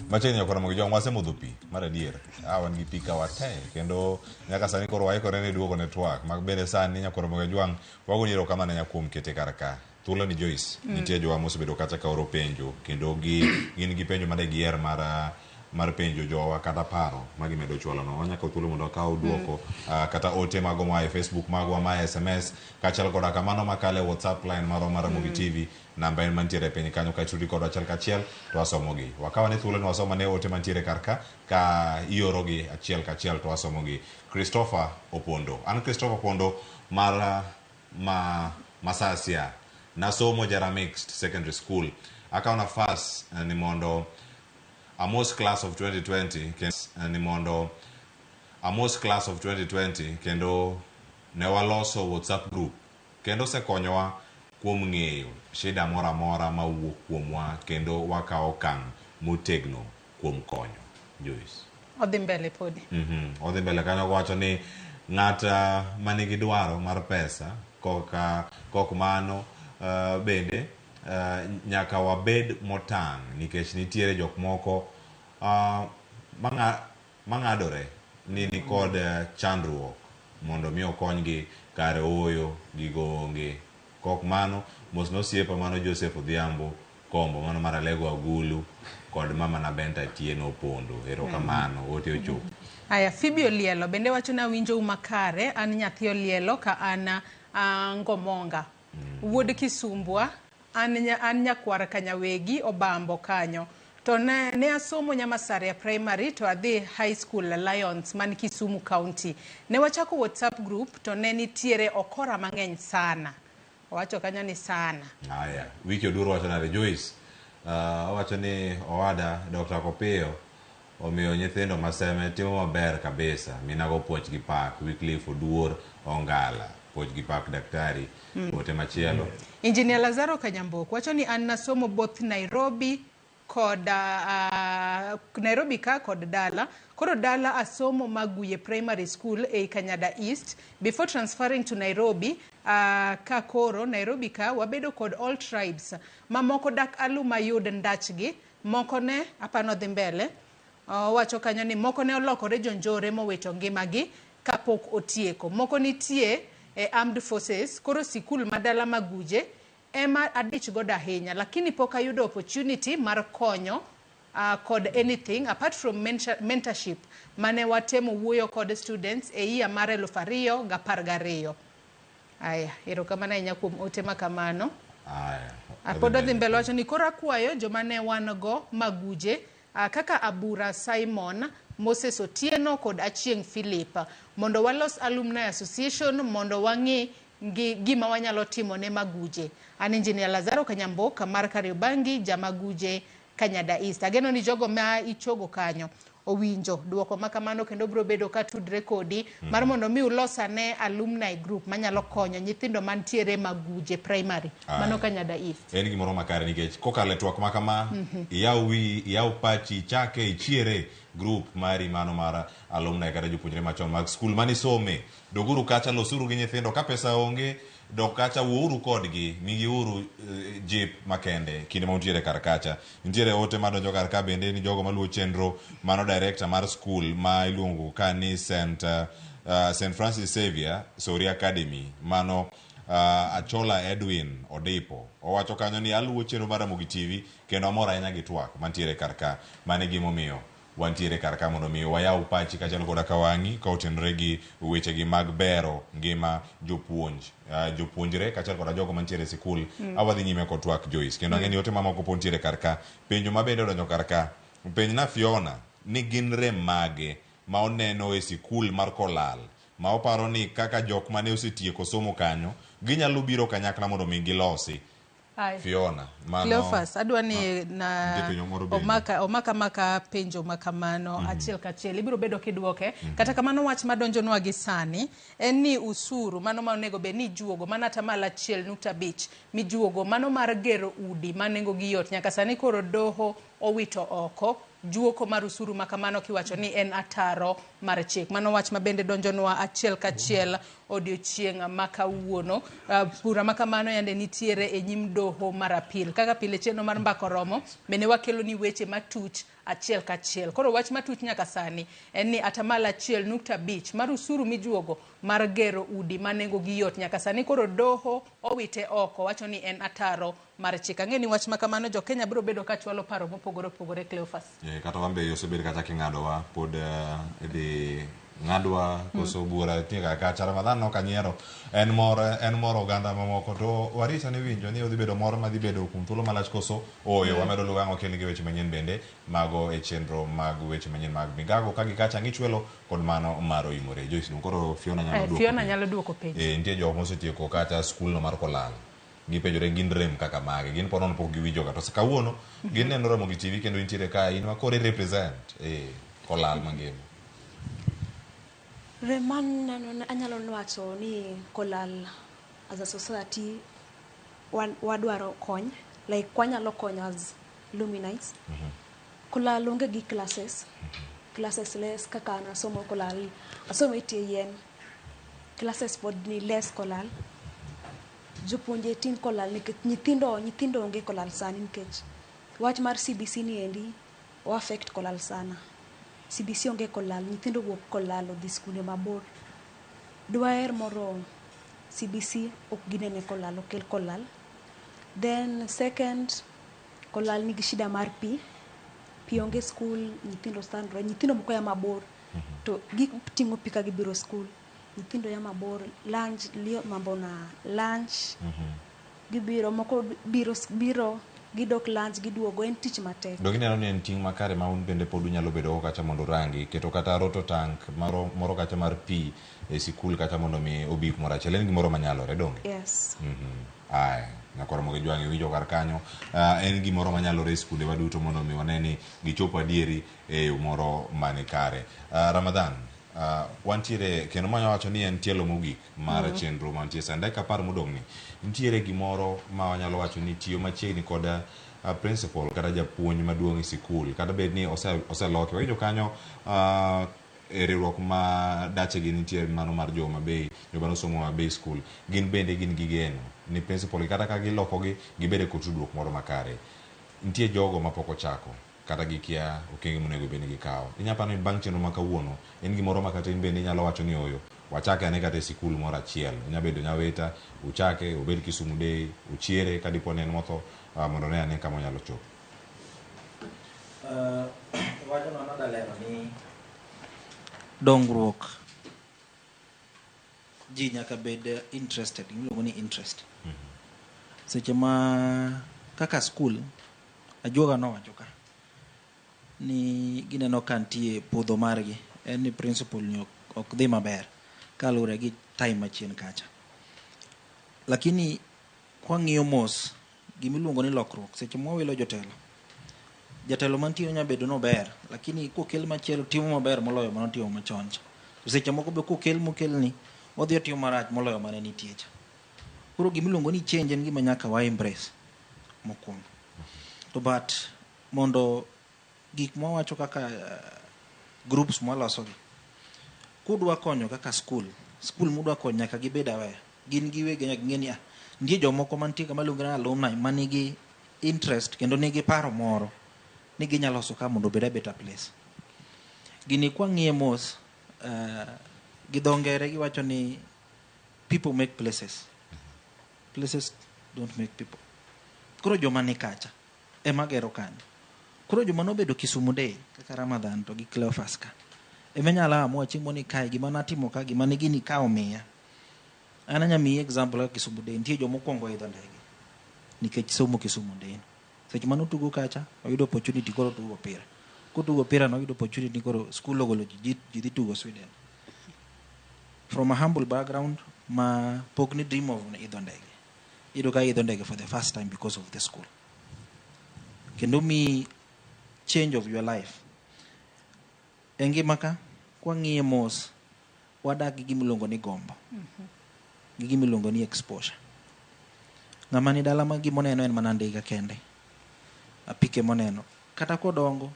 Machiegni nyakora Ramogi Jwang' wasemodho pi mar adier. Wan gi pi ka wate kendo nyaka sani koro waikore ne duogo ne twak. Mag bende sani nyakora Ramogi Jwang' wagoni erokamano ahinya kuom kete kar ka. Thuolo ni Joyce, nitie jowa mosebedo kacha ka oro penjo kendo gin gi penjo mane giher mar penjo jowa kata paro ma gimedo chwalo no. Wanyaka thuolo mondo wakaw duoko kata ote mago moa e Facebook magwa, ma e SMS kaachiel koda kamano makalo e WhatsApp line marwa mar Ramogi TV. Namba en mantiere e piny kanyo ka itudi kodwa achiel kachiel to wasomogi. Wakaw ane thuolo ni wasom ane ote mantiere kar ka ka iorogi achiel kachiel to wasomogi. Christopher Opondo. An Christopher Opondo mar Masasia. Nasomo Jara Mixed Secondary School. Akawo nafas ni mondo amos class of 2020 ni mondo amos class of 2020 kendo ne waloso WhatsApp group kendo osekonyowa kuom ng'eyo shida moro amora mawuok kuomwa kendo wakawo okang' motegno kuom konyo. Joyce. Odhi mbele podi. Odhi mbele kanyo wacho ni ng'at manigi dwaro mar pesa kok mano bende nyaka wabed motang' nikech nitiere jok moko mang'adore ni nikod chandruok mondo mi okonygi kare ooyo gigo onge. Kok mano mos nosiepa mano Joseph Odhiambo Kombo mano mar Alego Agulu kod mama na Benta Atieno Opondo. Erokamano, ote ochopo. Aya, Phoebe Olielo bende wacho na winjo makare, an nyathi Olielo ka an Ngomonga. Wuod Kisumbwa, an nyakwar Kanyawegi Obambo kanyo. To ne asomo Nyamasaria Primary to adhi High School Lions man Kisumu County. Ne wachako WhatsApp group to ne nitiere okora mang'eny sana. Owacho kanyo ni sana. Aya, wiki oduro wacho nade Joyce? Owacho ni owada Dr. Kopiyo omiyo nyithindo maseme timo maber kabisa. Minago puoch gi pak, Wycliffe Oduor Ongala, puoch gi pak daktari. Ote machielo. Engineer Lazaro Kanyambok wacho ni an nasomo both Nairobi kod Nairobi ka kod dala. Koro dala asomo Maguye Primary School ei Kanyada East before transferring to Nairobi. Ka koro Nairobi ka wabedo kod all tribes mamoko dak aluma yud ndachgi moko ne apano dhi mbele. Owacho kanyo ni moko ne olokore jonjore mowito ngimagi kapok otieko, moko nitie e armed forces. Koro sikul madala Maguje ema adich godo ahinya, lakini pok ayudo opportunity mar konyo kod anything apart from mentorship mane watemo wuoyo kod students e higa mar 2012. Aya, erokamano ahinya kuom ote ma kamano. Aya. Pod odhi mbele wacho ni koro akwayo joma ne wan go Maguje kaka Abura Simon, Moses Otieno kod Achieng' Philip mondo walos Alumni Association mondo wang'i gima wanyalo timo ne Maguje. An Engineer Lazaro Kanyamboka mar Kariobangi, Jamaguje, Kanyada East. Ageno ni jogo ma ichogo kanyo owinjo duoko ma kamano kendo biro bedo ka tudre kodi mar mondo mi ulos ane alumni group manyalo konyo nyithindo mantiere Maguje Primary. Mano Kanyada East. En gimoro makare nikech kokalo e twak ma kama, iyaw wiyi, iyaw pachi, ichake, ichiere group mari mano mar alumni kata jopuonjre machon mag skul manisome. Doguru kacha, losuru gi nyithindo ka pesa onge, dok kacha wuouru kodgi, migiuru jip makende kinde ma untiere kar kacha. Nitiere ote madonjo kar ka bende ni jogo maluwo chenro mano director mar skul ma iluongo ka ni St. Francis Xavier Sori Academy mano Achola Edwin Odipo. Owacho kanyo ni aluwo chenro mar Ramogi TV kendo amor ahinya gi twak mantiere kar ka. Mano e gimomiyo wantiere kar ka mondo mi wayaw pachi kaachiel koda ka wang'i ka otenore gi wechegi mag bero ngima jopuonj, jopuonjre kaachiel koda jogo mantiere e sikul. Awadhi nyime kod twak Joyce kendo ang'e ni ote mamoko pod ntiere kar ka. Penjo ma bende odonjo kar ka, penj na Fiona ni gin rem mage ma oneno e sikul mar Kolal ma oparo ni kaka jok mane osetieko somo kanyo ginyalo biro kanyakla mondo mi gilosi. Ai. Fiona, mano Cleophas, adwa ni na Nitie penjo moro bende. omaka maka penjo makamano achiel kachiel ibiro bedo kidwoke. Kata kamano wach madonjonwa gi sani en ni usuru mano ma onego bed ni ijuogo mana 1.5% mijuogo mano mar gero udi ma nengo gi yot nyaka sani koro doho owito oko juoko mar usuru makamano kiwacho ni en ataro mar chik. Mano wach ma bende donjonwa achiel kachiel odiochieng' ma kawuono. Bura makamano yande nitiere e nyim doho mar apil. Kaka pile chenro mar Mbaka Oromo bende wakelo ni weche matuch achiel kachiel. Koro wach matuch nyaka sani en ni 1.5% mar usuru mijuogo mar gero udi ma nengo gi yot nyaka sani koro doho owite oko wacho ni en ataro mar chik. Ang'e ni wach makamano jo Kenya biro bedo ka chwalo paro mopogore opogore Cleophas. Kata wan be osebed kata king'adowa pod idhi ng'adwa koso bura nitie kar kacha. Ramadhan nok anyiero en mor oganda mamoko to warita ni winjo ni odhi bedo mor madhi bedo kuom thuolo malach koso ooyo. Wamedo luwo ang' okelnigi weche manyien bende mago e chenro mag weche manyien mag migago ka gi kacha ng'ichwelo kod mano mar oimore. Joyce, koro Fiona nyalo duoko Fiona penjo. nyalo duoko penjo. Nitie jok mosetieko kata skul no mar Kolal. Gipenjore gin rem kaka mage, gin pod pok giwinjo ga to kawuono gineno Ramogi TV kendo intiere ka in ma koro i represent Kolal mangima. Rem maneno anyalo wacho ni Kolal as a society wadwaro kony, like wanyalo konyo as luminites. Kolal onge gi classes, classes less kaka an asomo Kolal, asomo e tie yien, classes pod ni less Kolal. Jopuonje tin Kolal nikech nyithindo onge Kolal sani nikech wach mar CBC ni endi o affect Kolal sana. CBC onge Kolal, nyithindo wuok Kolal odhi skunde mabor. Dwaher moro CBC ok ginene Kolal, okel Kolal. Then second, Kolal nigi shida mar pi. Pi onge skul, nyithindo sandore, nyithindo moko ya mabor to giting'o pi ka gibiro skul. Nyithindo ya mabor, lunch, liyo mambo na lunch, gibiro, moko biro gidok lunch, giduogo, en tich matek. Donge ineno ni en ting' makare ma un bende pod unyalo bedo go kacha mondo urangi, keto kata roto tank moro kacha mar pi e sikul kacha mondo mi obi kumoro achiel, en gimoro manyalore donge? Yes. Aya, nyakoro Ramogi Jwang' iwinjo kar kanyo, en gimoro manyalore e skunde waduto mondo mi wane ni gichopo adieri e yo moro mani kare. Ramadhan, Wantiere kendo manya wacho ni en tielo mogik mar chenro mantie sani dakika 10 modong' ni nitiere gimoro ma wanyalo wacho ni tiyo machiegni kod principal kata japuonj maduong' e sikul kata bed ni oseloki wawinjo kanyo e riwruok ma dachegi nitie mano mar jo Homa Bay joma nosomo Homa Bay School gin bende gin gi geno ni principal kata ka gilokogi gibedo kod tudruok moro makare. Nitie jogo mapok ochako kata gikia okenge monego bed ni gikawo. Inyalo paro ni bang' chenro ma kawuono en gimoro ma kata in bende inyalo wacho ni oyo wachake ane kata e sikul moro achiel. Onya bedo Nyawita, uchake, obed Kisumu Day, uchiere ka dipo ni en motho mondo ne ane kama onyalo chopo. Wachno nadalero ni dongruok ji nyaka bed interested, iluongo ni interest. Seche ma kaka school, ajuoga nowacho ka ni gineno ka nitie podho margi, en ni principal ni ok dhi maber kaluwore gi time machien kacha. Lakini kwang'iyo mos, gimiluongo ni lokruok, seche mwawilo jotelo, jatelo mantie nya bedo nober, lakini kokel machielo timo maber moloyo manotimo machon cha. To seche moko be kokel mokelni, odhi otimo marach moloyo mane nitie cha. Koro gimiluongo ni change en gima nyaka wa embrace mokwongo. To but mondo gik mwawacho kaka groups mwalosogi, kudwa konyo kaka school, school mudwa konyo nyaka gibed aware. Gin giwegi nyaka ging'e ni nitie jomoko mantie kama iluongo ni alumni manigi interest kendo nigi paro moro ni ginyalo loso ka mondo obed a better place. Gini kwang'iye mos, gi dho ngere giwacho ni people make places. Places don't make people. Koro joma ni kacha ema gero kanyo. Koro joma nobedo Kisumu Day kaka Ramadhan to gi Cleophas ka ema nyalo amua chieng' moro ni kae gima natimo ka gima ne gini ka omiya. An anya miyi example kaka Kisumu Day nitie joma okwongo idho ndege nikech somo Kisumu Day. Seche mane otugo kacha oyudo opportunity koro otugo opira. Kotugo opira no oyudo opportunity koro school ogolo ji ji dhi tugo Sweden. From a humble background ma pok ni dream of idho ndege. Iyudo ka idho ndege for the first time because of the school. Kendo mi change of your life. E ngima ka, kwang'iye mos, wadak gi gimiluongo ni gombo. Gi gimiluongo ni exposure. Ng'ama ni dala ma gimoneno en mana ndiga kende. Apike moneno. Kata kodongo,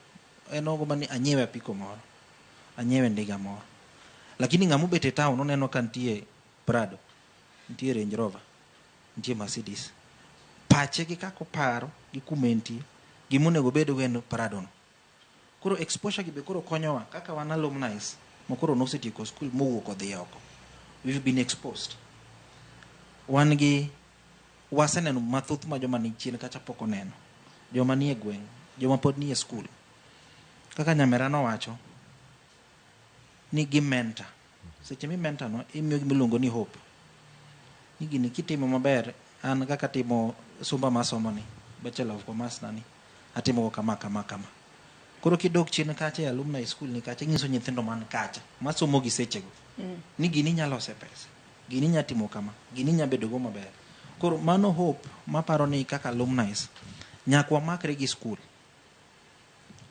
en ogo mani anyiewe apiko moro. Anyiewe ndiga moro. Lakini ng'ama obet e town oneno ka nitie Prado, nitie Range Rover, nitie Mercedes. Pache gi kaka oparo gi kuma entie, gima onego obedgo en Prado no. Koro exposure gi be koro konyowa kaka wan alumni ma koro nosetieko school mowuok odhi oko. We've been exposed. Wan gi waseneno mathoth ma joma ni chien kacha pok oneno. Joma nie gweng', joma pod nie school. Kaka nyamera nowacho ni gi mentor. Seche mi mentor no, imiyo gima iluongo ni hope. Ni gini kitimo maber, an kaka timo sumba masomo ni, Bachelor of Commerce na ni, atimo go kama kama kama. Koro kidok chien kacha e alumni school ni kacha, inyiso nyithindo man kacha, masomo gi sechego. Ni gini inya lose pesa, gini inya timo kama, gini inya bedo go maber. Koro mano hope maparo ni kaka alumni, nyaka wamakre gi school.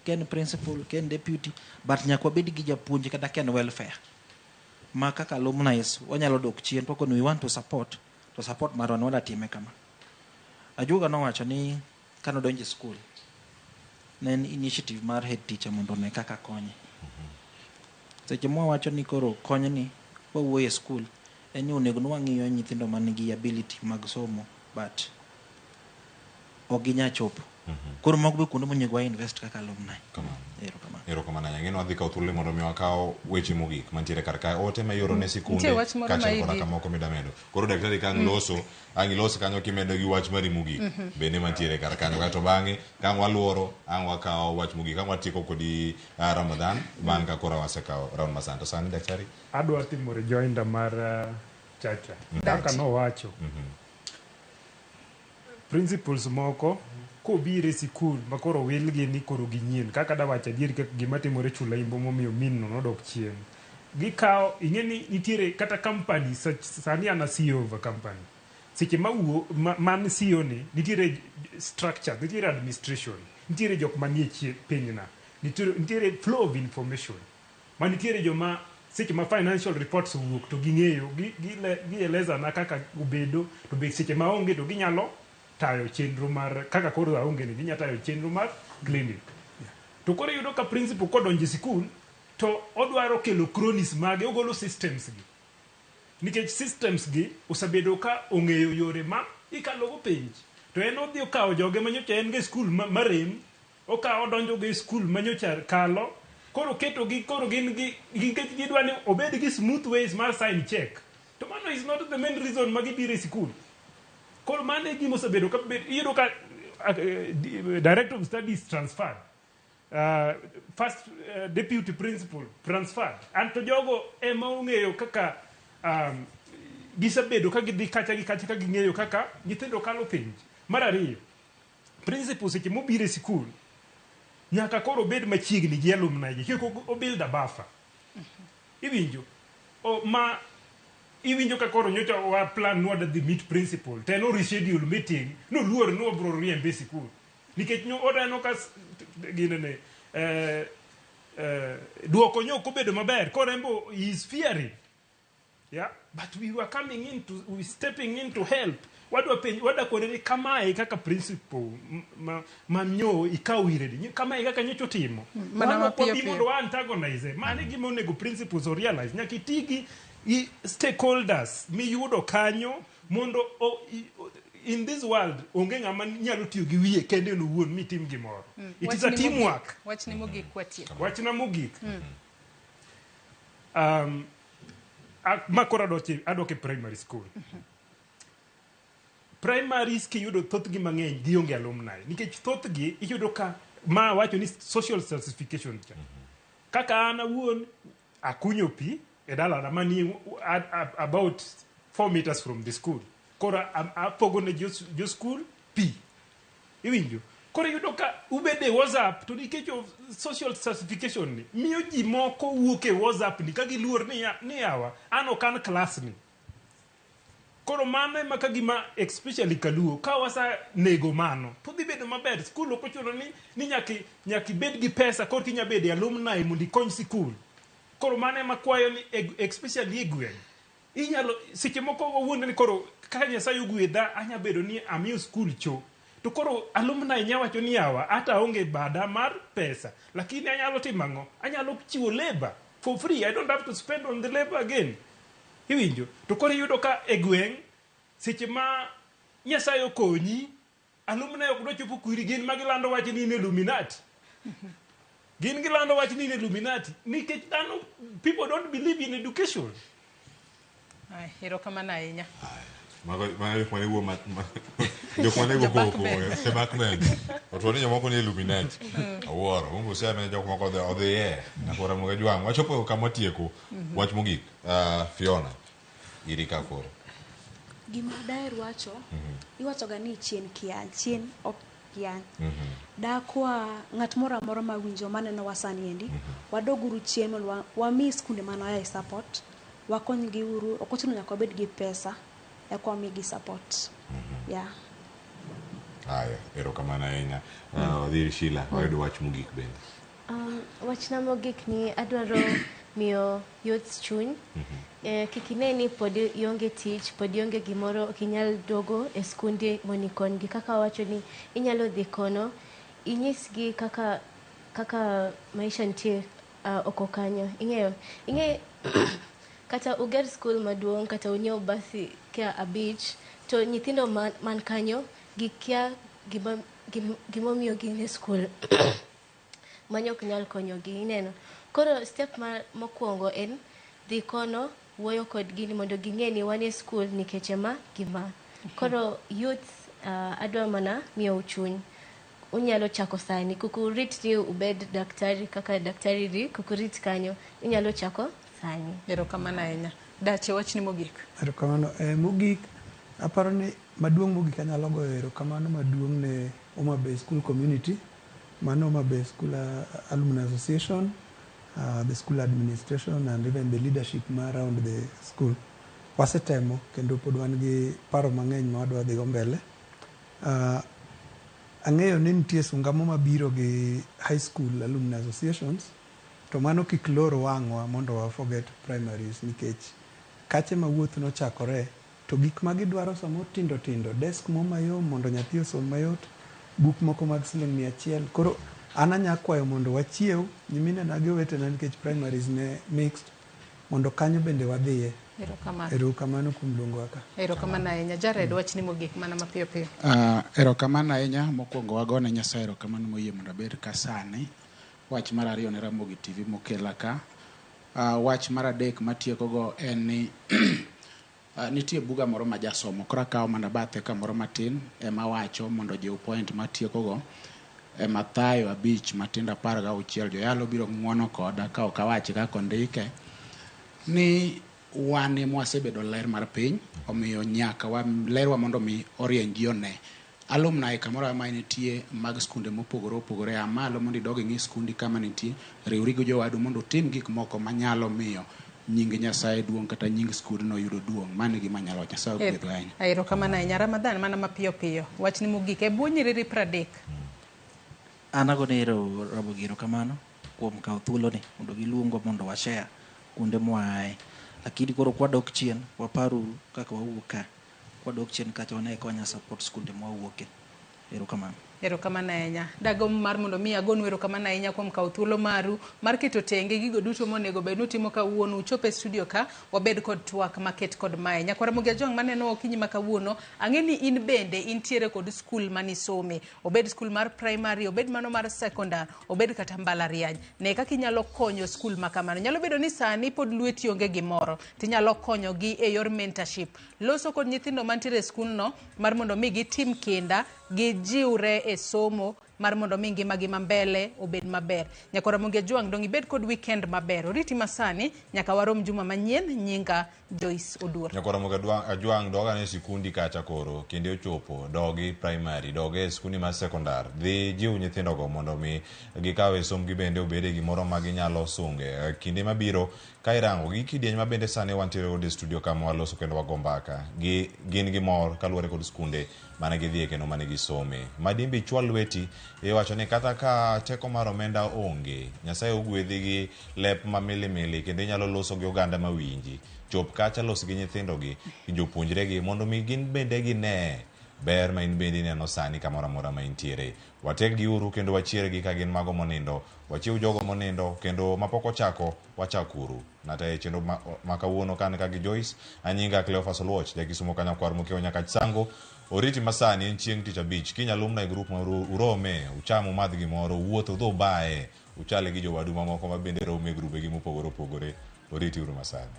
Ka en principal, ka en deputy, but nyaka wabed gi japuonj kata ka en welfare. Ma kaka alumni wanyalo dok chien to we want to support, to support marwa ni wadwa time kama. Ajuoga nowacho ni kanodonjo e school, ne en initiative mar head teacher mondo one kaka konye. Seche mwawacho ni koro konyni kwawuoyo e school, en ni onego ni wang'iyo nyithindo man gi ability mag somo but ok ginya chopo. Koro mago be kuonde monego wa invest kaka alumni. Erokamano. Erokamano ahinya. Ng'eni wadhi kawo thuolo mondo mi wakaw weche mogik mantiere kar kae. Ote ma ioro ne sikunde Nitie wach moro kaachiel ma koda idi- kamoko mida medo. Koro daktari ka ang' loso, ang' ilos kanyo kimedo gi wach mari mogik bende mantiere kar kanyo. Kaeto bang'e ka ang' waluoro, ang' wakawo wach mogik, ang' watieko kodi Ramadhan bang' ka koro wasekawo round masani. To sani daktari? Adwa timo rejoinder mar Chacha. Kaka nowacho. Principles moko kobiro e sikul ma koro wilgi ni koro ginyien kaka dawacho adier kaka gima timore Chula Imbo momiyo min no nodok chien. Gikawo ing'e ni nitiere kata company sani an a CEO of a company. Seche ma wuo man CEO ni nitiere structure, nitiere administration, nitiere jok manie chie pinyna, nitiere flow of information. Ma nitiere joma Seche ma financial reports owuok to ging'eyo, gieleza na kaka obedo, to be seche ma onge to ginyalo tayo chenro mar kaka koro aonge ni ginyalo tayo chenro mar clinic. To koro iyudo ka principal kodonjo e sikul to odwaro kelo cronies mage, ogolo systems gi. Nikech systems gi osebedo ka ong'eyo yore ma ikalogo penj. To en odhi okawo joge manyocha en go e skul marem, okawo odonjo go e skul manyocha kalo, koro oketogi koro gin gi nikech gidwa ni obed gi smooth ways mar sign check. To mano is not the main reason ma gibiro e sikul. Koro mano e gima osebedo ka iyudo ka director of studies transferred. First deputy principal transferred. Anto jogo ema ong'eyo kaka gisebedo ka gidhi kacha gi kacha ka ging'eyo kaka nyithindo kalo penj. Mar ariyo, principal seche mobiro e sikul nyaka koro obed machiegni gi alumni gi kik o build a buffer. Iwinjo? Ma iwinjo ka koro nyocha wa plan ni wadhi meet principal to en o reschedule meeting noluor ni wabro riembe e sikul. Nikech nyo oneno ka ginene duoko nyo ok obedo maber koro en bo he is fearing. Yeah, but we were coming in to, we stepping in to help. Wadwa penj, wadwa kone ni kamae kaka principal ma nyo ikaw ire ni kamae kaka nyocha otimo. Mana Wan ok mapiyo wabi piyo. mondo wa antagonize. Mano e gima onego principals o realize. Nyaka iti gi stakeholders miyudo kanyo mondo in this world onge ng'ama nyalo tiyo gi wiye kende en owuon mitim gimoro. It is a Wachni mogik. teamwork. Wachni mogik watieko. Wachna mogik. Ma koro adok e primary school. Primaries kiyudo thothgi mang'eny gionge alumni nikech thothgi iyudo ka ma wacho ni social stratification cha. Kaka an awuon akunyo pi e dalana manie about 4 meters from the school. Koro apogo ne jo school pi. Iwinjo? Koro iyudo ka ubede e WhatsApp to nikech of social stratification ni miyo ji moko wuok e WhatsApp ni ka giluor ni yawa an ok an class ni. Koro mano ema ka gima especially kaluo ka wasa nego mano to dhi bedo maber. Skul ok ochuno ni nyaka ibed gi pesa korka inya bedo e alumni mondo ikony sikul. Koro mano ema kwayo ni especially e gweng' inyalo seche moko wawuondre ni koro kaka Nyasaye ogwedha anya bedo ni amiyo skul cho. To koro alumni nya wacho ni yawa ata aonge bada mar pesa lakini anyalo timo ang'o? Anyalo chiwo labor for free. I don't have to spend on the labor again. Iwinjo? To koro iyudo ka e gweng' seche ma Nyasaye okonyi alumni ok dwa chopo kwiri gin ma gilando wach ni in Illuminati. Gin gilando wach ni in Illuminati nikech dhano people don't believe in education. Ay, erokamano ahinya. Mago mago jok mane wuo jok mane go Jo koko backbench. e backbench. Otwo ni jomoko ni Illuminati. Awuoro. Mungu useme jok moko odhiye. Nakora Ramogi Jwang'. Wachopo kama watieko. Wach mogik. Fiona. Iri ka koro. Gima daher wacho, iwachoga ni chien kia, chien ok kia. Dakwa ng'at moro amora mawinjo manenowa sani endi, wadoguru chien mondo wami skunde mane support, wakonygi uru, ok ochuno nyaka wabed gi pesa eka wamigi support. Yeah. Haya, erokamano ahinya. Wadhi ir Sheila, wayud wach mogik bende. Wachna mogik ni adwaro miyo youths chuny. Kik ine ni pod ionge tich, pod ionge gimoro, ok inyal duogo e skunde mondo ikonygi. Kaka wacho ni inyalo dhi kono, inyisgi kaka maisha nitie oko kanyo. Ing'eyo, ing'e kata uger skul maduong' kata unyiew basi kia 5 to nyithindo man kanyo gikia gimomiyo gin e skul. Mano ok nyal konyogi, ineno. Koro step mokwongo en dhi kono wuoyo kodgi ni mondo ging'e ni wan e skul nikech ema gima. Koro youth adwa mana miyou chuny. Unyalo chako sani, kik urit ni ubed daktari kaka daktari ri, kik urit kanyo. Inyalo chako sani. Erokamano ahinya. Dache, wachni mogik. Erokamano. Mogik, aparo ni maduong' mogik anyalo goyo erokamano maduong' ne Homa Bay School Community, mano Homa Bay School Alumni Association, the school administration and even the leadership ma around the school. Wasetemo kendo pod wan gi paro mang'eny ma wadwa dhigo mbele. Ang'eyo ni nitie sunga mo mabiro gi high school alumni associations, To mano kik lor wang'wa mondo wa forget primaries nikech kache ma wuoth nochakore to gik ma gidwaro samoro tindo tindo, desk mo mayom mondo nyathi osom mayot, buk moko mag siling 100. Koro an anya kwayo mondo wachiew nyiminena gi owetena nikech primaries ne mixed mondo kanyo bende wadhiye. Erokamano. Erokamano kuom luongowa ka. Erokamano ahinya. Jared, wachni mogik mana mapiyo piyo. Erokamano ahinya. Mokwongo wagone Nyasaye erokamano moyie mondo abed ka sani. Wach mar ariyo ne Ramogi TV mokela ka. Wach mar adek matiekogo en ni nitie buga moro ma jasomo koro akawo mana bathe kamoro matin ema wacho mondo ojiw point matiekogo. E Mathayo 5 matindo 16 joyalo biro ng'uono koda ka ok awache kaka ondike ni wan ema wasebedo ler mar piny omiyo nyaka lerwa mondo mi orieny ji one. Alumni kamoro amora ma nitie mag skunde mopogore opogore a malo mondo idog ing'i skundi kama nitie riwri gi jowadu mondo utim gik moko manyalo miyo nying Nyasaye duong' kata nying skundno yudo duong'. Mano e gima anyalo wacho. Nyasaye ogwedhu ahinya. Erokamano ahinya. Ramadhan mana mapiyo piyo. Wachni mogik e bwo nyiriri 30. An agone ero Ramogi erokamano kuom kawo thuoloni mondo giluongwa mondo washare kuonde mwaaye. Lakini koro kwadok chien, waparuru kaka wawuok ka. Kwadok chien kacha wane kaka wanyalo support skunde mwawuoke. Erokamano. Erokamano ahinya. Dagomb mar mondo mi agonu erokamano ahinya kuom kawo thuolo maru mar keto tenge gigo duto monego bed nutimo kawuono. Uchop e studio ka, wabed kod twak maket kod mae. Nyakwar Ramogi Ajwang' maneno okinyi ma kawuono, ang'e ni in bende intiere kod skul manisome. Obed skul mar primary, obed mano mar secondary, obed kata mbalariany. Ne kaka inyalo konyo skul ma kamano. Nyalo bedo ni sani pod lweti onge gimoro, tinyalo konyogi e yor mentorship. Loso kod nyithindo mantiere e skundno mar mondo mi gitim kinda, gijiwre e somo mar mondo mi ngimagi ma mbele obed maber. Nyakwar Ramogi Ajwang' dong' ibed kod weekend maber. Oriti masani nyaka warom juma manyien. Nyinga Joyce Oduor. Nyakwar Ramogi Ajwang' dog ane sikundi kacha koro kinde ochopo, dogi primary, dog e skundi mar secondary. Dhi jiw nyithindogo mondo mi gikaw e sombgi bende obed e gimoro ma ginyalo sunge. Kinde mabiro ka irango gi kidieny ma bende sani wantiere godo e studio kama waloso kendo wago mbaka, gin gi mor kaluwore kod skunde mane gidhiye kendo mane gisome. Madimbi chwal lweti iwacho ni kata ka teko mar omenda onge, Nyasaye ogwedhi gi lep ma milimili kendo inyalo loso gi oganda mawinji. Chop kacha los gi nyithindogi, gi jopuonjregi mondo mi gin bende gine ber ma in bende ineno sani kamoro amora ma intiere. Wateg giuru kendo wachiergi ka gin mago monindo. Wachiw jogo monindo kendo mapok ochako wachakuru. Nataye chenro ma kawuono kan ka gi Joyce, anyinga Cleophas Oluoch, jakisumo kanyakwar mokiewo nyaka Sango. Oriti masani en chieng' tich abich. Kiny alumna e grup ma urome, ucham umadh gimoro, uwuoth udhi ubaye, uchale gi jowadu mamoko ma bende romo e grubegi mopogore opogore. Oriti uru masani.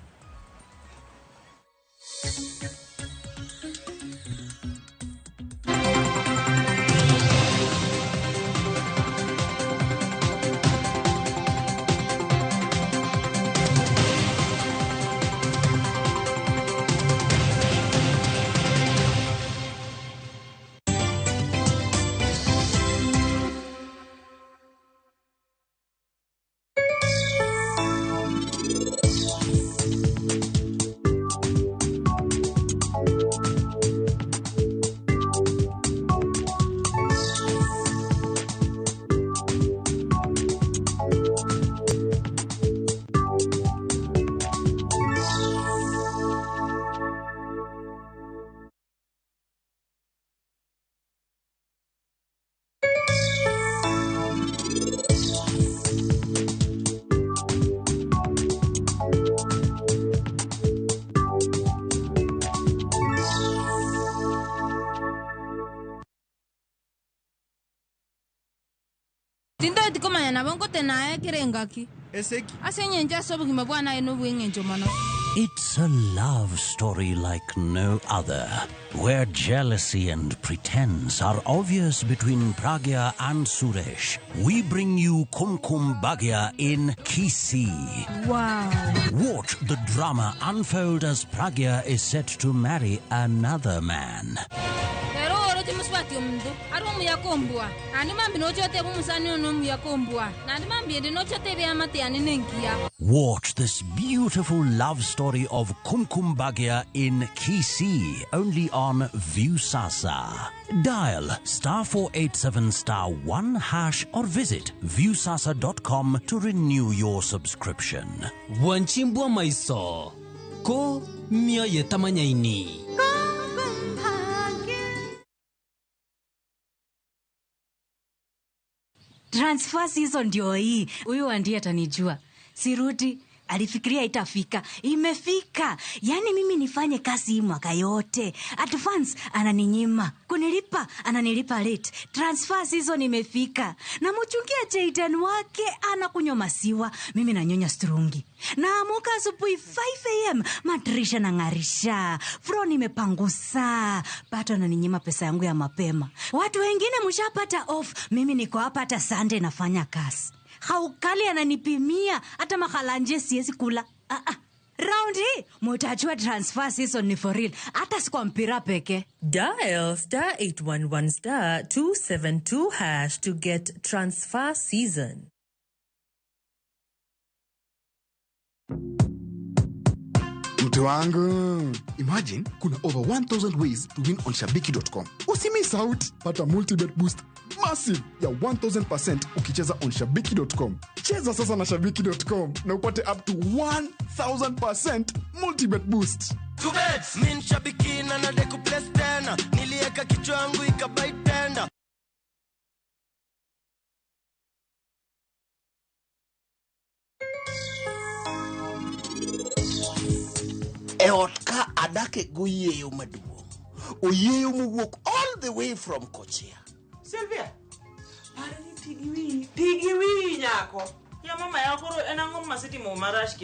Tindoti komanya nabo nkotenaye kera engaki. Eseki. Ase eng'encho ase obogima bwane aye nobw'eng'encho mono. It's a love story like no other, where jealousy and pretense are obvious between Pragya and Suresh. We bring you Kumkum Bhagya in Kisii. Wow. Watch the drama unfold as Pragya is set to marry another man. Pero oro Ndoche muswati omundu ari omuya kombwa nandi mambi nochote bumusani ono omuya kombwa nandi mambi endi nochote byamate yani nenkiya. Watch this beautiful love story of Kumkum Bhagya in Kisii, only on Viusasa. Dial *487 *1# or visit viusasa.com to renew your subscription. Wanchimbwa maiso ko mioyo tamanyaini. Transfer season ndio hii. Huyu ndiye atanijua. Sirudi, alifikiria itafika. Imefika. Yaani mimi nifanye kazi hii mwaka yote. Advance ananinyima. Kunilipa ananilipa late. Transfer season imefika. Namuchungia Jayden wake anakunywa masiwa, mimi nanyonya strungi. Naamuka asubuhi 5 am, madirisha nang'arisha, floor nimepangusa. Bado ananinyima pesa yangu ya mapema. Watu wengine mshapata off, mimi niko hapa hata Sunday nafanya kazi. Haukali ananipimia hata makalanje siwezi kula. Round hii mutajua transfer season ni for real, hata si kwa mpira peke. Dial *811 *272# to get transfer season. Mtu wangu, imagine kuna over 1000 ways to win on shabiki.com. Usimiss out, pata multibet boost massive ya 1000% ukicheza on shabiki.com. Cheza sasa na shabiki.com na upate up to 1000% multibet boost. Mi nshabiki na nadai kuplace tena, nilieka kichwa yangu ikabai tena. E ot ka adake goyieyo maduong', oyieyo mowuok all the way from Kochia. Sylvia, pare ni tigi wiyi nyako. Ya mama ya koro en ang'o masetimo marach?